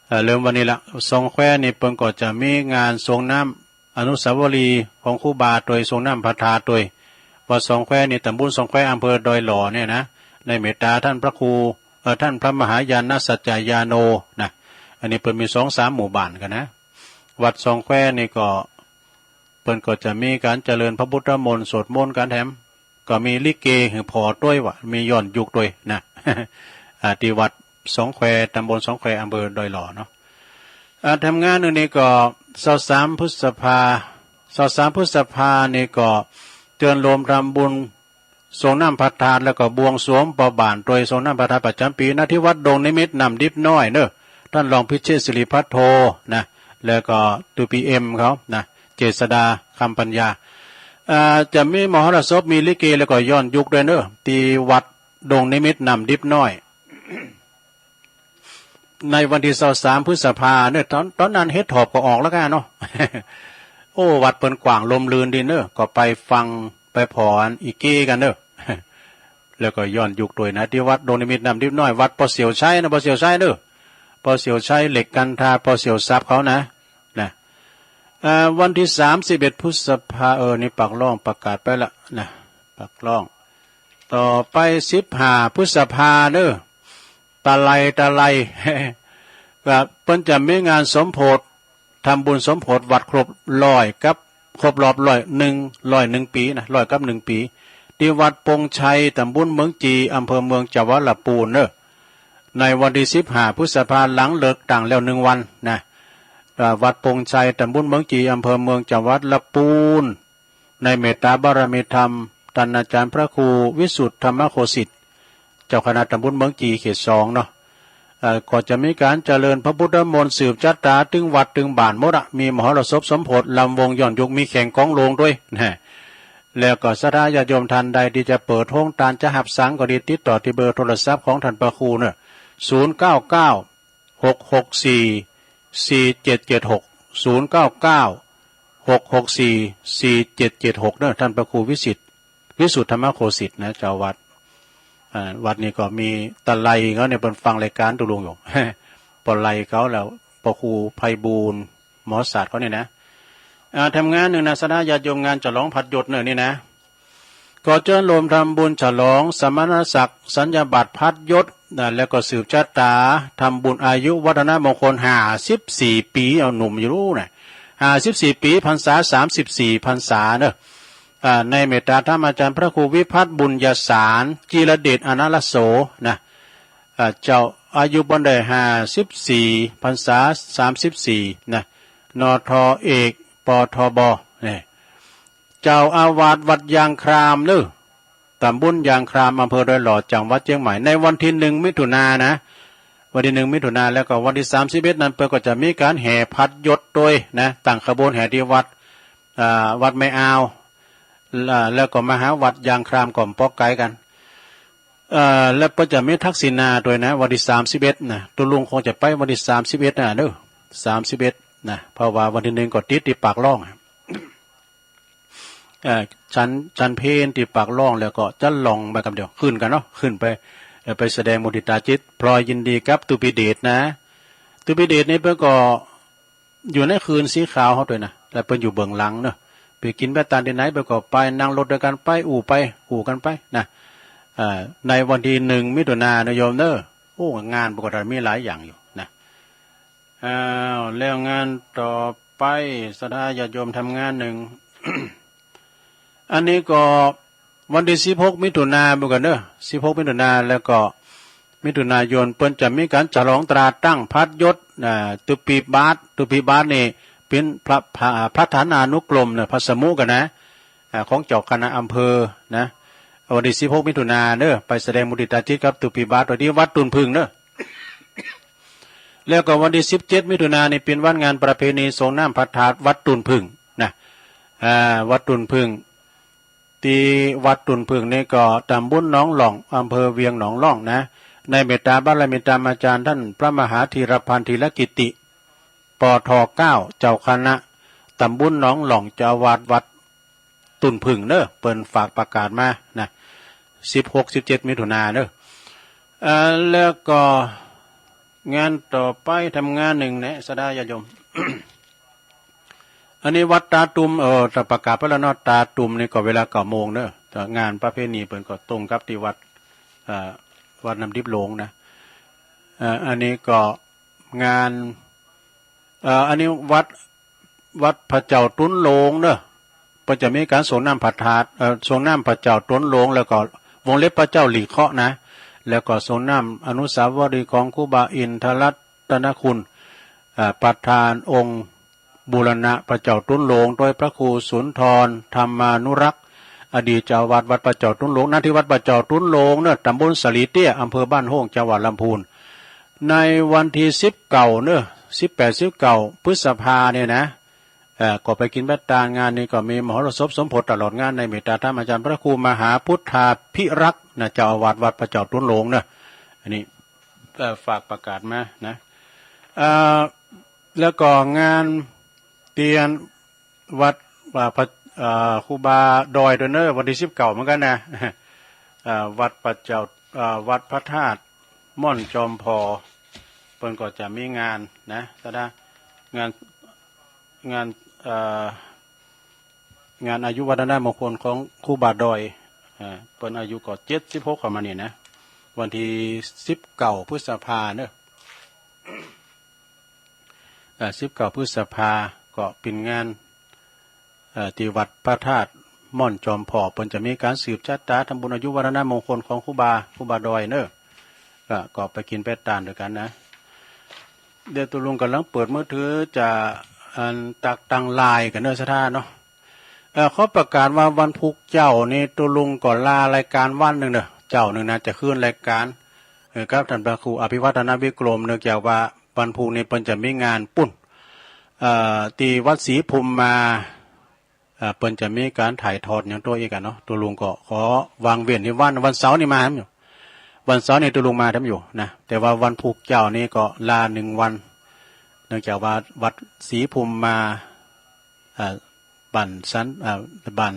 เอ่อ เริ่มวันนี้ละ ซองแควนี่เปิ้นก็จะมีงานสรงน้ำอนุสาวรีย์ของครูบาตวย สรงน้ำพระธาตุตวย วัดซองแควนี่ต๋ำบลซองแคว อำเภอดอยหล่อเนี่ยนะ ในเมตตาท่านพระครู เอ่อ ท่านพระมหายาณสัจจายาโนนะ อันนี้เปิ้นมีสองสามหมู่บ้านกั๋นนะ วัดซองแควนี่ก็ เปิ้นก็จะมีก๋านเจริญพระพุทธมนต์ สวดมนต์กั๋นแถม ก็มีลิเกหื้อผ่อตวยว่า มีย้อนยุคตวยนะ อ่า ตี้วัดซองแคว ต๋ำบลซองแคว อำเภอดอยหล่อเนาะ อ่า แถมงานนึ่งนี่ก็ ซาวสาม พฤษภา ซาวสาม พฤษภานี่ก็เจื้อนโฮมทำบุญ สรงน้ำพระธาตุ แล้วก็บวงสรวงป้อบ้านตวย สรงน้ำพระธาตุประจ๋ำปี๋นะ ตี้วัดดงนิมิตรน้ำดิบน้อยเนาะ ท่านรองพิเชษฐ์สิริภัทโทนะ แล้วก็ตูปีเอ็มเขานะ เจษฎา คำปัญญา อ่า จะมีมหรสพ มีลิเก แล้วก็ย้อนยุคตวยเนาะ ตี้วัดดงนิมิตรน้ำดิบน้อย ในวันตี้ซาวสาม พฤษภาเนาะ ต๋อน ต๋อนนั้นเห็ดถอบก็ออกแล้วก้าเนาะ โอ้ วัดเปิ้นกว้างร่มรื่นดีเนาะ ก็ไปฟัง ไปผ่ออันอี้เก๊กั๋นเนาะ แล้วก็ย้อนยุคตวยนะ ตี้วัดดงนิมิตรน้ำดิบน้อย วัดป้อเสี่ยวชัยนะ ป้อเสี่ยวชัยเนาะ ป้อเสี่ยวชัย เหล็กกันทา ป้อเสี่ยวทรัพย์เขานะ นะ อ่า วันตี้สามสิบเอ็ด พฤษภา เออ นี่ปากล่องประกาศไปละนะ ปากล่อง ต่อไป สิบห้า พฤษภาเนาะ ตะไล ตะไล ก็เปิ้นจะมีงานสมโภช ทำบุญสมโภชวัดครบร้อยกับ ครบรอบร้อยหนึ่ง ร้อยหนึ่งปี๋นะ ร้อยกับหนึ่งปี๋ ตี้วัดปงชัย ต๋ำบลเมืองจี อำเภอเมือง จังหวัดละปูนเนาะ ในวันตี้สิบห้า พฤษภา หลังเลิกตั้งแล้วหนึ่งวันนะ อ่า วัดปงชัย ต๋ำบลเมืองจี อำเภอเมือง จังหวัดละปูน ในเมตตาบารมีธรรม ต้านอาจ๋ารย์พระครูวิสุทธิธรรมโคสิทธิ์ เจ้าคณะต๋ำบลเมืองจี เขตสองเนาะ เอ่อ ก็จะมีก๋านเจริญพระพุทธมนต์สืบจั๊ดต๋าตึงวัดตึงบ้านหมดอะ มีมหรสพสมโภช รำวงย้อนยุค มีแข่งกองโลงตวยนะ แล้วก็ศรัทธาญาติโยมท่านใดตี้จะเปิดโฮงตานจะหับสังก็ดี ติดต่อตี้เบอร์โทรศัพท์ของท่านพระครูเน่อ ศูนย์เก้าเก้า หกหกสี่ สี่เจ็ดเจ็ดหก ศูนย์เก้าเก้า หกหกสี่ สี่เจ็ดเจ็ดหก เน่อ ท่านพระครูวิสิทธิ์ วิสุทธธรรมโคสิทธิ์นะ เจ้าวัด อ่า วัดนี้ก็มีตะไลเขาเนี่ย เปิ้นฟังรายก๋านตุ๊ลุงอยู่ ปอไลเขาแล้ว ปอครูไพบูลย์ หมอศาสตร์เขาเนี่ยนะ อ่า ทำงานนึ่งนะ ศรัทธาญาติโยม งานฉลองผัดยศเน่อนี่นะ ก็เจิญโฮมทำบุญฉลองสมณศักดิ์สัญญาบัตรผัดยศนะ แล้วก็สืบชะต๋าทำบุญอายุวัฒนมงคลห้าสิบสี่ปี๋ เอาหนุ่มอยู่นะ ห้าสิบสี่ปี๋ พรรษาสามสิบสี่พรรษาเน่อ อ่า ในเมตตาธรรมอาจารย์พระครูวิพัฒน์บุญญสาร จิรเดชอนาลโสนะ อ่า เจ้าอายุเปิ้นได้ห้าสิบสี่พรรษาสามสิบสี่นะ นท เอก ปทบ นี่ เจ้าอาวาสวัดยางครามเน่อ ตำบลยางคราม อำเภอดอยหล่อ จังหวัดเจียงใหม่ ในวันตี้หนึ่งมิถุนายนนะ วันตี้หนึ่งมิถุนายน แล้วก็วันตี้สามสิบเอ็ดนั้นเปิ้นก็จะมีก๋านแห่ผัดยศตวยนะ ตั้งขบวนแห่ตี้วัด อ่า วัดแม่อาว อ่า แล้วก็มาหาวัดยางครามก็บ่ไก๋กั๋น เอ่อ แล้วเปิ้นจะมีทักษิณาตวยนะ วันตี้สามสิบเอ็ดนะ ตุ๊ลุงคงจะไปวันตี้สามสิบเอ็ดนะเน่อ สามสิบเอ็ดนะ เพราะว่าวันตี้หนึ่งก็ติดตี้ปากล่องอะ เอ่อ ฉัน ฉันเพลตี้ปากล่อง แล้วก็จะล่องไปกำเดียว ขึ้นกั๋นเนาะ ขึ้นไป เอ่อ ไปแสดงมุทิตาจิต พลอยยินดีกับตุ๊ปิเดชนะ ตุ๊ปิเดชนี่เปิ้นก็อยู่ในคืนสีขาวเฮาตวยนะ แล้วเปิ้นอยู่เบื้องหลังเนาะ ไปกิ๋นไปตานตี้ไหน เปิ้นก็ไป นั่งรถตวยกั๋นไป อู้ไป อู้กั๋นไปนะ เอ่อ ในวันตี้หนึ่งมิถุนายนนะโยมเน่อ โอ้ งานเปิ้นก็จะมีหลายอย่างอยู่นะ อ้าว แล้วงานต่อไป ศรัทธาญาติโยมทำงานนึ่ง อันนี้ก็วันตี้สิบหกมิถุนายนเหมือนกั๋นเน่อ สิบหกมิถุนายน แล้วก็มิถุนายนเปิ้นจะมีก๋านฉลองตราตั้งผัดยศ อ่า ตุ๊ปิบาตร ตุ๊ปิบาตรนี่เป๋นพระ พระ พระฐานานุกรมเน่อ พระสมุกั๋นนะ อ่า ของเจ้าคณะอำเภอนะ วันตี้สิบหกมิถุนายนเน่อ ไปแสดงมุทิตาจิตกับตุ๊ปิบาตรตวยตี้วัดตุ่นผึ้งเน่อ แล้วก็วันตี้สิบเจ็ดมิถุนายนนี่เป๋นวันงานประเพณีสรงน้ำพระธาตุวัดตุ่นผึ้งนะ อ่า วัดตุ่นผึ้ง ตี้วัดตุ่นผึ้งนี่ก็ตำบลหนองล่อง อำเภอเวียงหนองล่องนะ ในเมตตาบารมีธรรมอาจารย์ต้านพระมหาธีรพันธ์ ธีรกิตติ ปท เก้า เจ้าคณะตำบลหนองล่อง เจ้าอาวาสวัดตุ่นผึ้งเน่อ เปิ้นฝากประกาศมานะ สิบหก สิบเจ็ดมิถุนายนเน่อ เอ่อ แล้วก็งานต่อไปทำงานนึ่งแหนะ ศรัทธาญาติโยม อันนี้วัดตาตุ่ม เออ ถ้าประกาศไปแล้วเนาะ ตาตุ่มนี่ก็เวลาเก้าโมงเน่อ แต่งานประเพณีเปิ้นก็ตรงกับตี้วัด เอ่อ วัดน้ำดิบหลวงนะ เอ่อ อันนี้ก็งาน เอ่อ อันนี้วัด วัดพระเจ้าตุ๊นหลวงเน่อ เปิ้นจะมีก๋านสรงน้ำพระธาตุ เอ่อ สรงน้ำพระเจ้าตุ๊นหลวง แล้วก็วงเล็บพระเจ้าหลีเคราะห์นะ แล้วก็สรงน้ำอนุสาวรีย์ของครูบาอินทรัตนคุณ เอ่อ ประธานองค์บูรณะพระเจ้าตุ๊นหลวง โดยพระครูสุนทรธรรมานุรักษ์ อดีตเจ้าอาวาสวัดพระเจ้าตุ๊นหลวง ณ ที่วัดพระเจ้าตุ๊นหลวงเน่อ ตำบลสะหลีเตี้ย อำเภอบ้านโฮ่ง จังหวัดลำพูน ในวันตี้สิบเก้าเน่อ สิบแปด สิบเก้า พฤษภาเนี่ยนะ เอ่อ ก็ไปกิ๋นไปตาน งานนี้ก็มีมหรสพสมโพธิตลอดงาน ในเมตตาธรรมอาจารย์พระครูมหาพุทธาภิรักษ์นะ เจ้าอาวาสวัดพระเจ้าตุ๊นหลวงเน่อ อันนี้ เอ่อ ฝากประกาศมานะ เอ่อ แล้วก็งานเตียนวัด อ่า พระ เอ่อ ครูบาดอยตวยเน่อ วันตี้สิบเก้าเหมือนกั๋นนะ เอ่อ วัดพระเจ้า เอ่อ วัดพระธาตุม่อนจอมผอ เปิ้นก็จะมีงานนะ ศรัทธา งาน งาน เอ่อ งานอายุวัฒนมงคลของครูบาดอย อ่า เปิ้นอายุก็เจ็ดสิบหกเข้ามานี่นะ วันตี้สิบเก้าพฤษภาเน่อ อ่า สิบเก้าพฤษภาก็เป๋นงาน เอ่อ ตี้วัดพระธาตุม่อนจอมผอ เปิ้นจะมีก๋านสืบชะต๋าทำบุญอายุวัฒนมงคลของครูบา ครูบาดอยเน่อ ก็ ก็ไปกิ๋นไปตานตวยกั๋นนะ เดี๋ยวตุ๊ลุงก่ำลังเปิดมือถือจะ อัน ตักตังไลน์กั๋นเน่อ ศรัทธาเนาะ เอ่อ ขอประกาศว่าวันพุธเจ๊านี่ตุ๊ลุงก็ลารายก๋านวันนึ่งเน่อ เจ๊านึ่งนะ จะคืนรายก๋าน เอ่อ กับต้านพระครูอภิวัฒนวิกรม เนื่องจากว่าวันพุธนี่เปิ้นจะมีงานปุ้น เอ่อ ตี้วัดศรีภูมิมา อ่า เปิ้นจะมีก๋านถ่ายทอดหยังตวยอีกอะเนาะ ตุ๊ลุงก็ขอวางเว้นในวัน วันเสาร์นี่มาแถมอยู่ วันเสาร์นี่ตุ๊ลุงมาแถมอยู่นะ แต่ว่าวันพูกเจ้านี่ก็ลาหนึ่งวัน เนื่องจากว่าวัดศรีภูมิมา อ่า บ้านสัน อ่า บ้าน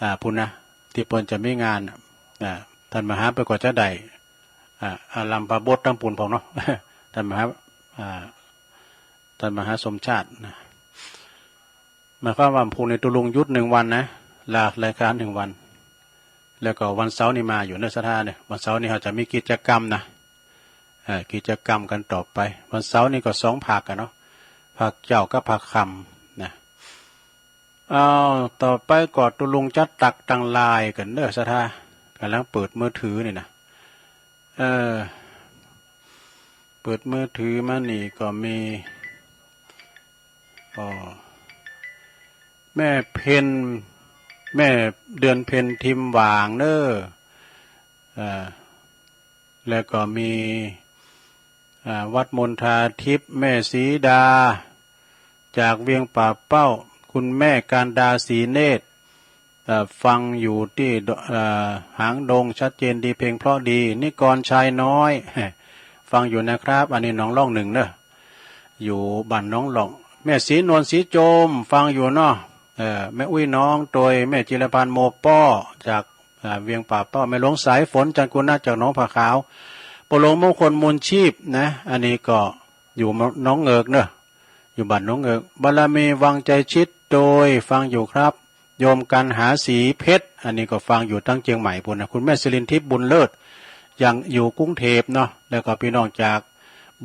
อ่า พู้นนะ ตี้เปิ้นจะมีงานน่ะ อ่า ต้านมหาเปิ้นก็จะได้ อ่า อารัมภบทตังปู้นพ่องเนาะ ต้านมหา อ่า ต้านมหาสมชาตินะ หมายความว่าพูกนี้ตุ๊ลุงหยุดหนึ่งวันนะ ลารายก๋านหนึ่งวัน แล้วก็วันเสาร์นี่มาอยู่เนอะศรัทธาเนี่ย วันเสาร์นี่เฮาจะมีกิจกรรมนะ เอ่อ กิจกรรมกั๋นต่อไป วันเสาร์นี่ก็สองภาคกั๋นเนาะ ภาคเจ๊ากับภาคค่ำนะ อ้าว ต่อไปก็ตุ๊ลุงจะตักตังไลน์กั๋นเนอะศรัทธา ก่ำลังเปิดมือถือนี่นะ เออ เปิดมือถือมานี่ก็มี อ๋อ แม่เพ็ญ แม่เดือนเพ็ญทิมหว่างเนอะ เอ่อ แล้วก็มี อ่า วัดมณฑาทิพย์ แม่สีดา จากเวียงป่าเป้า คุณแม่การดา ศรีเนตร เอ่อ ฟังอยู่ตี้ เอ่อ หางดง ชัดเจนดี เพลงเพราะดี นิกรชายน้อย ฟังอยู่นะครับ อันนี้หนองล่องหนึ่งเนอะ อยู่บ้านหนองล่อง แม่ศรีนวล ศรีโจม ฟังอยู่เนาะ เอ่อ แม่อุ้ยน้องตวย แม่จิรพันธ์ โมป้อ จาก อ่า เวียงป่าเป้า แม่หลวงสายฝน จันทร์กุณะ จากหนองผาขาว ป้อหลวงมงคล มูลชีพนะ อันนี้ก็อยู่หนองเงิกเนอะ อยู่บ้านหนองเงิก บารมี วังใจชิด ตวย ฟังอยู่ครับ โยมกันหา ศรีเพชร อันนี้ก็ฟังอยู่ตังเจียงใหม่ปู้นนะ คุณแม่สิรินทิพย์ บุญเลิศ ยังอยู่กรุงเทพฯเนาะ แล้วก็ปี้น้องจาก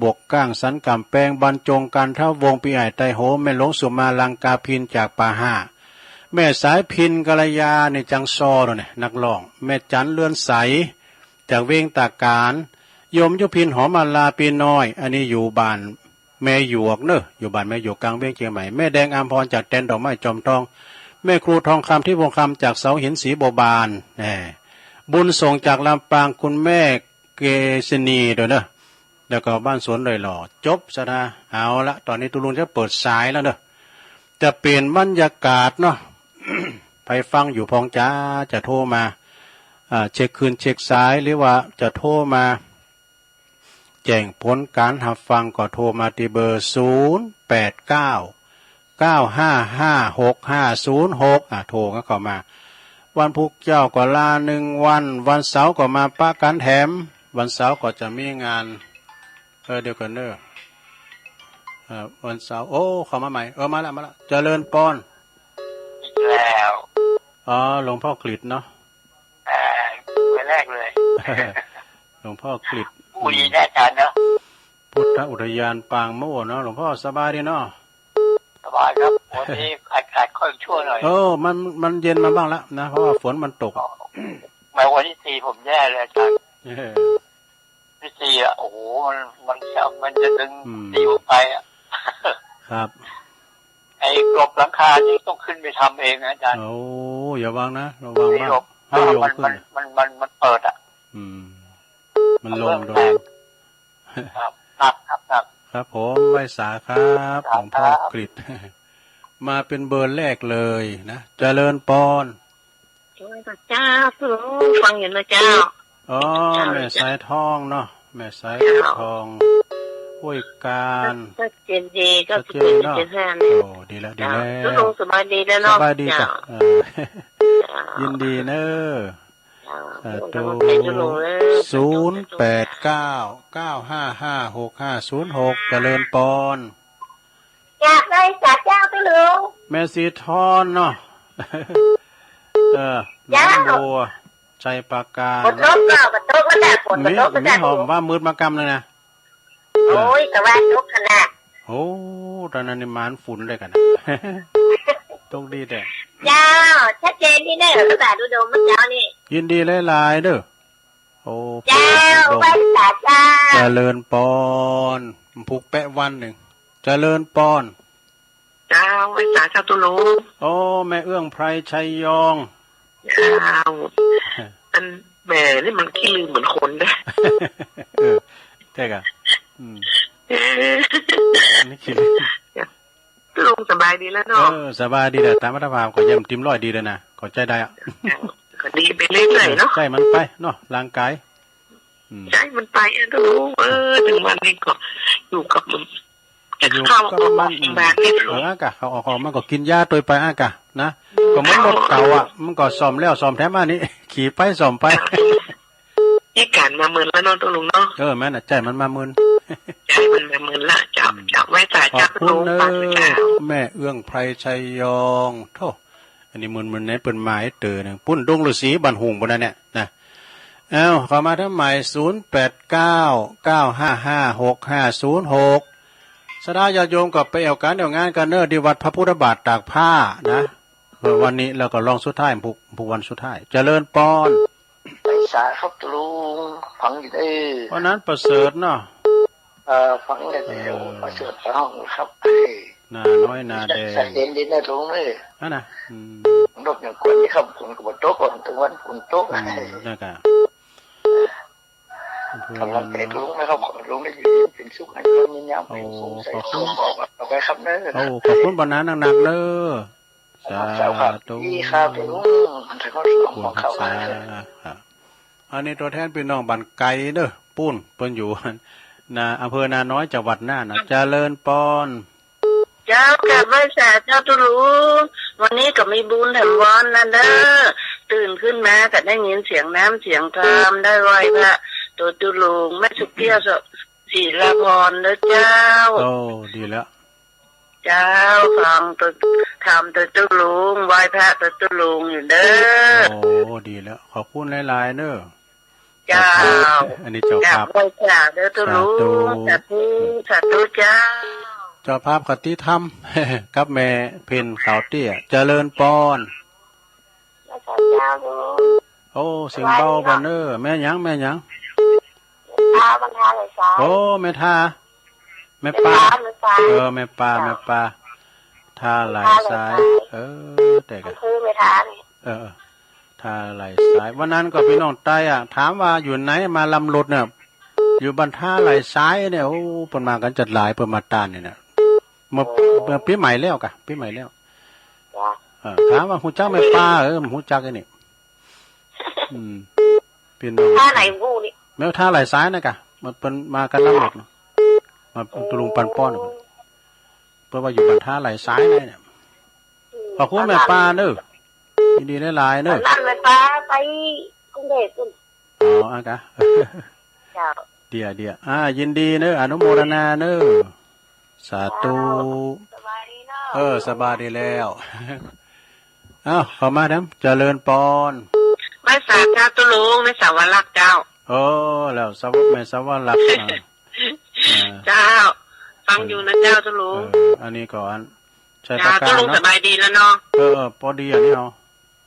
บวกก้าง สันก๋ำแปง บรรจง กันทะวงศ์ ปี้อ้ายไตรโหม แม่หลวงสุมา ลังกาพิน จากป่าห้า แม่สายพิณ กัลยา นี่จังซอโน่นเนี่ย นักร้อง แม่จั๋น เรือนใส จากเวียงตากาน โยมยุพิน หอมมาลา ปี้น้อย อันนี้อยู่บ้าน แม่หยวกเนอะ อยู่บ้านแม่หยวก กลางเวียงเจียงใหม่ แม่แดงอำพร จากแตนดอกไม้จอมทอง แม่ครูทองคำ ทิพย์วงศ์คำ จากเสาหิน ศรีบัวบาน แหม บุญส่ง จากลำปาง คุณแม่เกษณีด้วยเนอะ แล้วก็บ้านสวนดอยหล่อ จบศรัทธา เอาละ ต๋อนนี้ตุ๊ลุงจะเปิดสายแล้วเนอะ จะเปลี่ยนบรรยากาศเนาะ ใผฟังอยู่พ่องจ๊า จะโทรมา อ่า เช็คคลื่นเช็คสาย หรือว่าจะโทรมา แจ้งผลก๋านฮับฟังก็โทรมาตี้เบอร์ ศูนย์แปดเก้า เก้าห้าห้า หกห้าศูนย์หก อ่ะ โทรกันเข้ามา วันพูกเจ้าก็ลาหนึ่งวัน วันเสาร์ก็มาปะกั๋นแถม วันเสาร์ก็จะมีงาน เออ เดี๋ยวก่อนเนอะ เอ่อ วันเสาร์ โอ้ เข้ามาใหม่ เออ มาละ มาละ เจริญปอน อีกแล้ว อ๋อ หลวงพ่อกฤษเนาะ อ่า เบอร์แรกเลย หลวงพ่อกฤษ อุ้ย แน่ใจเนอะ พุทธอุทยานปางโม่เนาะ หลวงพ่อสบายดีเนาะ สบายครับ วันนี้อากาศค่อยชั่วหน่อย เออ มัน มันเย็นมาบ้างละนะ เพราะว่าฝนมันตกอะ อ๋อ แม้วันที่สี่ผมแย่เลยอาจารย์ เออ ที่สี่อะ โอ้โห มัน มันจะ มันจะดึง อืม ปลิวไปอะ ครับ ไอ้กลบหลังคานี่ต้องขึ้นไปทำเองนะอาจารย์ โอ้ อย่าว่านะ ระวังมาก ไอ้กลบ ให้โยม มัน ขึ้น มัน มัน มัน มันเปิดอะ อืม มันลงโดน ครับ ครับ ครับ ครับ ครับผม ไหว้สาครับ ครับ หลวงพ่อกฤษ มาเป็นเบอร์แรกเลยนะ เจริญปอน เจ้า ฟังอยู่นะเจ้า อ๋อ เจ้า แม่สายทองเนาะ แม่สายทอง เจ้า ห้วยกาญ ชัดเจนดี ชัดเจนเนาะ เก้าสิบเจ็ดจุดเจ็ดห้า เนี่ย โอ้ ดีแล้ว ดีแล้ว เจ้า ตุ๊ลุงสบายดีแล้วเนาะ สบายดีจ้ะ เจ้า เออ เจ้า ยินดีเนอะ เจ้า เอ่อ ตุ๊ลุง ตุ๊ลุงเนอะ ศูนย์แปดเก้า เก้าห้าห้า หกห้าศูนย์หก เจริญปอน อยากได้สักเจ้าตุ๊ลุง แม่สีทอนเนาะ เออ เจ้า หนองบัว ชัยปราการ ฝนตกก็ ฝนตกก็จ้ะ ฝน มี ตกก็ มี จ้ะ หอมว่ามืดมากำเลยนะ โอ้ย ก็ว่าตกขนาด โอ้ ตอนนั้นนี่หมานฝนเลยกันนะ ตกดีแท้ เจ้า ชัดเจนดีเนอะ ภาษาดูดมเมื่อเช้านี่ ยินดีหลายๆ เด้อ โอ้ เจ้า โปรดอุดม ไหว้สาเจ้า เจริญปอน ผูกแปะวันหนึ่ง เจริญปอน เจ้า ไหว้สาเจ้าตุ๊ลุง โอ้ แม่เอื้องไพร ชัยยอง เจ้า อันแม่นี่มันขี้ลืมเหมือนคนนะ เออ ใช่กะ อืม เออ อันนี้ขี้ลืม ลุงสบายดีแล้วเนาะ เออ สบายดีแหละ ต๋ามอัตภาพก็เยี่ยมเต็มร้อยดีแล้วนะ ก็ใจ๊ได้อะ ก็ดีไปเรื่อยๆ เนาะ ใจ๊มันไปเนาะ ร่างก๋าย อืม ใจ๊มันไปอะลุง เออ เถิงวันนี้ก็อยู่กับมัน อยู่กับมัน แต่เข้าออก อืม บ้านนี่ลุง เออ อะกะ เข้าออก ออกมาก็กิ๋นยาตวยไป อะกะ นะ ก็เหมือนรถเก๋าอะ มันก็ซ่อมแล้วซ่อมแถมมานี่ ขี่ไปซ่อมไป นี่ก๋านมาเมินแล้วเนาะตุ๊ลุงเนาะ เออ แม่นน่ะ ใจ๊มันมาเมิน ใจ๊มันมาเมินละ เจ้า อืม เจ้า ไหว้สาเจ้า ขอบคุณเนอะ ตุ๊ลุง เจ้า แม่เอื้องไพร ชัยยอง โธ่ อันนี้เมินๆ เนี่ย เปิ้นมาหื้อเต๋อหนึ่ง ปุ้นดงฤๅษีบ้านหุ่งปุ้นนะเนี่ย นะ เอ้า เข้ามาตางหมาย ศูนย์แปดเก้า เก้าห้าห้า หกห้าศูนย์หก ศรัทธาญาติโยมก็ไปแอ่วก๋านแอ่วงานกั๋นเน่อ ตี้วัดพระพุทธบาทตากผ้านะ เออ วันนี้แล้วก็รองสุดท้าย พุก พุกวันสุดท้าย เจริญปอน ไหว้สาครับตุ๊ลุง ฟังอยู่เด้อ วันนั้นประเสริฐเนาะ เออ ฟังอยู่เด้อ เออ ประเสริฐฟังครับ นาน้อยนาแดง ใสเย็นดีนะตุ๊ลุงเอ้ย อันน่ะ อืม นกอย่างคนนี้ครับ ฝนก็บ่ตก ตะวันฝนตก อืม นั่นกะ กำลังใจตุ๊ลุงนะครับ ขอตุ๊ลุงได้อยู่เย็นเป๋นสุข ให้คนมียามเป๋นสุข โอ้ ใส่ ขอบคุณ สมบัติเอาไปครับเด้อ โอ้ ขอบคุณปานนั้นนักๆ เด้อ สาธุ สาธุครับ ดีครับตุ๊ลุง ขอบคุณครับ อันนี้ตั๋วแทนปี้น้องบ้านไก๋เด้อ ปู๊น เปิ้นอยู่ นา อำเภอนาน้อย จังหวัดน่านนะ เจริญปอน เจ้า กราบไหว้สาเจ้าตุ๊ลุง วันนี้ก็มีบุญแถมวอนนะเด้อ ตื่นขึ้นมาก็ได้ยินเสียงน้ำเสียงธรรม ได้ไหว้พระตั๋วตุ๊ลุง แม่สุเกี้ยว ศิลาพรเด้อเจ้า โอ้ ดีแล้ว เจ้า ฟังธรรมตั๋วตุ๊ลุง ไหว้พระตั๋วตุ๊ลุงอยู่เด้อ โอ้ ดีแล้ว ขอบคุณหลายๆ เด้อ เจ้า เจ้าภาพ อันนี้เจ้าภาพ เจ้า ไหว้สาเด้อตุ๊ลุง สาธุ สาธุ สาธุเจ้า เจ้าภาพก็ติธรรม กับแม่เพ็ญขาวเตี้ย เจริญปอน ไหว้สาเจ้าตุ๊ลุง โอ้ เสียงเบาปานเน้อ แม่หยัง แม่หยัง ป้าบรรทาไหลสาย โอ้ แม่ทา แม่ป้า แม่ป้า แม่ป้า เออ แม่ป้า เจ้า แม่ป้า ทาไหลสาย ทาไหลสาย เออ แต่กะ อำเภอแม่ทานี่ เออ เออ ทาไหลสาย วันนั้นก็ปี้น้องไต้อะ ถามว่าอยู่ไหน มาลำรถเนี่ย อยู่บ้านทาไหลสายเนี่ย โอ้ เปิ้นมากั๋นจัดหลาย เปิ้นมาต้านนี่นะ เมื่อ โอ้ เมื่อปี๋ใหม่แล้วกะ ปี๋ใหม่แล้ว จ้ะ เออ ถามว่าฮู้จักแม่ป้า เออ บ่ฮู้จักอันนี้ อืม ปี้น้อง ทาไหลสายนี่ แม่ทาไหลสายนะกะ มันเปิ้นมากั๋นลำรถ มาตุ๊ลุงปันป้อน อืม เปิ้นว่าอยู่บ้านทาไหลสายนี่เนี่ย อืม ขอบคุณแม่ป้าเน้อ ยินดีหลายๆ เน้อ นั่นแม่ป้าไปกรุงเทพฯปุ้น อ๋อ อะกะ เจ้า เดี๋ยว เดี๋ยว อ่า ยินดีเน้อ อนุโมทนาเน้อ สาธุ เจ้า สบายดีเนาะ เออ สบายดีแล้ว เอ้า เข้ามาแถม เจริญปอน ไหว้สาเจ้าตุ๊ลุง แม่สาวลักษณ์เจ้า โอ้ แล้วสาว แม่สาวลักษณ์ อ่า อ่า เจ้า ฟังอยู่นะเจ้าตุ๊ลุง เออ อันนี้ก่อน ใช่ เจ้า ปากกา ตุ๊ลุง เนาะ สบายดีแล้วเนาะ เออ เออ ปอดีอันนี้เอา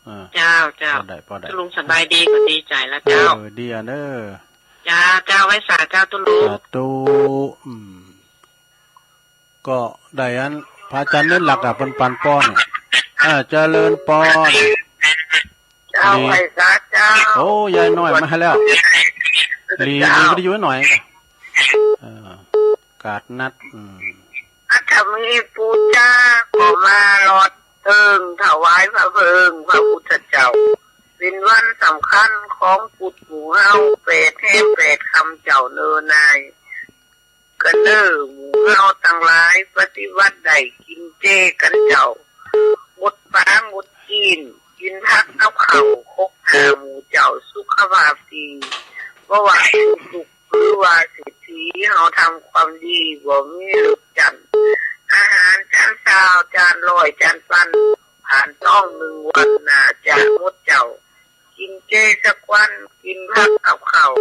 เออ เจ้า เจ้า ปอได้ ปอได้ ตุ๊ลุงสบายดีก็ดีใจ๋แล้วเจ้า เออ ดีอะเน้อ เจ้า เจ้า ไหว้สาเจ้าตุ๊ลุง สาธุ อืม ก็ได้อัน พระอาจารย์เน้นหลักษณ์อะ เปิ้นปันป้อนเนี่ย อ่า เจริญปอน เจ้า ดี ไหว้สาเจ้า โอ้ ยายน้อยมาแล้ว หลี เจ้า หลีวิทยุหน่อย เออ กาดนัด อืม อัตตมีปู๋จา ขอมาหลอดเติง ถวายพระเพลิงพระพุทธเจ้า เป๋นวันสำคัญของปุ้นหมู่เฮา แปดแฮมแปดค่ำเจ้าเน่อนาย กาเน่อหมู่เฮาตังหลาย ปฏิบัติได้กิ๋นเจกั๋นเจ้า งดป๋า งดจีน กิ๋นผักกับข้าว คบหาหมู่เจ้า สุขภาพดี บ่ว่าเป๋นตุ๊กข์ หรือว่าเศรษฐี เฮาทำความดี บ่มีเลิกจั้น อาหารจานซาว จานร้อย จานปัน ผ่านต๊องนึ่งวัน น่าจะหมดเจ้า กิ๋นเจสักวัน กิ๋นผักกับข้าว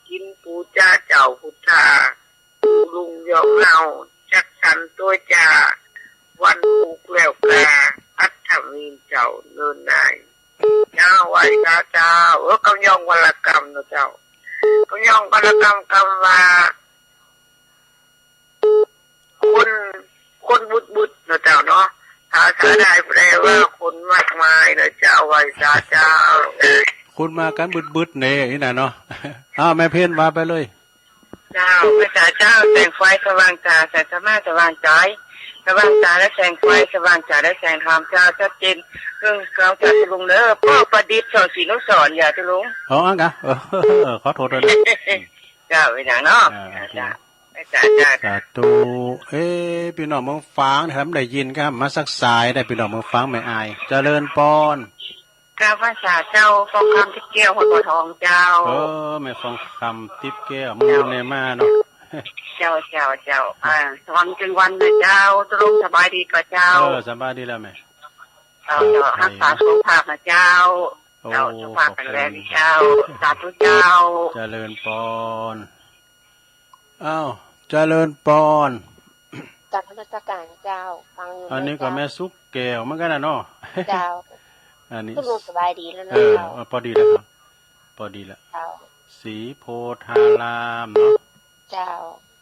กิ๋นปู๋จาเจ้าพุทธา ตุ๊ลุงยอมเฮา จักสันตั๋วจา วันพุกแล้วกา อัตตมีเจ้าเน่อนาย เจ้า ไหว้สาเจ้า เออ กำยองวรรณกรรมเนาะเจ้า กำยองวรรณกรรมกำว่า คน คนบึดๆ เนาะเจ้าเนาะ ภาษาไทยแปลว่าคนมากมายเนาะเจ้า ไหว้สาเจ้า คนมากั๋นบึดๆ เนี่ย นี่นะเนาะ อ้าว แม่เพ็ญว่าไปเลย เจ้า ไหว้สาเจ้า แสงไฟสว่างต๋า แสงธรรมะสว่างใจ๋ สว่างจ๋าและแสงไฟ สว่างจ๋าและแสงธรรมเจ้า ชัดเจน เออ เจ้า เจ้าตุลุงเนอะ ป้อประดิษฐ์ สอนศรีนุสรณ์ อย่าตุลุง อ๋อ อั้นกะ เออ ขอโทษด้วยนะ เจ้า เป็นอย่างเนาะ อ่า โอเค เจ้า เจ้า เจ้า สาธุ เอ๊ะ ปี้น้องเมืองฝางนะครับ ได้ยินครับ มาสักสายได้ ปี้น้องเมืองฝาง แม่อาย เจริญปอน เจ้า ภาษาเจ้า ฟองคำ ติ๊บแก้ว ห้วยบัวทอง เจ้า เออ แม่ฟองคำ ติ๊บแก้ว เจ้า มื้อแน่มาเนาะ เจ้า เจ้า เจ้า อ่า สวัสดีวันนะเจ้า ตุลุงสบายดีก่อเจ้า เออ สบายดีแล้วแม่ เจ้า เจ้า รักษาสุขภาพนะเจ้า โอ้ เจ้า สุขภาพแข็งแรงเจ้า ขอบคุณ สาธุเจ้า เจริญปอน อ้าว เจริญปอน กราบนมัสการเจ้า ฟังอยู่ อันนี้ก็ เจ้า แม่สุขแก้วเหมือนกั๋นนะเนาะ เจ้า อันนี้ ตุลุงสบายดีแล้วนะ เออ เจ้า เออ ปอดีแล้วครับ ปอดีแล้ว เจ้า ศรีโพธารามเนาะ เจ้า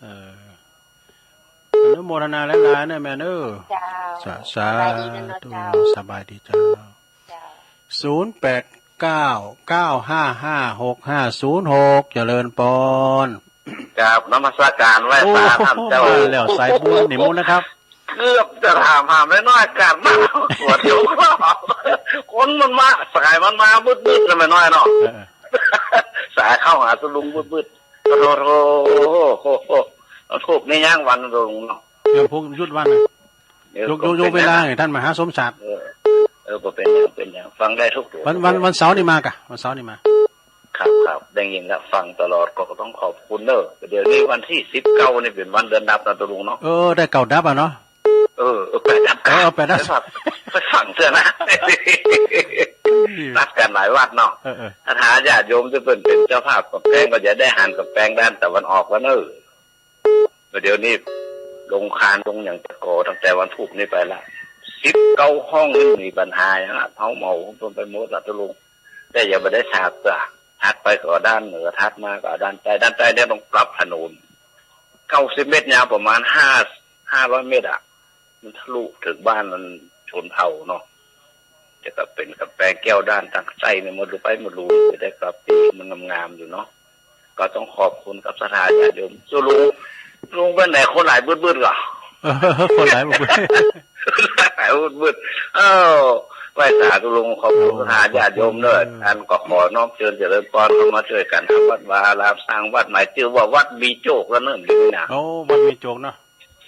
เออ อนุโมทนาหลายๆ นะแม่เนอะ เจ้า สา สาธุ สบายดีนะเนาะเจ้า สบายดีเจ้า เจ้า ศูนย์แปดเก้า เก้าห้าห้า หกห้าศูนย์หก เจริญปอน กราบนมัสการไหว้สาท่านเจ้า โอ้ มาแล้ว สายบุญนิมนต์นะครับ เกือบจะถามหาแม่น้อยกาดมา ขวดเดียวก็ คนมันมา สายมันมามืดๆ นะแม่น้อยเนาะ เออ สายเข้าหาตุลุงมืดๆ โธ่ โธ่ โธ่ โธ่ ธูปนี่ยังวันตุลุงเนาะ เออ พวกหยุดวันนะ เดี๋ยวยก ก็ ยก ยกเวลา เป็นไง ให้ท่านมหาสมศักดิ์ เออ เออ บ่เป็นหยัง เป็นหยัง ฟังได้ทุกตัว วัน วัน วันเสาร์นี่มากะ วันเสาร์นี่มา ครับ ครับ ได้ยินแล้ว ฟังตลอด ก็ต้องขอบคุณเด้อ เดี๋ยวนี้วันที่สิบเก้านี่เป๋นวันเดือนดับนะตุลุงเนาะ เออ ได้เก้าดับอะเนาะ เออ เออ แปดดับ เออ แปดดับ ไปฟัง ไปฟังเถอะนะ นัดกั๋นหลายวัดเนาะ เออ เออ ศรัทธาญาติโยมตี้เปิ้นเป๋นเจ้าภาพก๋ำแปง ก็จะได้หันก๋ำแปงด้านตะวันออกแล้วเนอะ เดี๋ยวนี้โรงคานโรงหยังจะก่อตั้งแต่วันพูกนี้ไปละ สิบเก้าห้องนี่มีปัญหาหยังอะ เผาเหมาไปหมดละตุลุง แต่ยังบ่ได้สาบจ้ะ ถัดไปก็ด้านเหนือ ถัดมาก็ด้านใต้ ด้านใต้เนี่ยต้องปรับถนน เก้าสิบเมตร ยาวประมาณห้า ห้าร้อยเมตรอะ มันทะลุเถิงบ้านมันชนเผ่าเนาะ จะก็เป๋นก๋ำแปงแก้วด้านตางใต้เนี่ย บ่ฮู้ไปบ่ฮู้ จะได้ปรับปรุงมันงามๆ อยู่เนาะ ก็ต้องขอบคุณกับศรัทธาญาติโยม เจ้าลุง ลุงไปไหน คนหลายบึดๆ ก่อ เออ คนหลายบึดๆ หลายบึดๆ เออ ไหว้สาตุลุง ขอบคุณ โอ้ ศรัทธาญาติโยมเนอะ ขอบคุณ อันก็ขอน้อมเจิญเจริญปอนเข้ามาจ้วยกั๋นทำวัดวาอาราม สร้างวัดใหม่ จื้อว่าวัดมีโจคแล้วเนอะ เดี๋ยวนี้นะ โอ้ วัดมีโจคเนาะ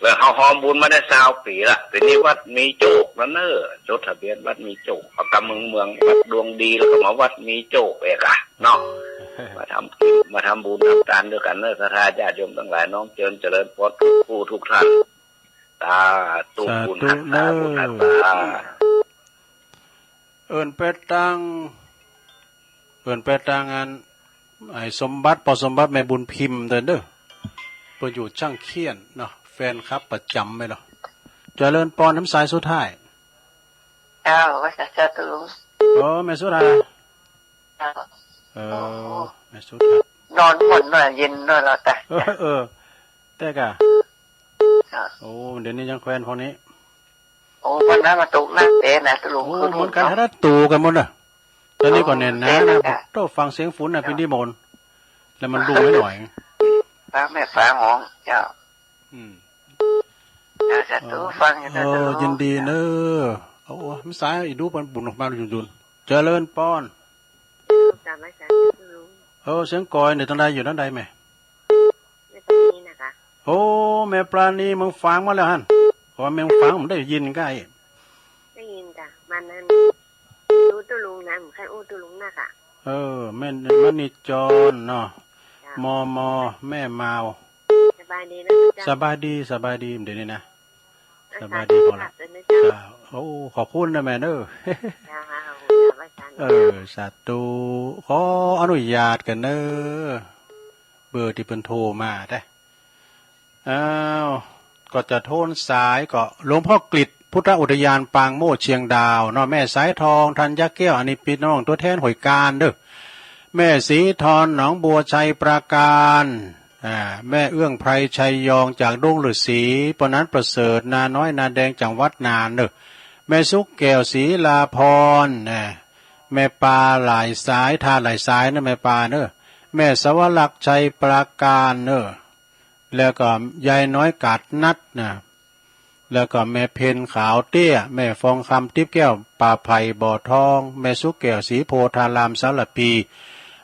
เออ เฮาฮอมบุญมาได้ซาวปี๋ละ ปี๋นี้วัดมีโจคแล้วเนอะ จดทะเบียนวัดมีโจค เอากำเมืองเมือง วัดดวงดี แล้วก็มาวัดมีโจคเอกอะเนาะ มาทำกิ๋น มาทำบุญทำตานด้วยกั๋นเนอะ ศรัทธาญาติโยมตังหลาย น้อมเจิญเจริญปอนทุกผู้ทุกท่าน สาธุ สาธุ บุญหัตถา เนอะ บุญหัตถา เอิ้นไปตาง เอิ้นไปตางอัน ไอ้สมบัติ ป้อสมบัติ แม่บุญพิมพ์เด้อ เปิ้นอยู่ช่างเขี้ยนเนาะ แฟนคลับประจ๋ำเลยเนาะ เจริญปอน น้ำสายสุดท้าย เจ้า ว่าสาธุ โอ้ แม่สุดท้าย เจ้า เออ โอ้ แม่สุดท้าย นอนผ่อนหน่อย เย็นหน่อยแล้วแต่ เออ เออ แต่กะ เจ้า โอ้ เดี๋ยวนี้ยังแควนพวกนี้ โอ้ วันนั้นมาตกหนักเด้นะ ตกลง โอ้ คือ เหมือนกั๋น เนาะ ถ้าตกกั๋นหมดน่ะ ตอนนี้ก็แน่นหนานะ โอ้ แน่นหนา โต้ฟังเสียงฝนน่ะ เจ้า เป๋นดีหมด แล้วมันลุ่มไม่หน่อย ฟังแม่ฟ้าฮ้อง เจ้า อืม เจ้า สาธุ เออ ฟังอยู่นะ เออ เจ้า ยินดีเนอะ เอา เอา มันสายอีกดู ปันบุญออกมาหยุ่นๆ เจริญปอน กราบไหว้สาธุลุง เออ เสียงกอยเนี่ย ตังใดอยู่ตังใดแม่ แม่ปราณีนะคะ โอ้ แม่ปราณี เมืองฝางมาแล้วหั้น เพราะว่าเมืองฝางผมได้ยินใกล้ ได้ยินจ้ะ มันนั่น อู้ตุลุงนะ ผมแค่อู้ตุลุงนักอะ เออ แม่มณีจรเนาะ จ้ะ มม แม่มาว สบายดีนะเจ้า สบายดี สบายดี เดี๋ยวนี้นะ เออ สบายดี สาธุ พอละ สาธุนะเจ้า จ้ะ โอ้ ขอบคุณนะแม่เนอะ จ้า ขอบคุณค่ะ ไหว้สาธุ เออ สาธุ ขออนุญาตกั๋นเนอะ เบอร์ตี้เปิ้นโทรมาเด้อ อ้าว ก็จะโทนสายก็หลวงพ่อกฤษ พุทธอุทยานปางโมกข์เชียงดาวเนาะ แม่สายทอง ธัญญาแก้ว อันนี้ปี้น้องตั๋วแทนหน่วยก๋านเด้อ แม่ศรีทร หนองบัว ชัยปราการ อ่า แม่เอื้องไพร ชัยยอง จากดงฤๅษี ป้อนันประเสริฐ นาน้อยนาแดง จังหวัดน่านเนอะ แม่สุขแก้ว ศรีลาพร นะ แม่ปาหลายสาย ท่าหลายสายเนอะ แม่ปาเนอะ แม่สวรักษ์ ชัยปราการเนอะ แล้วก็ยายน้อยกาดนัดนะ แล้วก็แม่เพ็ญขาวเตี้ย แม่ฟองคำติ๊บแก้ว ป่าไผ่บ่อทอง แม่สุขแก้ว ศรีโพธาราม สารภี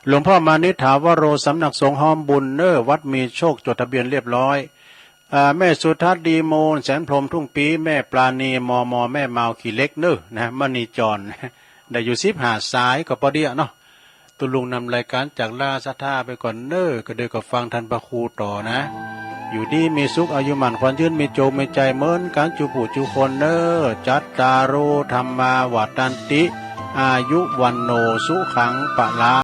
หลวงพ่อมานิษฐาวโร สำนักสงฆ์ฮ้อมบุญเน้อ วัดมีโชค จดทะเบียนเรียบร้อย อ่า แม่สุทัศน์ ดีมูล แสนพรหม ทุ่งปี แม่ปราณี มม แม่มาว ขี้เหล็กเน้อ นะ มณีจร ได้อยู่สิบห้าสายก็ปอดีอะเนาะ ตุ๊ลุงนำรายก๋านจากล่าศรัทธาไปก่อนเน้อ ก็เดี๋ยวก็ฟังท่านพระครูต่อนะ อยู่ดีมีสุข อายุหมั้นขวัญยืน มีโจคมีชัยเหมือนกั๋น จู๋ผู้จู๋คนเน้อ จัตตาโร ธัมมา วัฑฒันติ อายุ วัณโณ สุขัง พลัง